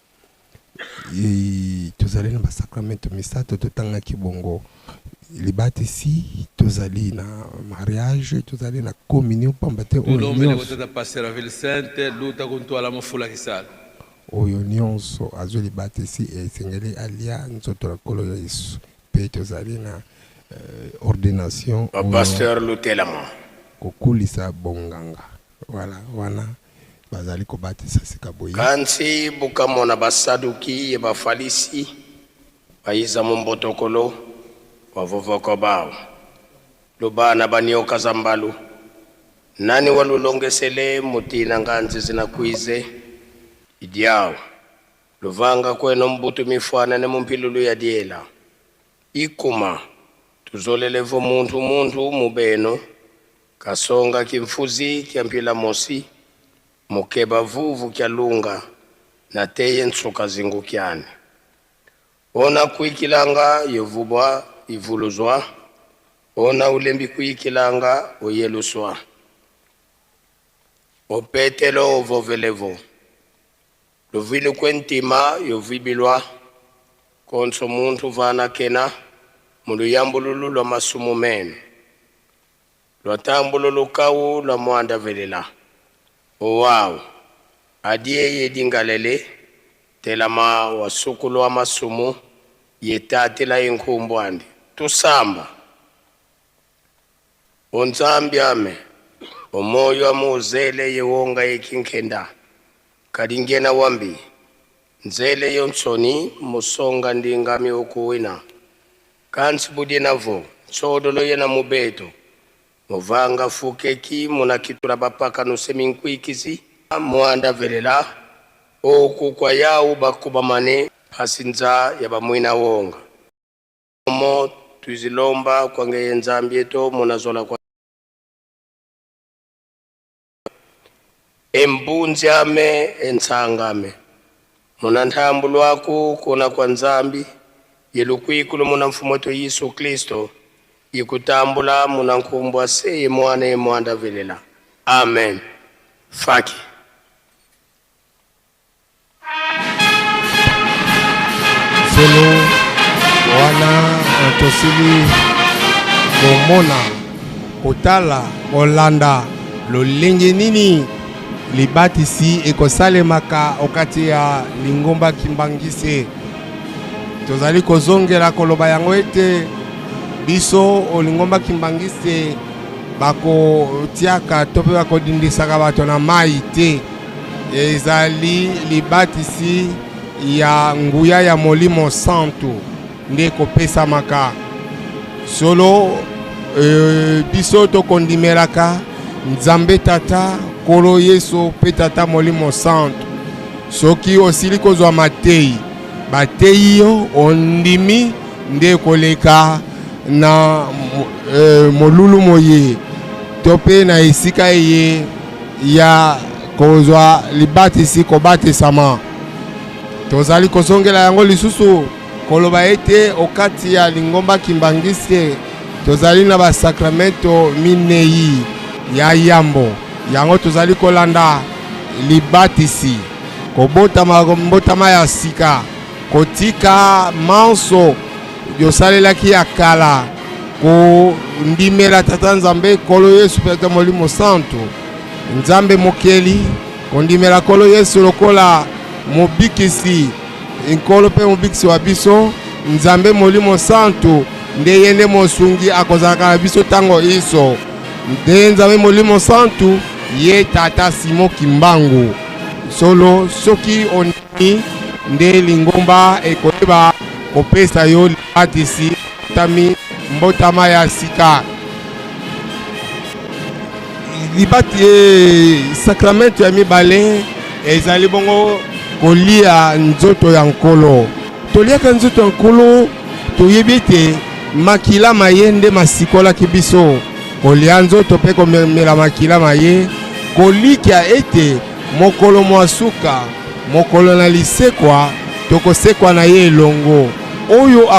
tozali na basakramento misato, totangaki bongo libatisi, tozali na mariage, tozali na communion, pamba te oyo Tulombele nyonso kotata pasteur ya ville sainte luta kuntwala mufula kisala. Oyo nyonso azwi libatisi esengeli alia nzoto na Nkolo Yesu. Mpe tozali na ordination Ba oyo pasteur lutelama. kokulisa bonganga. Voilà, wana bazali kobatisa sika boye. Kansi bukamona basaduki ye bafalisi bayiza mumbotokolo bavovoko bawu. Lubana banioka za mbalu. Nani walulongesele mutina nganzi zinakwize idyawo luvanga kweno mbutu mifwana ne mumpilulu ya diela ikuma tuzolelevo muntu muntu mubeno kasonga kimfuzi kya mpila mosi mukeba vuvu kya lunga na teye nsuka zingu kyane ona kuikilanga yovubwa ivuluzwa ona ulembi kuikilanga oyeluswa opetelo ovovelevo luvili kwentima yovibilwa konso muntu vana kena muluyambululu lwa masumu mene lwatambulo lukawu lwa mwanda velela owawu adiye yedingalele telama wasuku lwa masumu yetatela inkhumbu andi tusamba onzambi ame omoyo amuuzele yewonga yekinkhenda kalingena wambi nzele yonsoni musonga ndingami okuwina kansi budi navo nsodolo yena mubeto muvanga fukeki munakitula bapaka nuseminkwikisi muanda velela oku kwa yawu bakubamane pasi nza ya bamwina wonga omo twizilomba kwangeye nzambi eto munazola kwa embunzi ame entsanga ame muna nthambu lwaku kuna kwa nzambi yelukwikulu muna mfumu wetu Yesu Kristo ikutambula muna nkumbu aseye mwana emwanda velela amen faki Solo wana tosili komona kotala kolanda lolenge nini libatisi ekosalemaka okati ya lingomba kimbangise tozali kozongela koloba yango ete biso olingomba kimbangiste bakotiaka to mpe bakodindisaka bato na mai te ezali libatisi ya nguya ya Molimo Santu nde ekopesamaka. Solo e, biso tokondimelaka Nzambe Tata, Nkolo Yesu mpe Tata Molimo Santu. Soki osili kozwa mateyi, bateyi yo, ondimi nde koleka na e, molulu moye to mpe na esika eye ya kozwa libatisi kobatisama. Tozali kozongela yango lisusu koloba ete okati ya lingomba kimbangiste tozali na basakramento minei ya yambo. Yango tozali kolanda libatisi, kobotama mbotama ya sika, kotika manso yosalelaki ya kala, kondimela Tata Nzambe, Nkolo Yesu mpe Tata Molimo Santu, Nzambe Mokeli, kondimela Nkolo Yesu lokola Mobikisi, Nkolo mpe Mobikisi wa biso, Nzambe Molimo Santu nde ye nde mosungi akozalaka na biso ntango inso. Nde Nzambe Molimo Santu ye Tata Simon Kimbangu. Solo soki ondimi nde lingomba ekoyeba kopesa yo libatisi tami mbotama ya sika. Libati e, sakramento ya mibale ezali bongo kolia nzoto ya Nkolo. Toliaka nzoto ya Nkolo, toyebi ete makila ma ye nde masikolaki biso. Kolia nzoto mpe komela makila ma ye, kolikia ete mokolo mwa suka, mokolo na lisekwa, tokosekwa na ye elongo. Oyo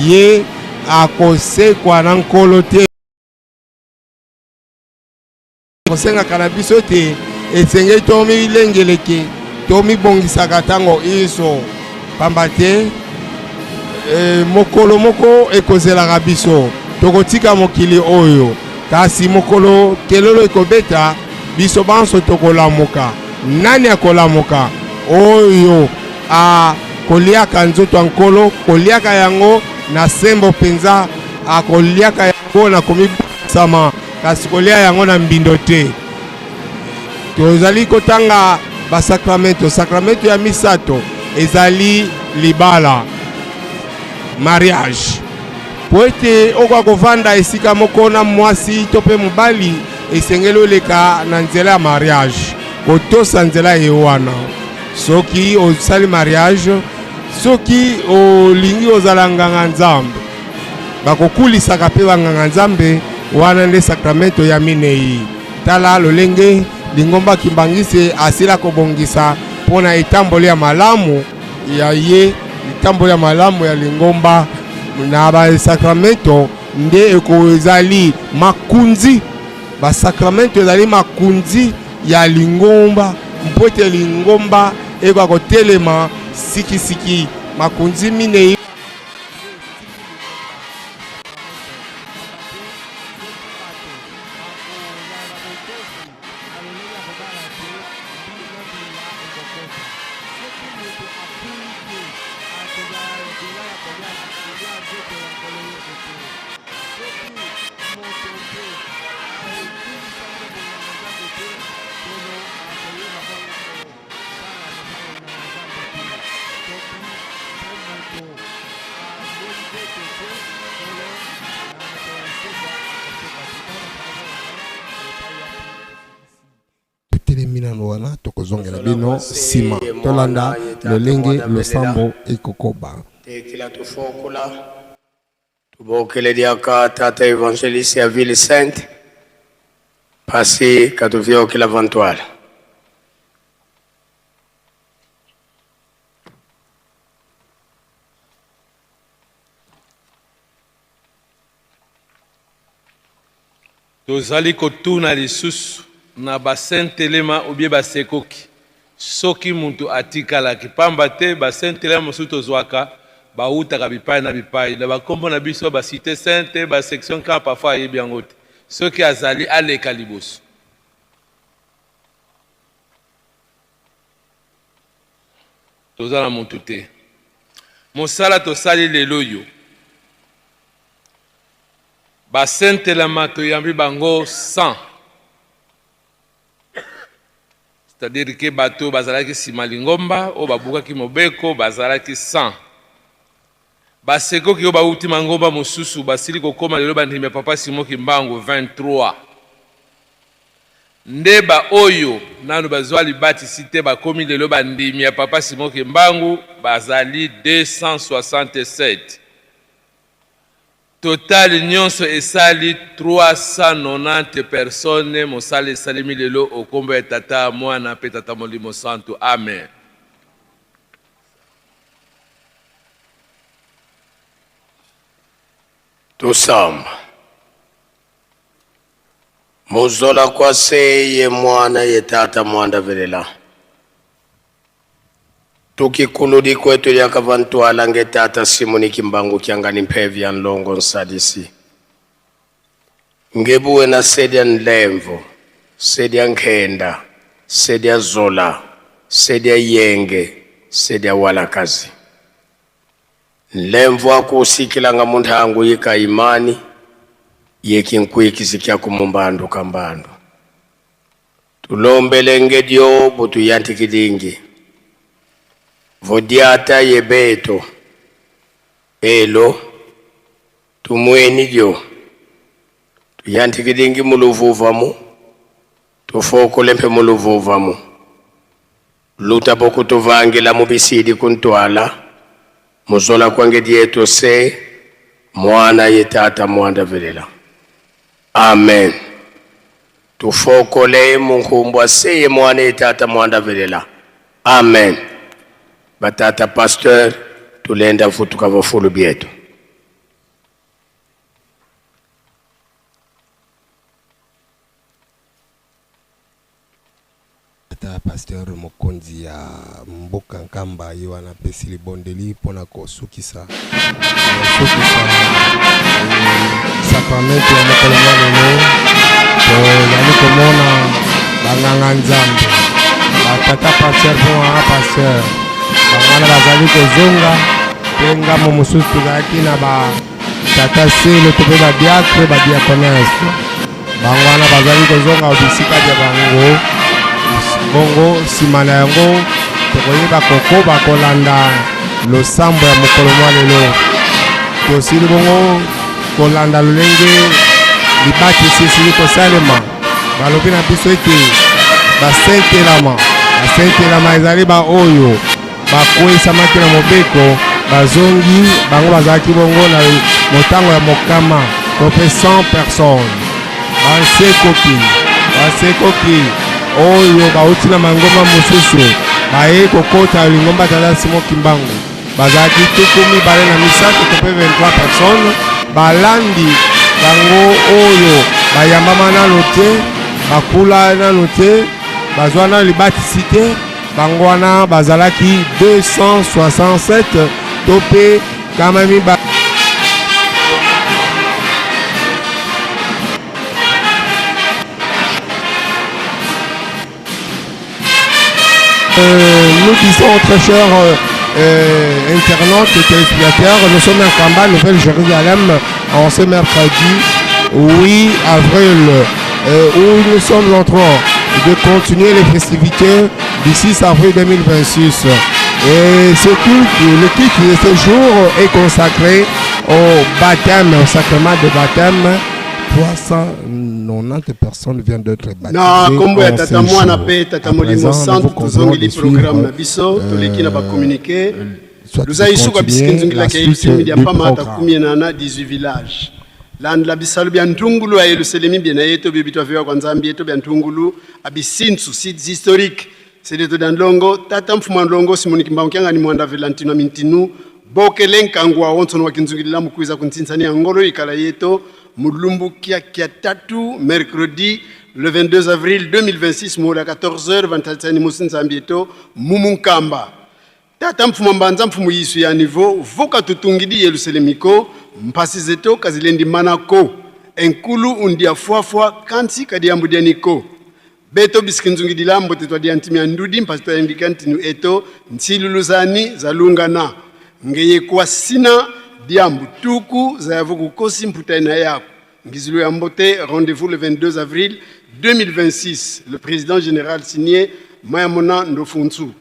ye akosekwa na Nkolo te. Kosengaka na biso ete esengeli tomilengeleke, tomibongisaka ntango inso, pamba te e, mokolo moko ekozelaka biso, tokotika mokili oyo, kasi mokolo kelelo ekobeta, biso banso tokolamuka. Nani akolamuka? Oyo akoliaka nzoto ya Nkolo, koliaka yango na sembo mpenza, akoliaka yango na komibongisama, kasi kolia yango na mbindo te. Tozali kotanga basakramento. Sakramento ya misato ezali libala, mariage. Mpo ete okoka kovanda esika moko na mwasi to mpe mobali, esengeli oleka na nzela ya mariage, kotosa nzela ye wana. Soki osali mariage, soki olingi ozala nganga Nzambe, bakokulisaka mpe banganga Nzambe wana nde sakramento ya minei. Tala lolenge lingomba Kimbanguiste asila kobongisa mpo na etamboli ya malamu ya ye, etamboli ya malamu ya lingomba na basakramento nde ekozali makunzi. Basakramento ezali makunzi ya lingomba mpo ete lingomba ekoka kotelema sikisiki. Makunzi minei. Totelemi nano wana, tokozongela bino nsima. Tolanda lolenge losambo ekokoba. Tekila tufokola tubokele diaka tata evangeliste ya ville sainte pasi katuviokila vantwala. Tozali kotuna lisusu na basentelema obie basekoki soki mutu atikalaki, pamba te basentelema mosusu tozwaka bawutaka bipai na bipai na bakombo na biso ba cite sainte ba section camp parfois ayebi yango te. Soki azali aleka liboso. Toza na mutu te. Mosala tosali lelo oyo basentelama toyambi bango 100, c'est-à-dire que bato bazalaki nsima lingomba oyo babukaki mobeko bazalaki 100. Basekoki oyo bauti mangomba mosusu basili kokoma lelo bandimi ya Papa Simon Kimbangu 23. Nde ba oyo nanu bazwa libatisi te bakomi lelo bandimi ya Papa Simon Kimbangu bazali 267. Total nyonso esali 390 personnes. Mosala esalemi lelo okombo ya Tata, Mwana pe Tata Molimo Santu. Amen. Tosamba. Muzola kwa se ye mwana ye tata mwanda velela. Tukikuludi kwetu lyakavantwala nge tata Simoni Kimbangu kiangani mpevi ya nlongo nsalisi. Ngebuwe na sedia nlemvo, sedia nkhenda, sedia zola, sedia yenge, sedia walakazi. Nlemvo akusikilanga munthangu yika imani, yeki nkwikisi kya kumumbandu kambandu. Tulombele ngedio butuyantikilingi. Vodiata yebeto. Elo tumweni dio. Tuyantikilingi muluvuvamu. Tufokole mpe muluvuvamu. Luta bokutuvangila mubisidi kuntwala. Muzola kwange dieto se mwana ye tata mwanda velela. Amen. Tufokole munkumbwa se ye mwana ye tata mwanda velela. Amen. Batata pasteur tulenda futuka vafulu bietu. Tata pasteur mokonzi ya mboka Nkamba ye wana apesi libondeli mpo na kosukisa kosukisa sakramento ya mokolo mwa lelo. Tozali komona banganga Nzambe, batata pasteur mpe mama pasteur, bango wana bazali kozonga, mpe ngambo mosusu tozalaki na ba tata selo to mpe badiakre badiakonese, bango wana bazali kozonga bisika bya bango. Bongo nsima na yango tokoyeba kokoba kolanda losambo ya mokolo mwa lelo. Tosili bongo. Kolanda lolenge libatisi esili kosalema, balobi na biso ete basentelama basentelama ezali baoyo bakweisamaki na mobeko bazongi bango bazalaki bongo na motango ya mokama to mpe 100 personnes basekoki basekoki oyo bauti na mangomba mosusu baye kokota lingomba tata Simon Kimbangu bazalaki 23 to mpe 23 personnes balandi bango oyo bayambama nano te bakula nano te bazwa nano libatisi te bango wana bazalaki 267 to mpe kama miba Euh, nous disons très chers euh, euh, internautes et téléspectateurs, nous sommes à Kamba, Nouvelle-Jérusalem, en ce mercredi 8 avril, euh, où nous sommes en train de continuer les festivités du 6 avril 2026. Et ce culte, le culte de ce jour est consacré au baptême, au sacrement de baptême. 390 personnes viennent d'être baptisées. Na nkombo ya en tata ce mwana jour. mpe tata À molimo présent, nous santu vous convions tozongeli de suivre, programme na biso toleki na bacommuniqué soit luza isuka continuer bisiki la nzungilaka suite yeluselemi dia du mpama ata programme. kumi enana 18 village landela bisalu bya ntungulu ya yeluselemi bie na ye to biebi twavewa kwa nzambi ye to bya ntungulu abisinsu sites historique sedeto dia ndongo tata mfumu wa ndongo simoni kimbangu kiangani mwanda velantino mintinu bokele nkangu wa onsono wa kinzungilila mukwiza kuntsintsani ya ngolo ikala yeto mulumbu kia kia tatu mercredi le 22 avril 2026 mola 14h vantatsani musi nzambi yeto mumunkamba tata mfumu mbanza mfumu yisu ya niveau voka tutungidi yeluselemiko mpasi zeto kazilendi manako enkulu undia fwafwa kansi kadiambudianiko beto bisikinzungidila mbote twadia ntimi ya ndudi mpasi twayendika ntinu eto ntsiluluzani zalungana ngeye kwa sina diambu tuku zayavu kukosi mputa ina yako ngizulu ya mbote rendez-vous le 22 avril 2026 le président général signé mayamona ndofunsu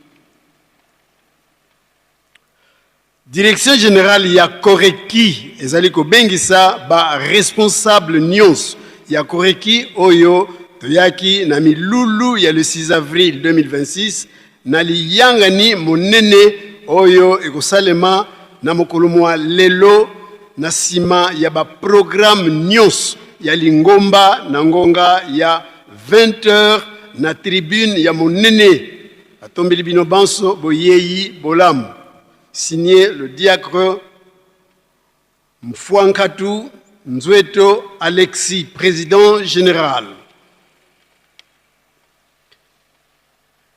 Direction générale ya Koreki ezali kobengisa ba responsable nyonso ya Koreki oyo toyaki na milulu ya le 6 avril 2026 na liyangani monene oyo ekosalema na mokolo mwa lelo na nsima ya ba programme nyonso ya lingomba na ngonga ya 20h na tribune ya monene. Atombeli bino banso boyeyi bolamu. Signé le diacre Mfouankatu Nzweto Alexis, président général.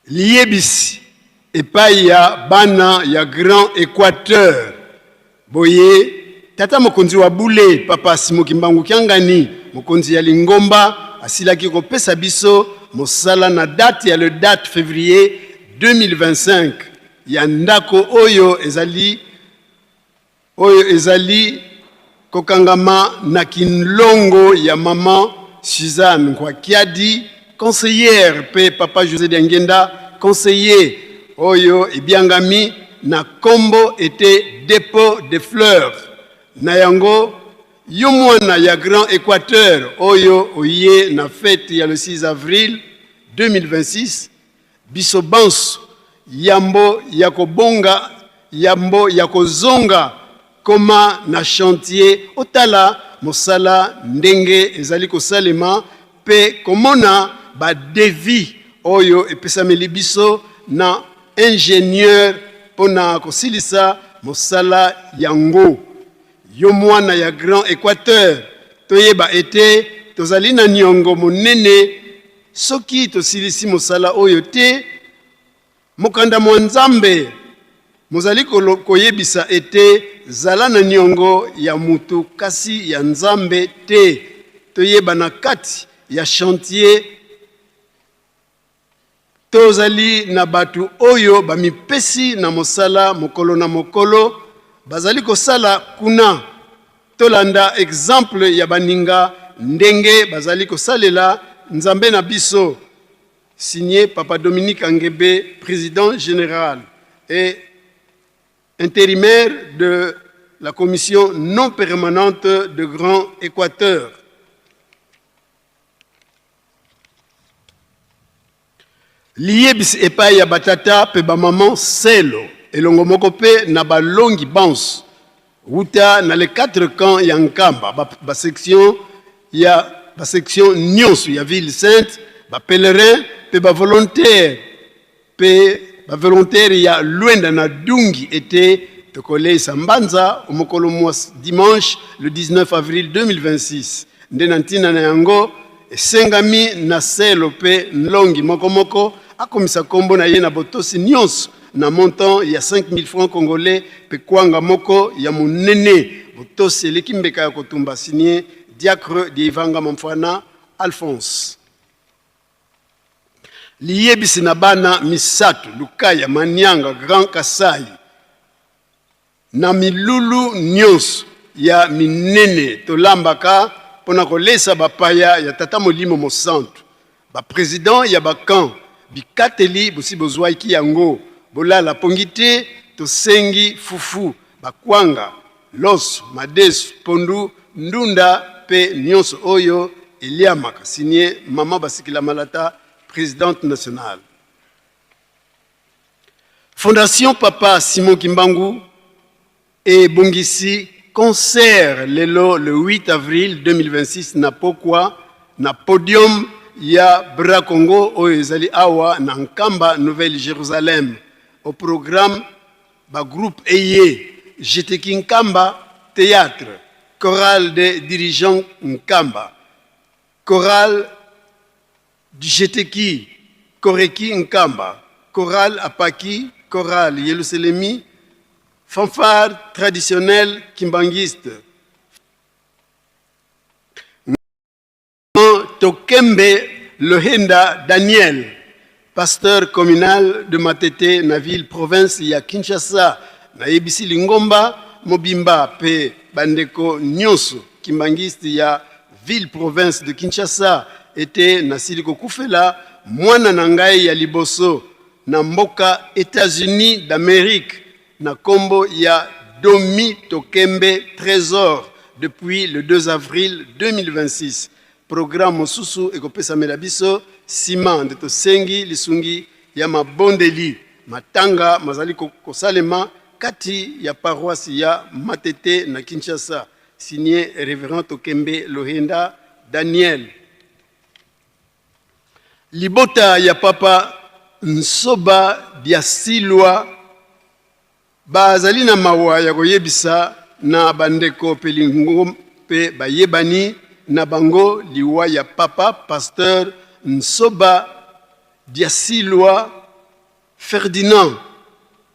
Liyebisi epai ya bana ya Grand Équateur boye tata mokonzi wa bule papa Simo Kimbangu Kiangani mokonzi ya lingomba asilaki kopesa biso mosala na date ya le date février 2025 ya ndako oyo ezali oyo ezali kokangama na kinlongo ya mama Suzanne Nkwakiadi conseillère mpe papa José Diangenda conseiller oyo ebiangami na kombo ete dépôt de fleurs na yango yo mwana ya Grand Équateur oyo oye na fête ya le 6 avril 2026 biso banso yambo ya kobonga yambo ya kozonga koma na chantier otala mosala ndenge ezali kosalema mpe komona badevis oyo epesameli biso na ingénieur mpona kosilisa mosala yango. Yo mwana ya Grand Équateur, toyeba ete tozali na niongo monene soki tosilisi mosala oyo te. Mokanda mwa Nzambe mozali koyebisa ete zala na niongo ya mutu kasi ya Nzambe te. Toyeba na kati ya chantier tozali na bato oyo bamipesi na mosala mokolo na mokolo bazali kosala kuna. Tolanda exemple ya baninga ndenge bazali kosalela Nzambe na biso. Signé Papa Dominique Angebe, président général et intérimaire de la commission non permanente de Grand Équateur. Liyebisi epai ya batata mpe bamama selo elongo moko mpe na balongi banso wuta na les quatre camps ya Nkamba, ba, ba section ya ba section nyonso ya ville sainte, ba pèlerins mpe ba volontaires mpe ba volontaires ya Luenda na Dungi ete tokoleisa mbanza mokolo mwa dimanche le 19 avril 2026. Nde na ntina na yango esengami na selo mpe nlongi moko moko akomisa nkombo na ye na botosi nyonso na montant ya 5000 francs congolais mpe kwanga moko ya monene. Botosi eleki mbeka ya kotumba. Signé Diacre Dieivanga Mamfana Alphonse. Liyebisi na bana misato Lukaya, Manianga, Grand Kasai na milulu nyonso ya minene tolambaka mpo na kolesa bapaya ya Tata Molimo Mosantu. Ba president ya ba camp bikateli bosi bozwaki yango, bolala pongi te, tosengi fufu, bakwanga, loso, madesu, pondu, ndunda mpe nyonso oyo eliamaka. Signe Mama Basikila Malata, presidente nationale. Fondation Papa Simon Kimbangu ebongisi concert lelo le 8 avril 2026 na pokwa na podium ya Bracongo oyo ezali awa na Nkamba Nouvelle Jérusalem. Au programme ba groupe eye Jeteki Nkamba Théâtre, Chorale des dirigeants Nkamba, Chorale du Jeteki Koreki Nkamba, Chorale Apaki, Chorale Yelusalemi, Fanfare traditionnelle kimbanguiste. Tokembe Lohenda Daniel, pasteur communal de Matete na ville province ya Kinshasa, nayebisi lingomba mobimba pe bandeko nyonso kimbanguiste ya ville province de Kinshasa ete nasili kokufela mwana na ngai ya liboso na mboka Etats-Unis d'Amerique na kombo ya Domi Tokembe Tresor depuis le 2 avril 2026. Programme mosusu ekopesamela biso sima nde tosengi lisungi ya mabondeli. Matanga mazali kosalema kati ya paroisse ya Matete na Kinshasa. Signé Reverend Tokembe Lohenda Daniel. Libota ya Papa Nsoba Biasilwa bazali na mawa ya koyebisa na bandeko mpe lingo mpe bayebani na bango liwa ya Papa Pasteur Nsoba Biasilwa Ferdinand,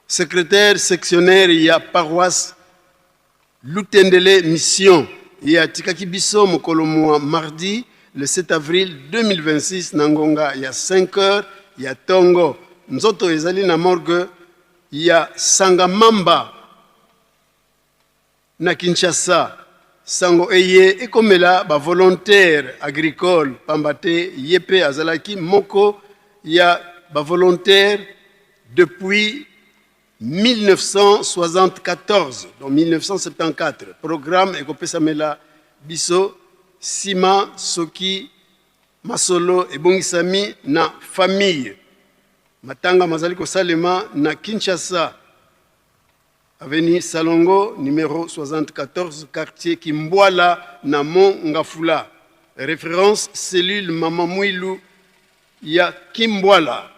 secretaire sectionnaire ya paroisse Lutendele Mission. Ye atikaki biso mokolo mua mardi le 7 avril 2026 na ngonga ya 5 heures ya tongo. Nzoto ezali na morgue ya Sangamamba na Kinshasa. Sango eye ekomela ba volontaires agricoles pamba te ye pe azalaki moko ya ba volontaires depuis 1974, donc 1974. Programme ekopesamela biso sima soki masolo ebongisami na famille. Matanga mazali kosalema na Kinshasa, avenue Salongo numero 74, quartier Kimbwala na Mont Ngafula. Reference cellule Mama Mwilu ya Kimbwala.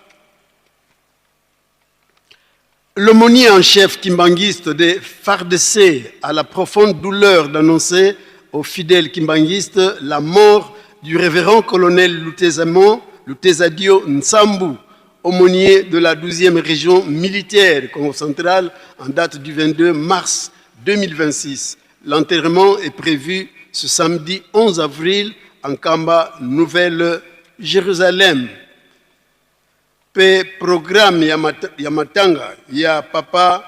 L'aumônier en chef kimbanguiste des FARDC a la profonde douleur d'annoncer aux fidèles kimbanguistes la mort du révérend colonel Lutezamon Lutezadio Nsambu, aumônier de la 12e région militaire Congo central en date du 22 mars 2026. L'enterrement est prévu ce samedi 11 avril en Kamba, Nouvelle-Jérusalem. Pe programme ya, mat ya matanga ya papa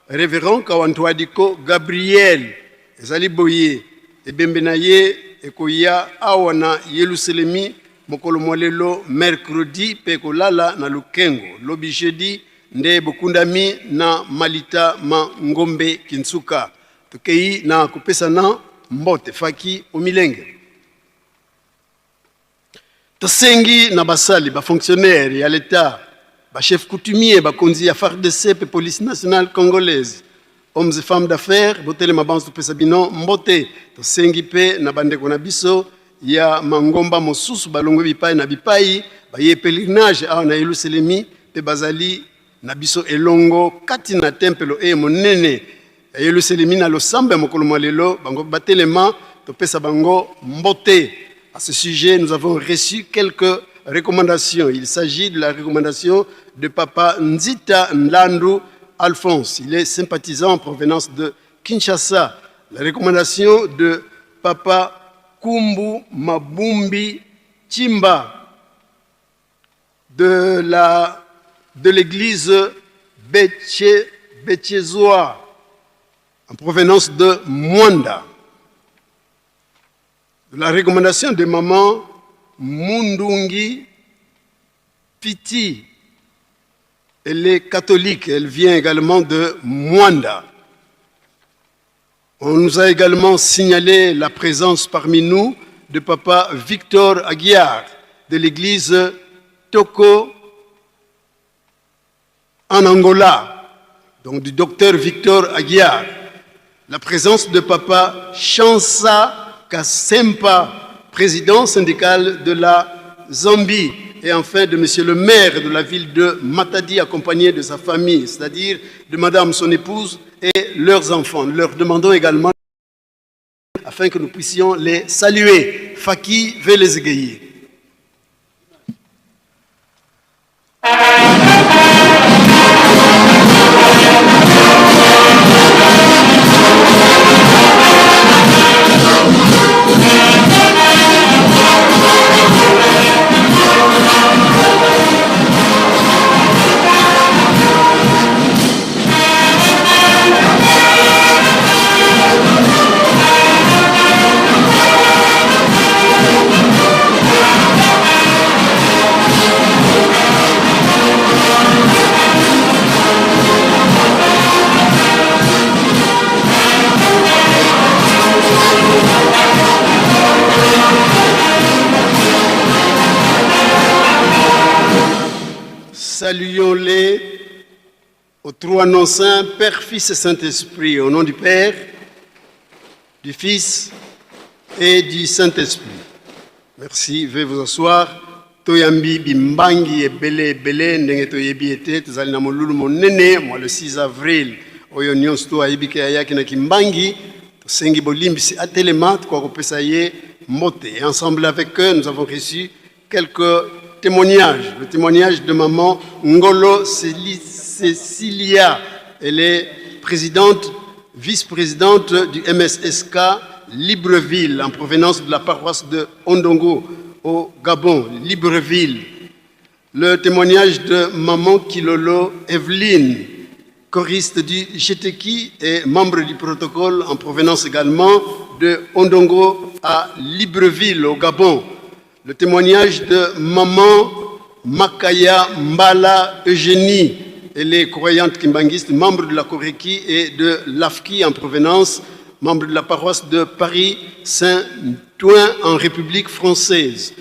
Reverend Kawantuadiko Gabriel ezali boye: ebembe na ye ekoya awa na Yelusalemi mokolo mwa lelo mercredi pe ekolala na Lukengo lobi jeudi nde bokundami na malita ma Ngombe Kinsuka. Tokei na kopesana mbote. Faki Omilenge. Tosengi na basali, ba fonctionnaires ya l'Etat, ba chefs coutumiers, bakonzi ya FARDC pe police nationale congolaise, hommes et femmes d'affaires, botelema banso topesa bino mbote. Tosengi pe na bandeko na biso ya mangomba mosusu balongwe bipai na bipai, baye pèlerinage awa na Yelusalemi pe bazali na biso elongo kati na tempelo eye monene ya Yelusalemi na losambo ya mokolo mwa lelo, bango batelema topesa bango mbote. À ce sujet, nous avons reçu quelques recommandations. Il s'agit de la recommandation de Papa Nzita Nlandu Alphonse. Il est sympathisant en provenance de Kinshasa. La recommandation de Papa Kumbu Mabumbi Chimba de la de l'église Betchezoa en provenance de Mwanda. La recommandation de maman Mundungi Piti, elle est catholique, elle vient également de Mwanda. On nous a également signalé la présence parmi nous de papa Victor Aguiar de l'église Toko en Angola, donc du docteur Victor Aguiar. La présence de papa Chansa Kasempa, président syndical de la Zambie, et enfin de monsieur le maire de la ville de Matadi, accompagné de sa famille, c'est-à-dire de madame son épouse et leurs enfants. Nous leur demandons également afin que nous puissions les saluer. Faki veut les égayer. Saluons-les aux trois noms saints, Père, Fils et Saint-Esprit, au nom du Père, du Fils et du Saint-Esprit. Merci, veuillez vous asseoir. Toyambi bimbangi ebele ebele ndenge toyebi ete tozali na molulu monene mwa le 6 avril oyo nyonso to ayebi ke ayaki na kimbangi tosengi bolimbisi atelema tokoka kopesa ye mbote. Et ensemble avec eux, nous avons reçu quelques témoignages. Le témoignage de maman Ngolo Cécilia. Elle est présidente, vice-présidente du MSSK Libreville, en provenance de la paroisse de Ondongo, au Gabon, Libreville. Le témoignage de maman Kilolo Evelyne, choriste du GTK et membre du protocole en provenance également de Ondongo à Libreville, au Gabon. Le témoignage de maman Makaya Mbala Eugénie, elle est croyante kimbanguiste, membre de la Koreki et de l'AFKI en provenance, membre de la paroisse de Paris-Saint-Ouen en République française.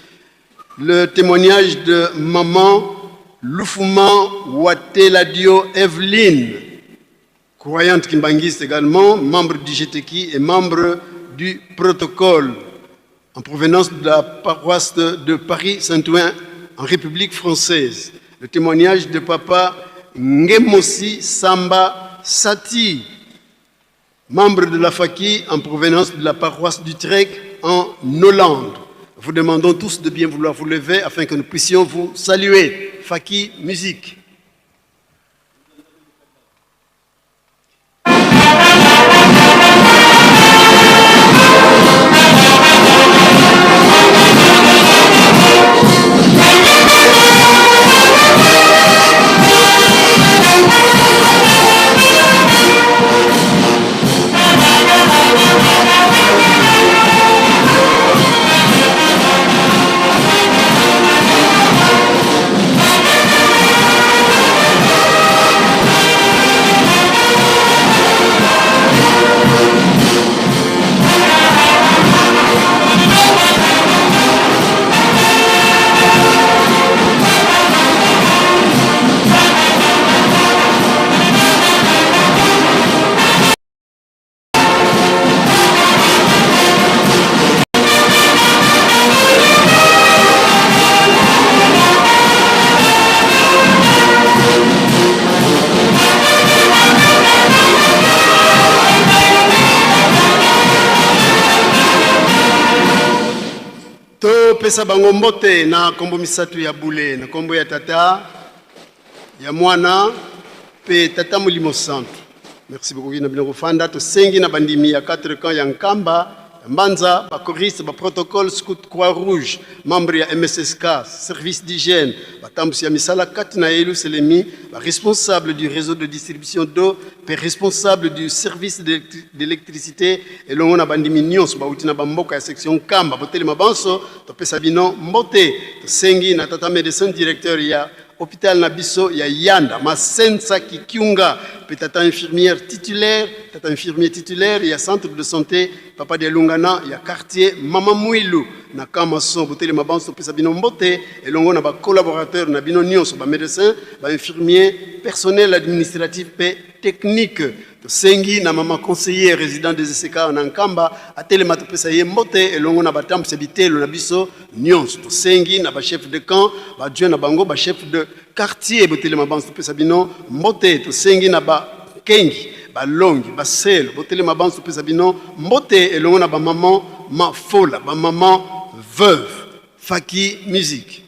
Le témoignage de maman Loufouma Wateladio Evelyne, croyante kimbanguiste également, membre du GTK et membre du protocole, en provenance de la paroisse de Paris-Saint-Ouen en République française. Le témoignage de papa Ngemossi Samba Sati, membre de la FAKI en provenance de la paroisse d'Utrecht en Hollande. Vous demandons tous de bien vouloir vous lever afin que nous puissions vous saluer. Faki Musique. Topesa bango mbote na kombo misatu ya bule, na kombo ya Tata, ya Mwana pe Tata Molimo Santu. Merci bokoki na bino kofanda. Tosengi na bandimi ya 4 camps ya Nkamba, ya Mbanza, ba choristes, ba protocole, scout Croix Rouge, membre ya MSSK, service d'hygiène, batambusi ya misala kati na Yelusalemi, ba responsable du réseau de distribution d'eau pe responsable du service d'électricité elongo na bandimi nyonso bauti na bamboka ya section Nkamba, botelema banso topesa bino mbote. Tosengi na tata médecin directeur ya hôpital na biso ya Yanda Masensa Kikiunga pe tata infirmière titulaire, tata infirmier titulaire ya centre de santé Papa Dialungana ya quartier Mama Mwilu na camp Mason, botelema banso topesa bino mbote elongo na ba collaborateurs na bino nyonso, ba médecins, ba infirmiers, personnel administratif pe technique. Tosengi na mama conseiller résident des ECK na Nkamba atelema topesa ye mbote elongo na batambwisi ya bitelo na biso nyonso. Tosengi na ba chef de camp, ba adjoint na bango, ba chef de quartier, botelema banso topesa bino mbote. Tosengi na ba kengi, balongi, baselo, botelema banso topesa bino mbote elongo na ba maman mafola, ba maman veuve. Faki musique.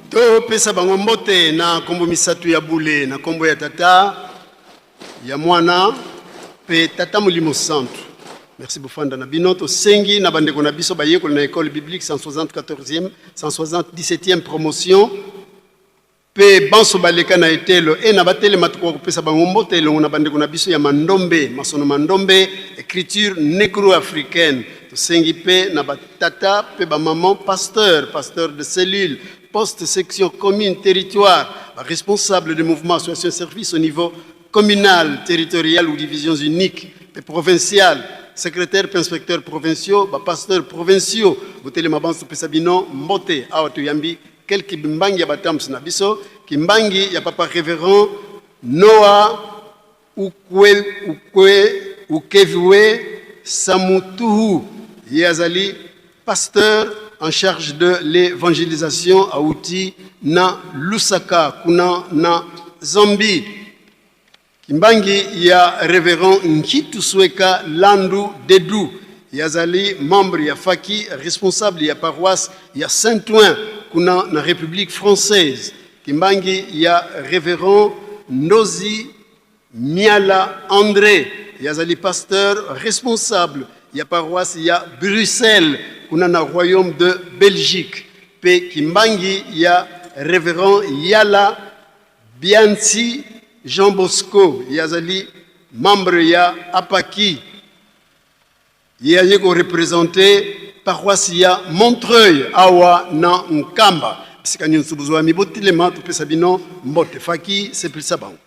Topesa bango mbote na nkombo misato ya bule, na nkombo ya Tata, ya Mwana mpe Tata Molimo Santu. Merci bofanda na bino. Tosengi na bandeko na biso bayekoli na Ecole biblique 174e 177e promotion mpe banso baleka na etelo e na batelema, tokoka kopesa bango mbote elongo na bandeko na biso ya Mandombe, masono Mandombe, écriture négro-africaine. Tosengi mpe na batata mpe bamaman pasteur, pasteur de cellule, poste, section, commune, territoire, ba responsable de mouvement, association, service au niveau communal, territorial ou divisions uniques mpe provinciales, secrétaire mpe inspecteur provinciaux, ba pasteurs provinciaux, botelema banso topesa bino mbote. Awa toyambi quelque bimbangi ya batambusi na biso, kimbangi ya papa révérend Noah Ukwe, Ukwe, Ukeviwe Samutuhu, ye azali pasteur en charge de l'évangélisation auti na Lusaka kuna na Zambie. Kimbangi ya révérend Nkitu Sweka Landu Dedu, ye azali membre ya Faki, responsable ya paroisse ya Saint-Ouen kuna na République française. Kimbangi ya révérend Ndozi Miala André, ye azali pasteur responsable ya paroisse ya Bruxelles kuna na Royaume de Belgique. Pe Kimbangi ya révérend Yala Bianci Jean Bosco, ye azali membre ya Apaki, ye aye ko representer paroisse ya Montreuil awa na Nkamba. Bisika nyonso bozwami, botelema topesa bino mbote. Faki sepelisa bango.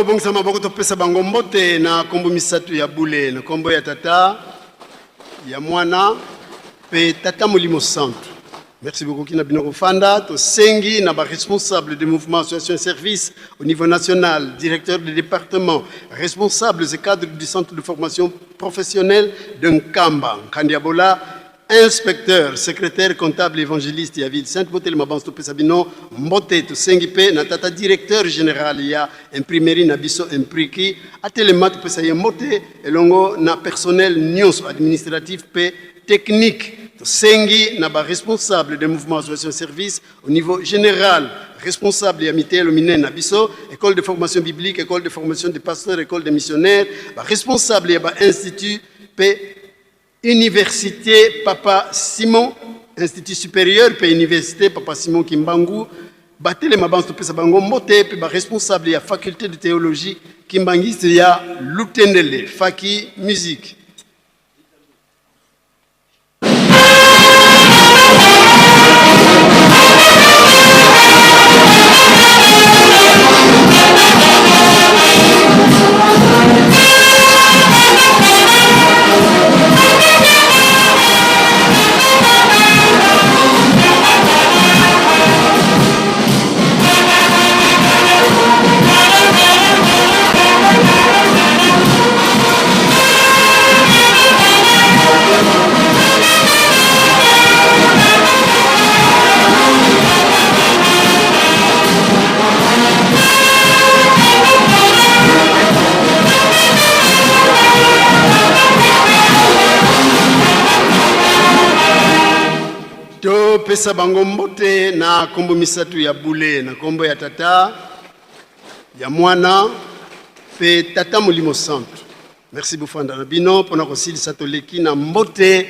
Tobongisa maboko topesa bango mbote na kombo misatu ya bule, na kombo ya Tata, ya Mwana pe Tata Molimo Santu. Merci beaucoup kina bino kofanda. Tosengi na ba responsables de mouvement association et service au niveau national, directeur de département, responsables et cadres du centre de formation professionnelle de Nkamba, Nkandiabola, Inspecteur, secretaire, comptable, evangeliste ya ville sainte botelema banso topesa bino mbote. Tosengi mpe na tata directeur general ya imprimerie na biso Impriki atelema topesa ye mbote elongo na personnel nyonso administratif mpe technique. Tosengi na ba responsable de mouvement association service au niveau général, responsable ya miteyelo minene na biso, école de formation biblique, école de formation des pasteurs, école des missionnaires, ba responsable ya ba institut mpe Université Papa Simon, Institut supérieur pe Université Papa Simon Kimbangu, batelema banso topesa bango mbote pe ba responsable ya faculté de théologie kimbanguiste ya Lutendele, Faki Musique. Topesa bango mbote na kombo misatu ya bule, na kombo ya Tata, ya Mwana pe Tata Molimo Santu. Merci bofanda na bino pona kosilisa toleki na mbote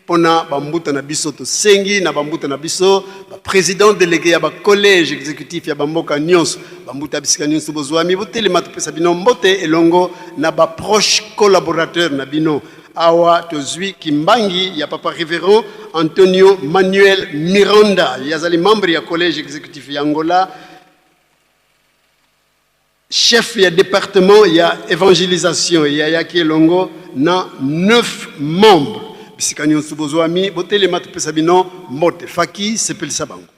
pona ba mbuta na biso. Tosengi na ba mbuta na biso ba president delege ya ba collège executif ya ba mboka nyonso, ba mbuta bisika nyonso bozwami, botelema topesa bino mbote elongo na ba proche collaborateur na bino. Awa tozwi kimbangi ya papa reverend Antonio Manuel Miranda, ye azali membre ya collège executif ya Angola, Chef ya departement ya evangelisation ye ayaki elongo na 9 membres. Bisika nionso bozwami, botelema topesa bino mbote. Faki, sepelisa bango.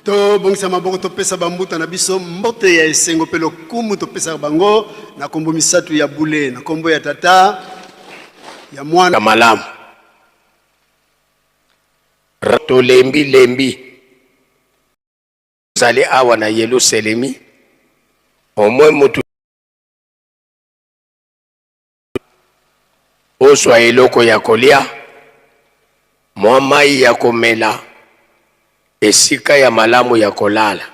Tobongisa maboko, topesa bambuta na biso mbote ya esengo mpe lokumu. Topesaka bango na kombo misatu ya bule, na kombo ya Tata, ya Mwana. Malamu tolembi lembi. Ozali awa na Yeluselemi, au moins mutu ozwa eloko ya kolia, mwa mai ya komela, esika ya malamu ya kolala.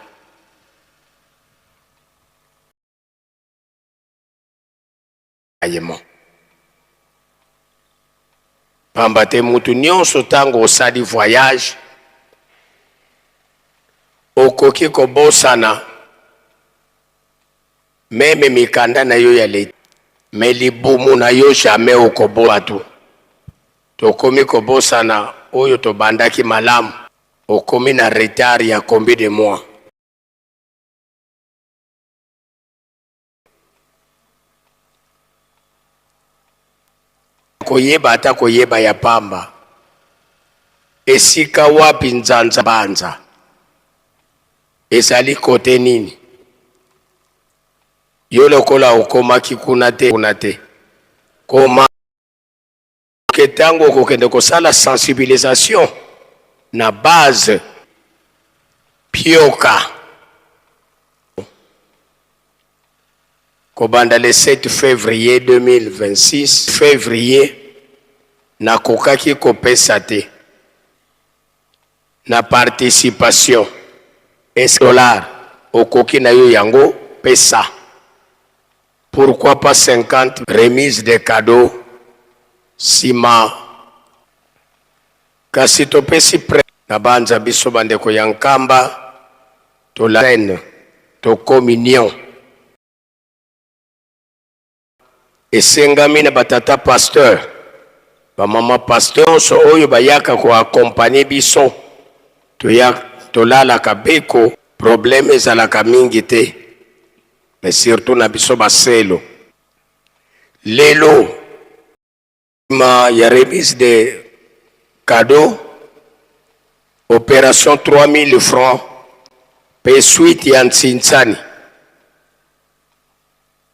Ayemo. Pamba te mutu nionso tango osali voyage okoki kobosana meme mikanda na yo ya leta mais libumu na yo jamais okobo batu tokomi kobosana oyo tobandaki malamu okomi na retard ya combien de mois? Koyeba ata koyeba ya pamba esika wapi nzanza banza ezali kote nini yo lokola okomaki kuna te kuna te koma ke tango okokende kosala sensibilisation. Na base Pioka kobanda le 7 fevrier 2026 fevrier nakokaki kopesa te na participation es dollar okoki na yo yango pesa pourquoi pas 50 remise de cadeau sima Kasi topesi pre na banza biso bandeko ya Nkamba to la reine to communion. Esengami na ba tata pasteur, ba mama pasteur nyonso oyo bayaka ko accompagner biso toya tolalaka beko problème ezalaka mingi te mais surtout na biso baselo lelo. Sima ya remise de cadeaux, operation 3000 francs mpe suite ya Ntsinsani,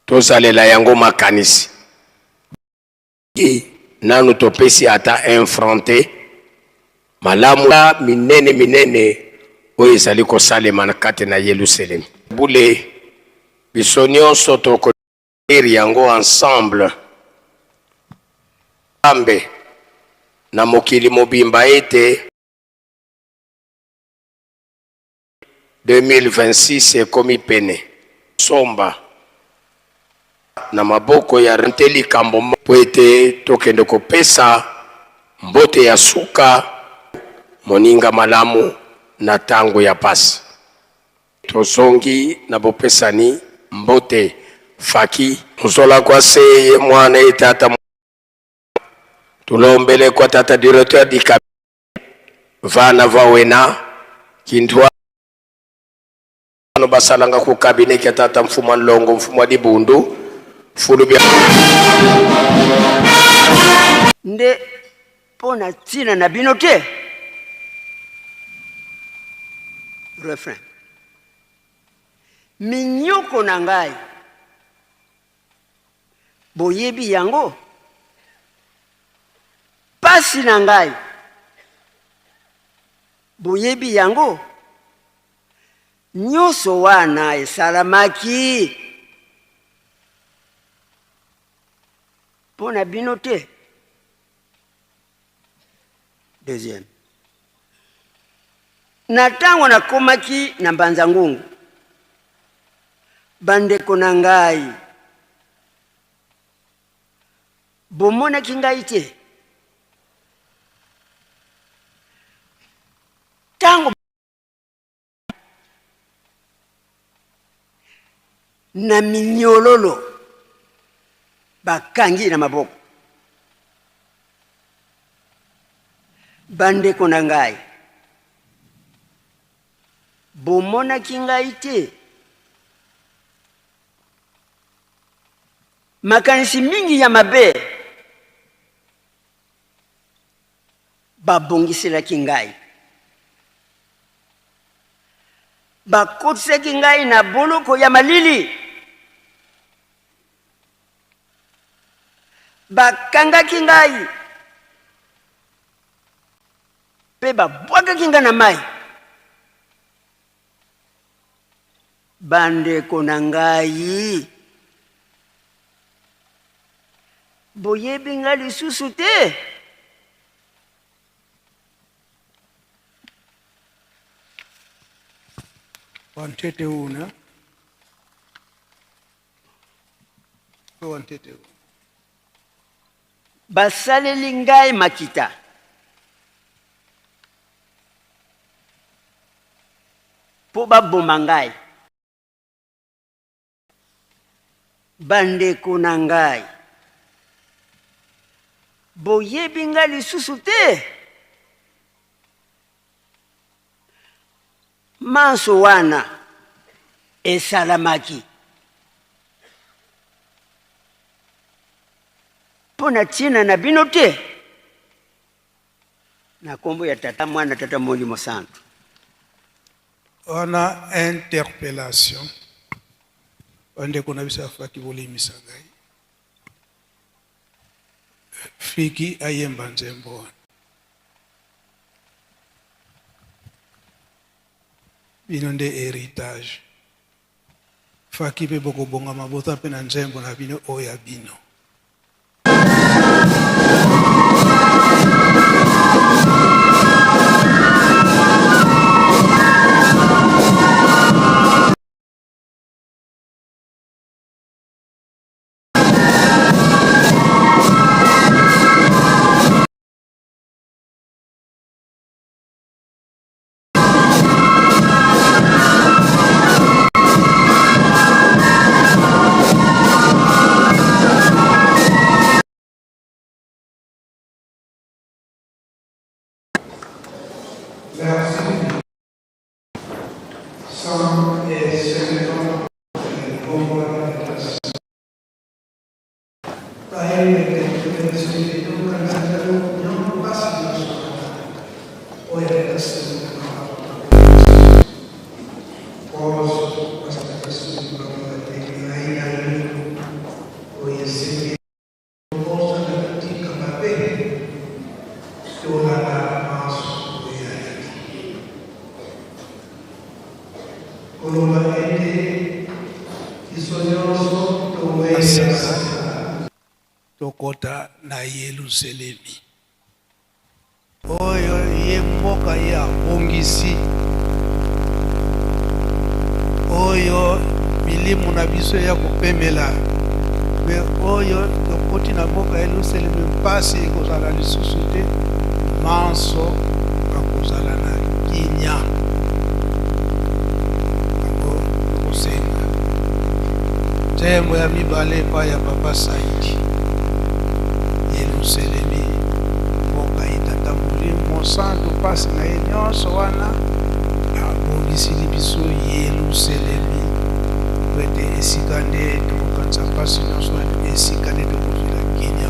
tozalela yango makanisi. Nanu topesi ata un franc te. Malamu minene minene oyo ezali kosalema na kati na Yelusalemi. Bule biso nyonso toko Lire yango ensemble. Nzambe na mokili mobimba ete 2026 ekomi pene. Somba na maboko ya te likambo mpo ete tokende kopesa mbote ya suka moninga malamu na tango ya pasi. Tozongi na bopesani mbote faki. Nzola kwa se ye mwana ye tata tulombele kwa tata directeur di cabinet vana va wena kintu ano basalanga ku cabinet kia tata mfumu nlongo mfumu wa dibundu fulu bia Nde mpo na ntina na bino te? Refrain. Minyoko na ngai, boyebi yango, Pasi na ngai, boyebi yango, Nyonso wana esalamaki mpo na bino te? Deuxième. Na ntango nakomaki na Mbanza-Ngungu, bandeko na ngai, bomonaki ngai te? Ntango na minyololo bakangi na maboko. Bandeko na ngai, bomonaki ngai te? Makanisi mingi ya mabe babongiselaki ngai. Bakotisaki ngai na boloko ya malili. Bakangaki ngai mpe babwakaki ngai na mai. Bandeko na ngai, boyebi ngai lisusu te? Wantete una wantete una. Basaleli ngai makita. Mpo baboma ngai. Bandeko na ngai, boyebi ngai lisusu te? Manso wana esalamaki mpo na ntina na bino te? Na nkombo ya Tata, Mwana, Tata Molimo Santu. Wana interpellation. Bandeko na biso ya faki bolimbisa ngai. Fiki ayemba nzembo wana. Bino nde heritage. Faki mpe bokobongama boza mpe na nzembo na bino oyo ya bino. Merci. Tokota na Yelusalemi oyo ye mboka ye abongisi, oyo milimo na biso ya kopemela, mpe oyo tokoti na mboka Yelusalemi, mpasi ekozala lisusu te, manso bakozala na kimia. Yango tokosenga nzembo ya mibale epai ya Papa Saidi, Yelusalemi mboka ye Tata Molimo Mosantu, mpasi na ye nyonso wana abongisili biso Yelusalemi, po ete esika nde tokokanisa mpasi nyonso wana, esika nde tokozwela kimia.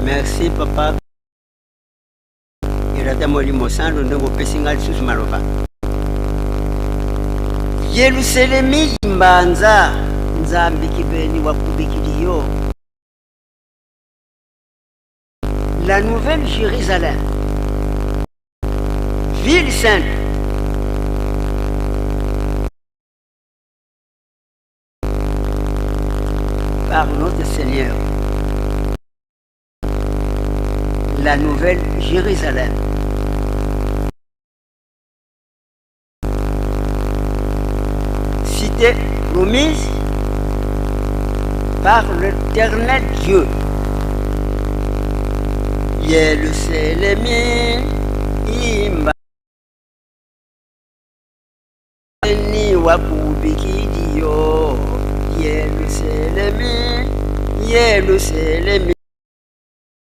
Merci papa Tata Molimo Santu ndenge opesi ngai lisusu maloba. Yelusalemi imbanza Nzambe kibeni wa kubikiliyo. La nouvelle Jérusalem, ville sainte. Par notre Seigneur. La nouvelle Jérusalem. Cité promise par l'éternel Dieu. Yelusalemi imba ni wakubikidiyo Yelusalemi Yelusalemi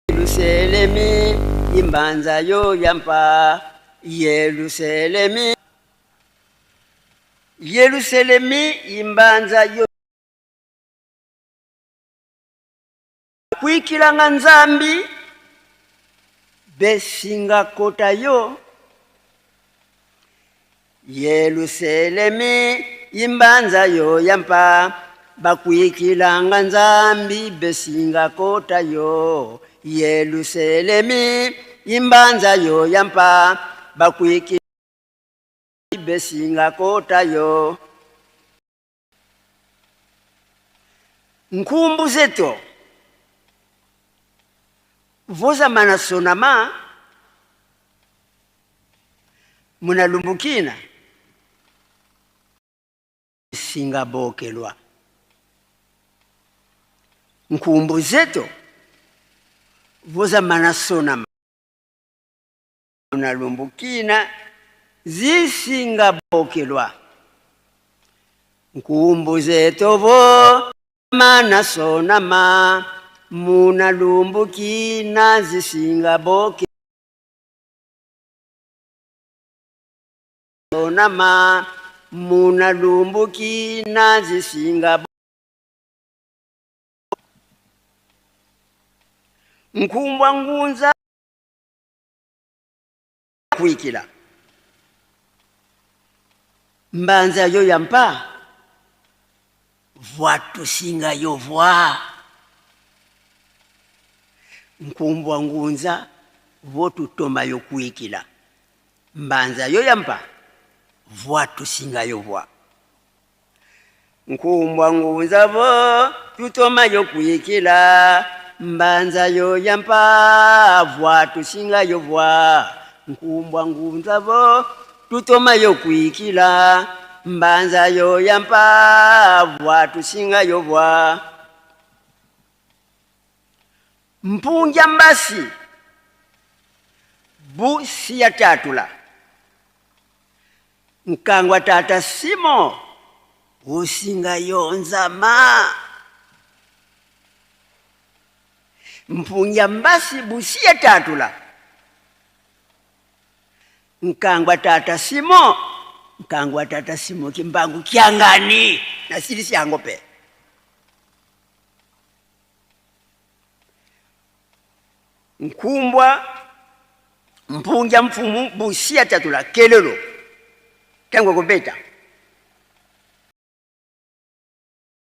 Yelusalemi imbanza yo yampa Yelusalemi Yelusalemi imbanza yo Kuikilanga Nzambi besinga kota yo Yelusalemi imbanza yo yampa bakuikilanga Nzambi besinga kota yo Yelusalemi imbanza yo yampa bakuiki besinga kota yo Nkumbu zeto vozamana sonama munalumbukina singabokelwa nkumbu zeto vozamana sonama Munalumbukina zisingabokelwa nkumbu zetovo mana sonama munalumbukina zisingaboke sonama munalumbukina zisinga nkumbwa ngunza Kuikila mbanza yo ya mpa vwa tusinga yo vwa. Nkumbwa ngunza vo tutoma yo kuikila. Mbanza yo yampa vwa tusinga yo vwa. Nkumbwa ngunza vo tutoma yo kuikila. Mbanza yo yampa vwa tusinga yo vwa. Nkumbwa ngunza vo tutoma yo kuikila. Mbanza yo yampa vwa tusinga yo vwa. Mpunja mbasi bu siya tatula. Nkangwa tata Simo usinga yo nzama. Mpunja mbasi busiya tatula. Nkangwa tata Simo, nkangwa tata Simo kimbangu kyangani na silisi yango pe. Nkumbwa mpunja mfumu busiya tatula kelelo tango kobeta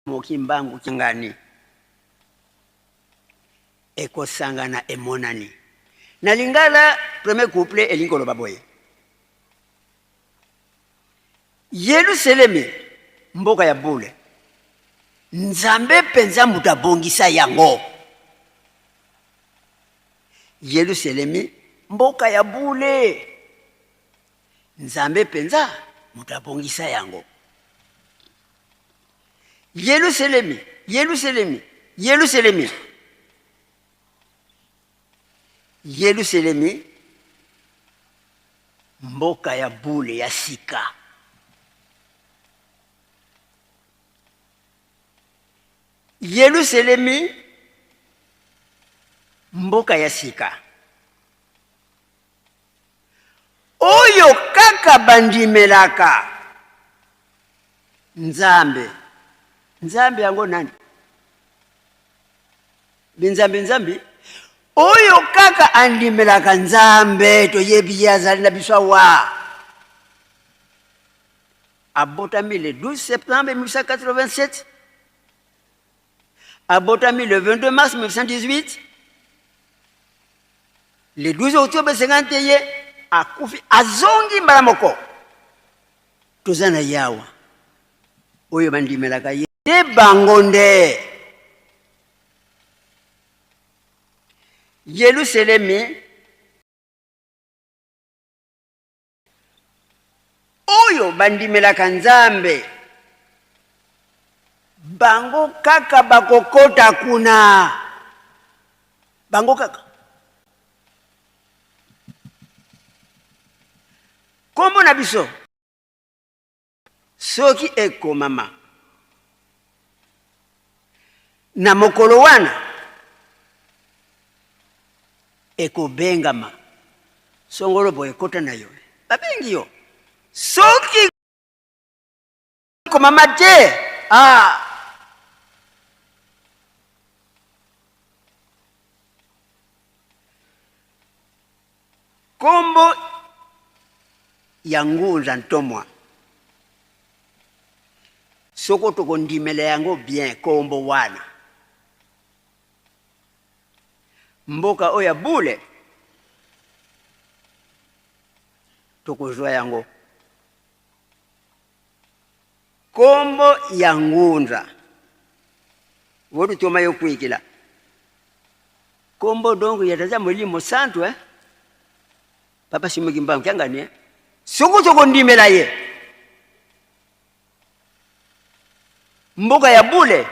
mokimbangu kyangani ekosangana emonani na lingala. Premier couple elingi koloba boye: Yelusalemi mboka ya bule, Nzambe mpenza moto abongisa yango. Yelusalemi mboka ya bule, Nzambe mpenza moto abongisa yango. Yelusalemi, Yelusalemi, Yelusalemi, Yelusalemi mboka ya bule ya sika. Yelusalemi mboka ya sika oyo kaka bandimelaka Nzambe. Nzambe yango nani? Binzambi nzambi oyo kaka andimelaka Nzambe, toyebi ye azali na biso awa. Abotami le 12 septembre 1887, abotami le 22 mars 1918, le 12 octobre 51 akufi, azongi mbala moko. Toza na ye awa, oyo bandimelaka ye te bango nde Yelusalemi oyo bandimelaka Nzambe, bango kaka bakokota kuna, bango kaka. Kombo na biso soki ekomama na mokolo wana, ekobengama songolo boye, ekota na yo, babengi yo. Soki ekomama te, ah. Kombo ya ngunza ntomwa, soko tokondimela yango bien kombo wana, mboka oyo ya bule tokozwa yango. Kombo ya ngunza wotutoma yo kwikila kombo donc ya tata Molimo Santu, eh? Papa Simon Kimbangu kiangani, eh? Soko tokondimela ye, mboka ya bule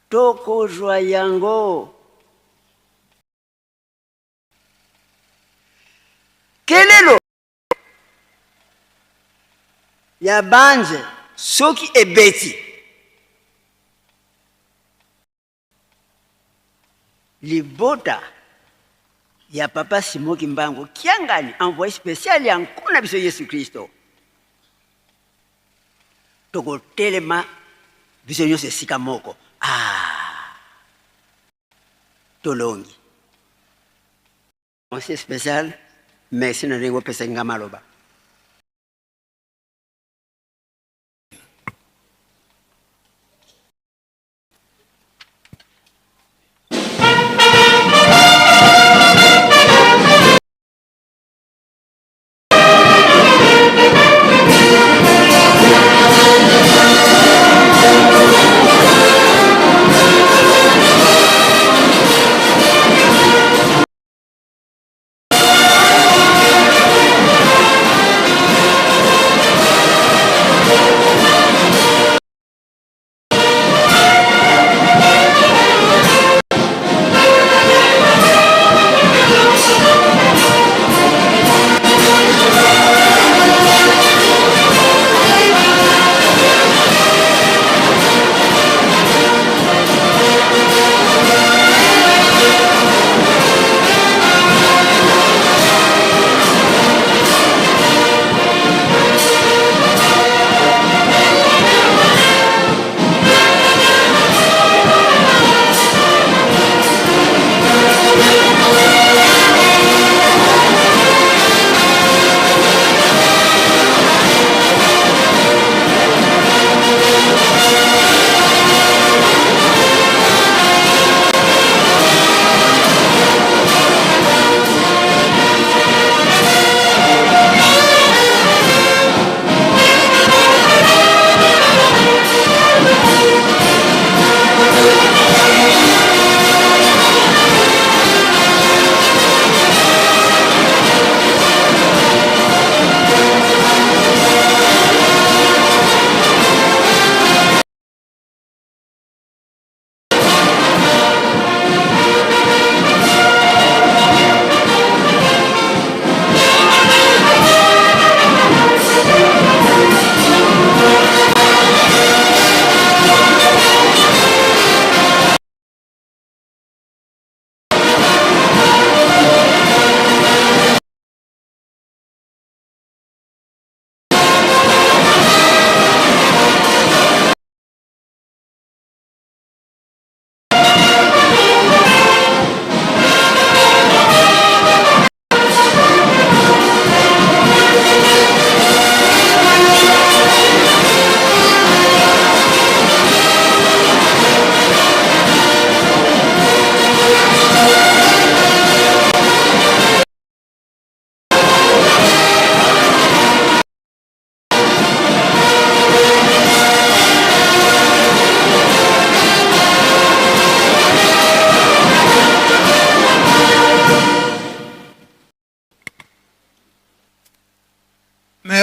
tokozwa yango. Kelelo ya banje soki ebeti, libota ya papa Simon Kimbangu Kiangani, envoyé spécial ya nkuna biso Yesu Kristo, tokotelema biso nyonso esika moko. Ah, tolongi. Conseil spécial, merci na ndenge opesaki nga maloba.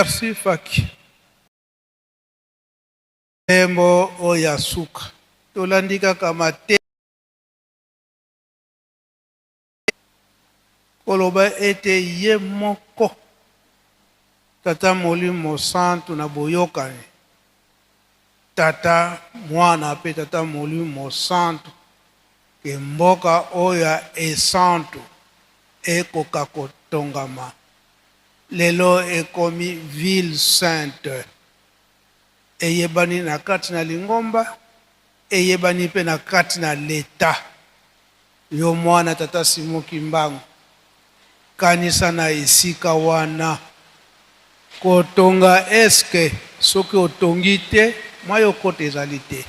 Merci Faki. Nzembo oyo ya suka tolandi kaka mate koloba ete ye moko Tata Molimo Santu na boyokani Tata Mwana mpe Tata Molimo Santu ke mboka oyo ya esantu ekoka kotongama lelo ekomi ville sainte eyebani na kati na lingomba eyebani mpe na kati na leta yo mwana tata Simon Kimbangu kanisa na esika wana kotonga eske soki otongi te mwa yo kota ezali te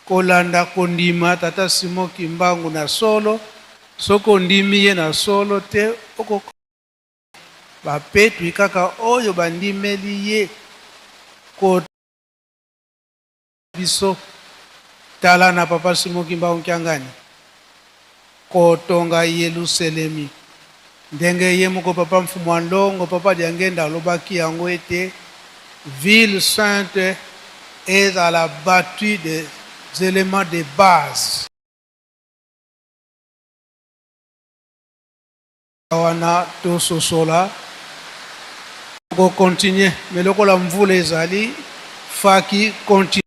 kolanda kondima tata Simon Kimbangu na solo soki ondimi ye na solo te oko bapetwi kaka oyo bandimeli ye ko biso tala na papa Simon Kimbangu Kiangani kotonga Yelusalemi ndenge ye moko papa Mfumu wa Ndongo papa Diangenda alobaki yango ete ville sainte ezala battue des éléments de base wana tososola kokontinue me lokola mvula ezali faki continue.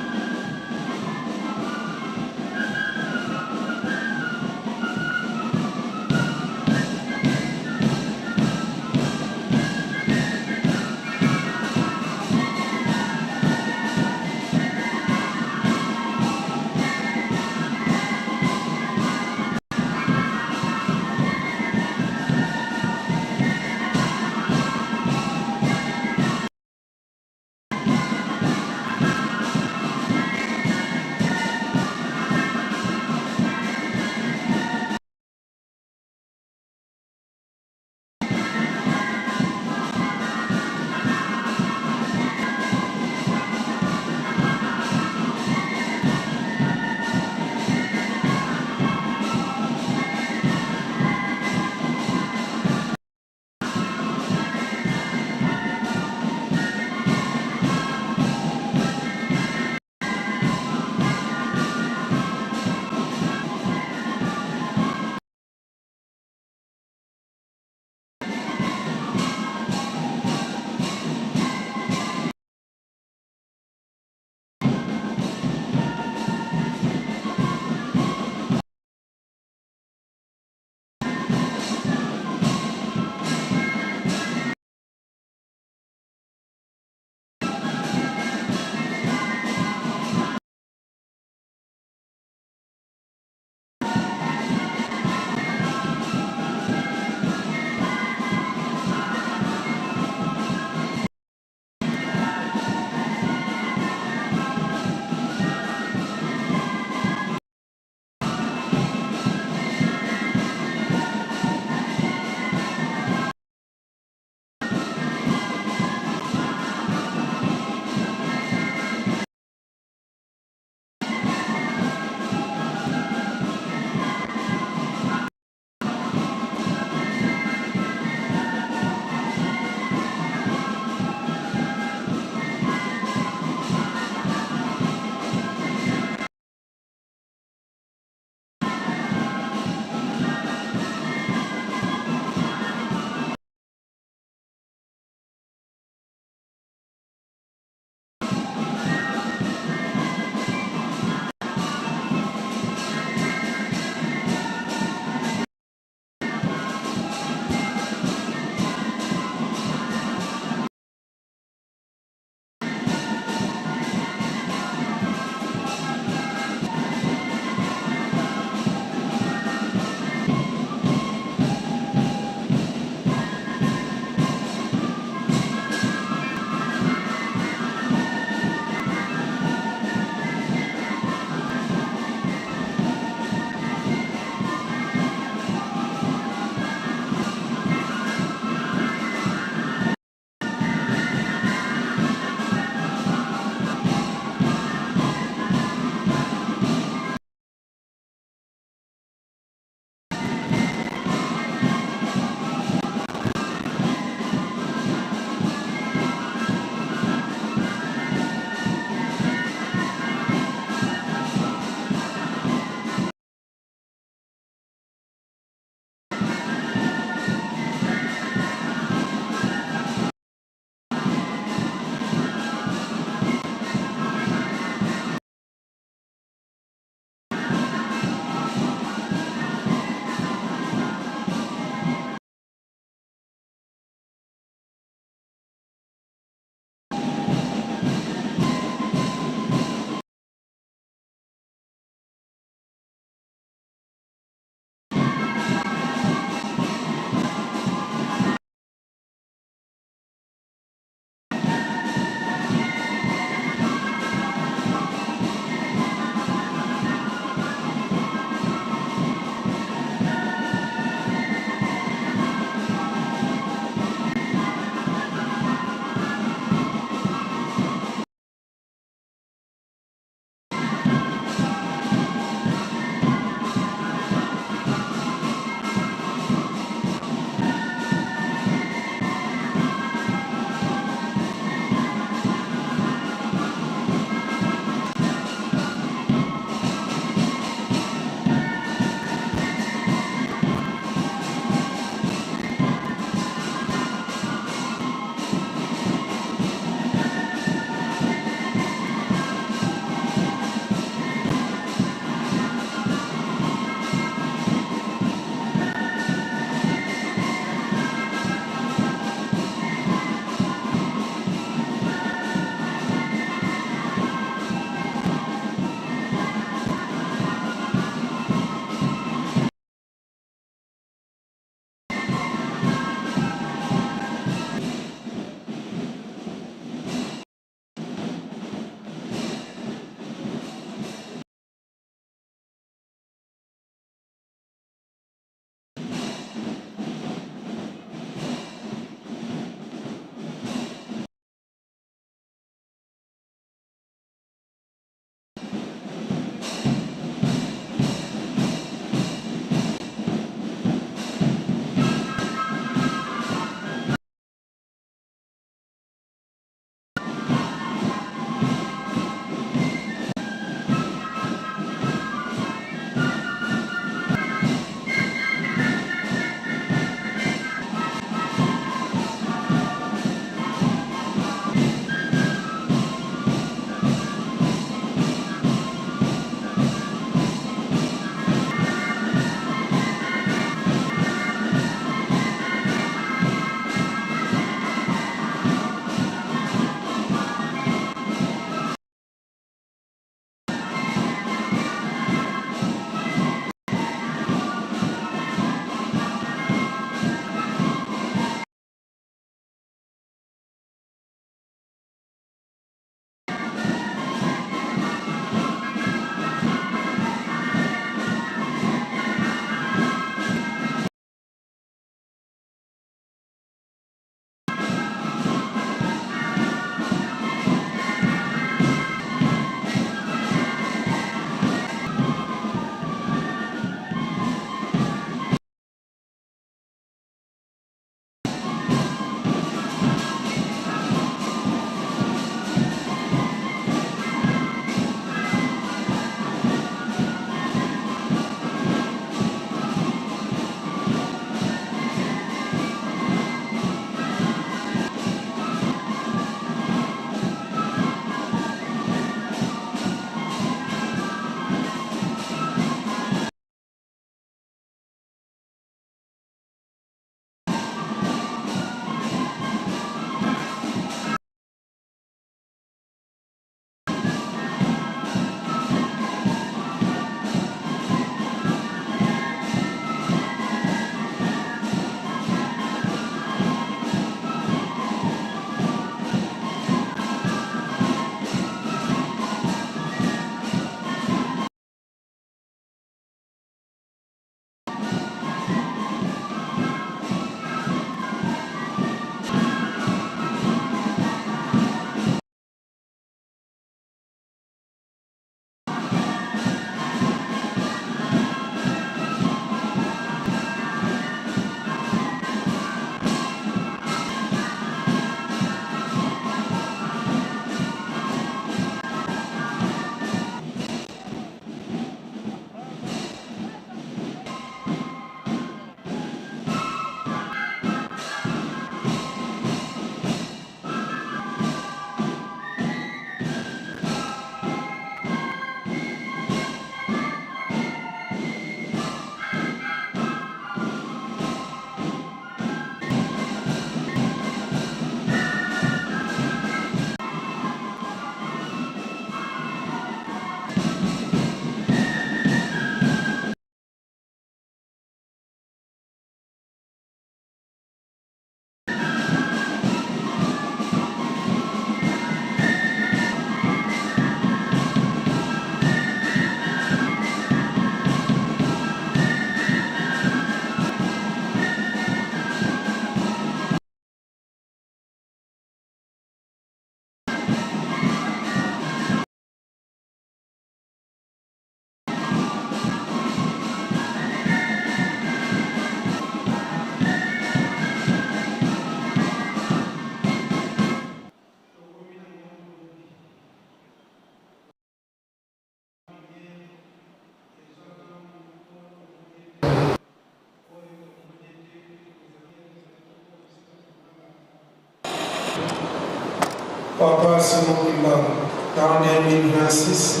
Papa Simon Kimbangu na 2026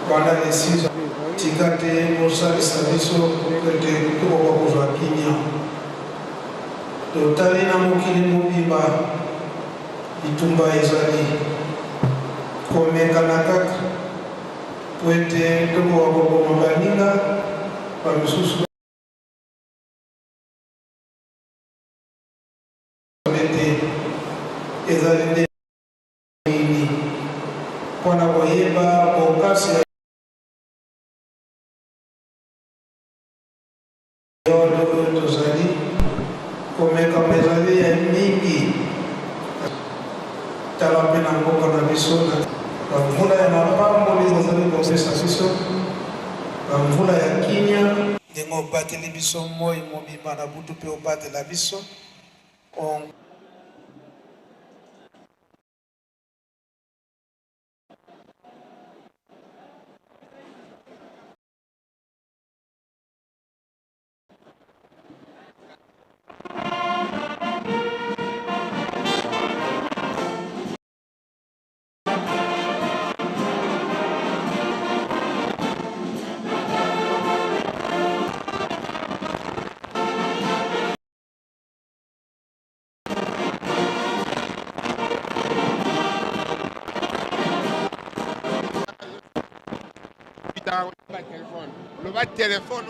banda le 6 tika te osalisa biso ete tokoka kozwa kimia. Totali na mokili mobimba bitumba ezali komekana kaka po ete tokoka koboma baninga bamisusu. Ete ezali nde nini mpo na koyeba bokasi ya periode oyo tozali, komekama ezali ya mingi. Tala mpe na mboka na biso na bamvula ya mapamboli ozali kopesa biso, bamvula ya kimia. Ndenge obateli biso moi mobimba na butu mpe obatela biso o. Loba telefone.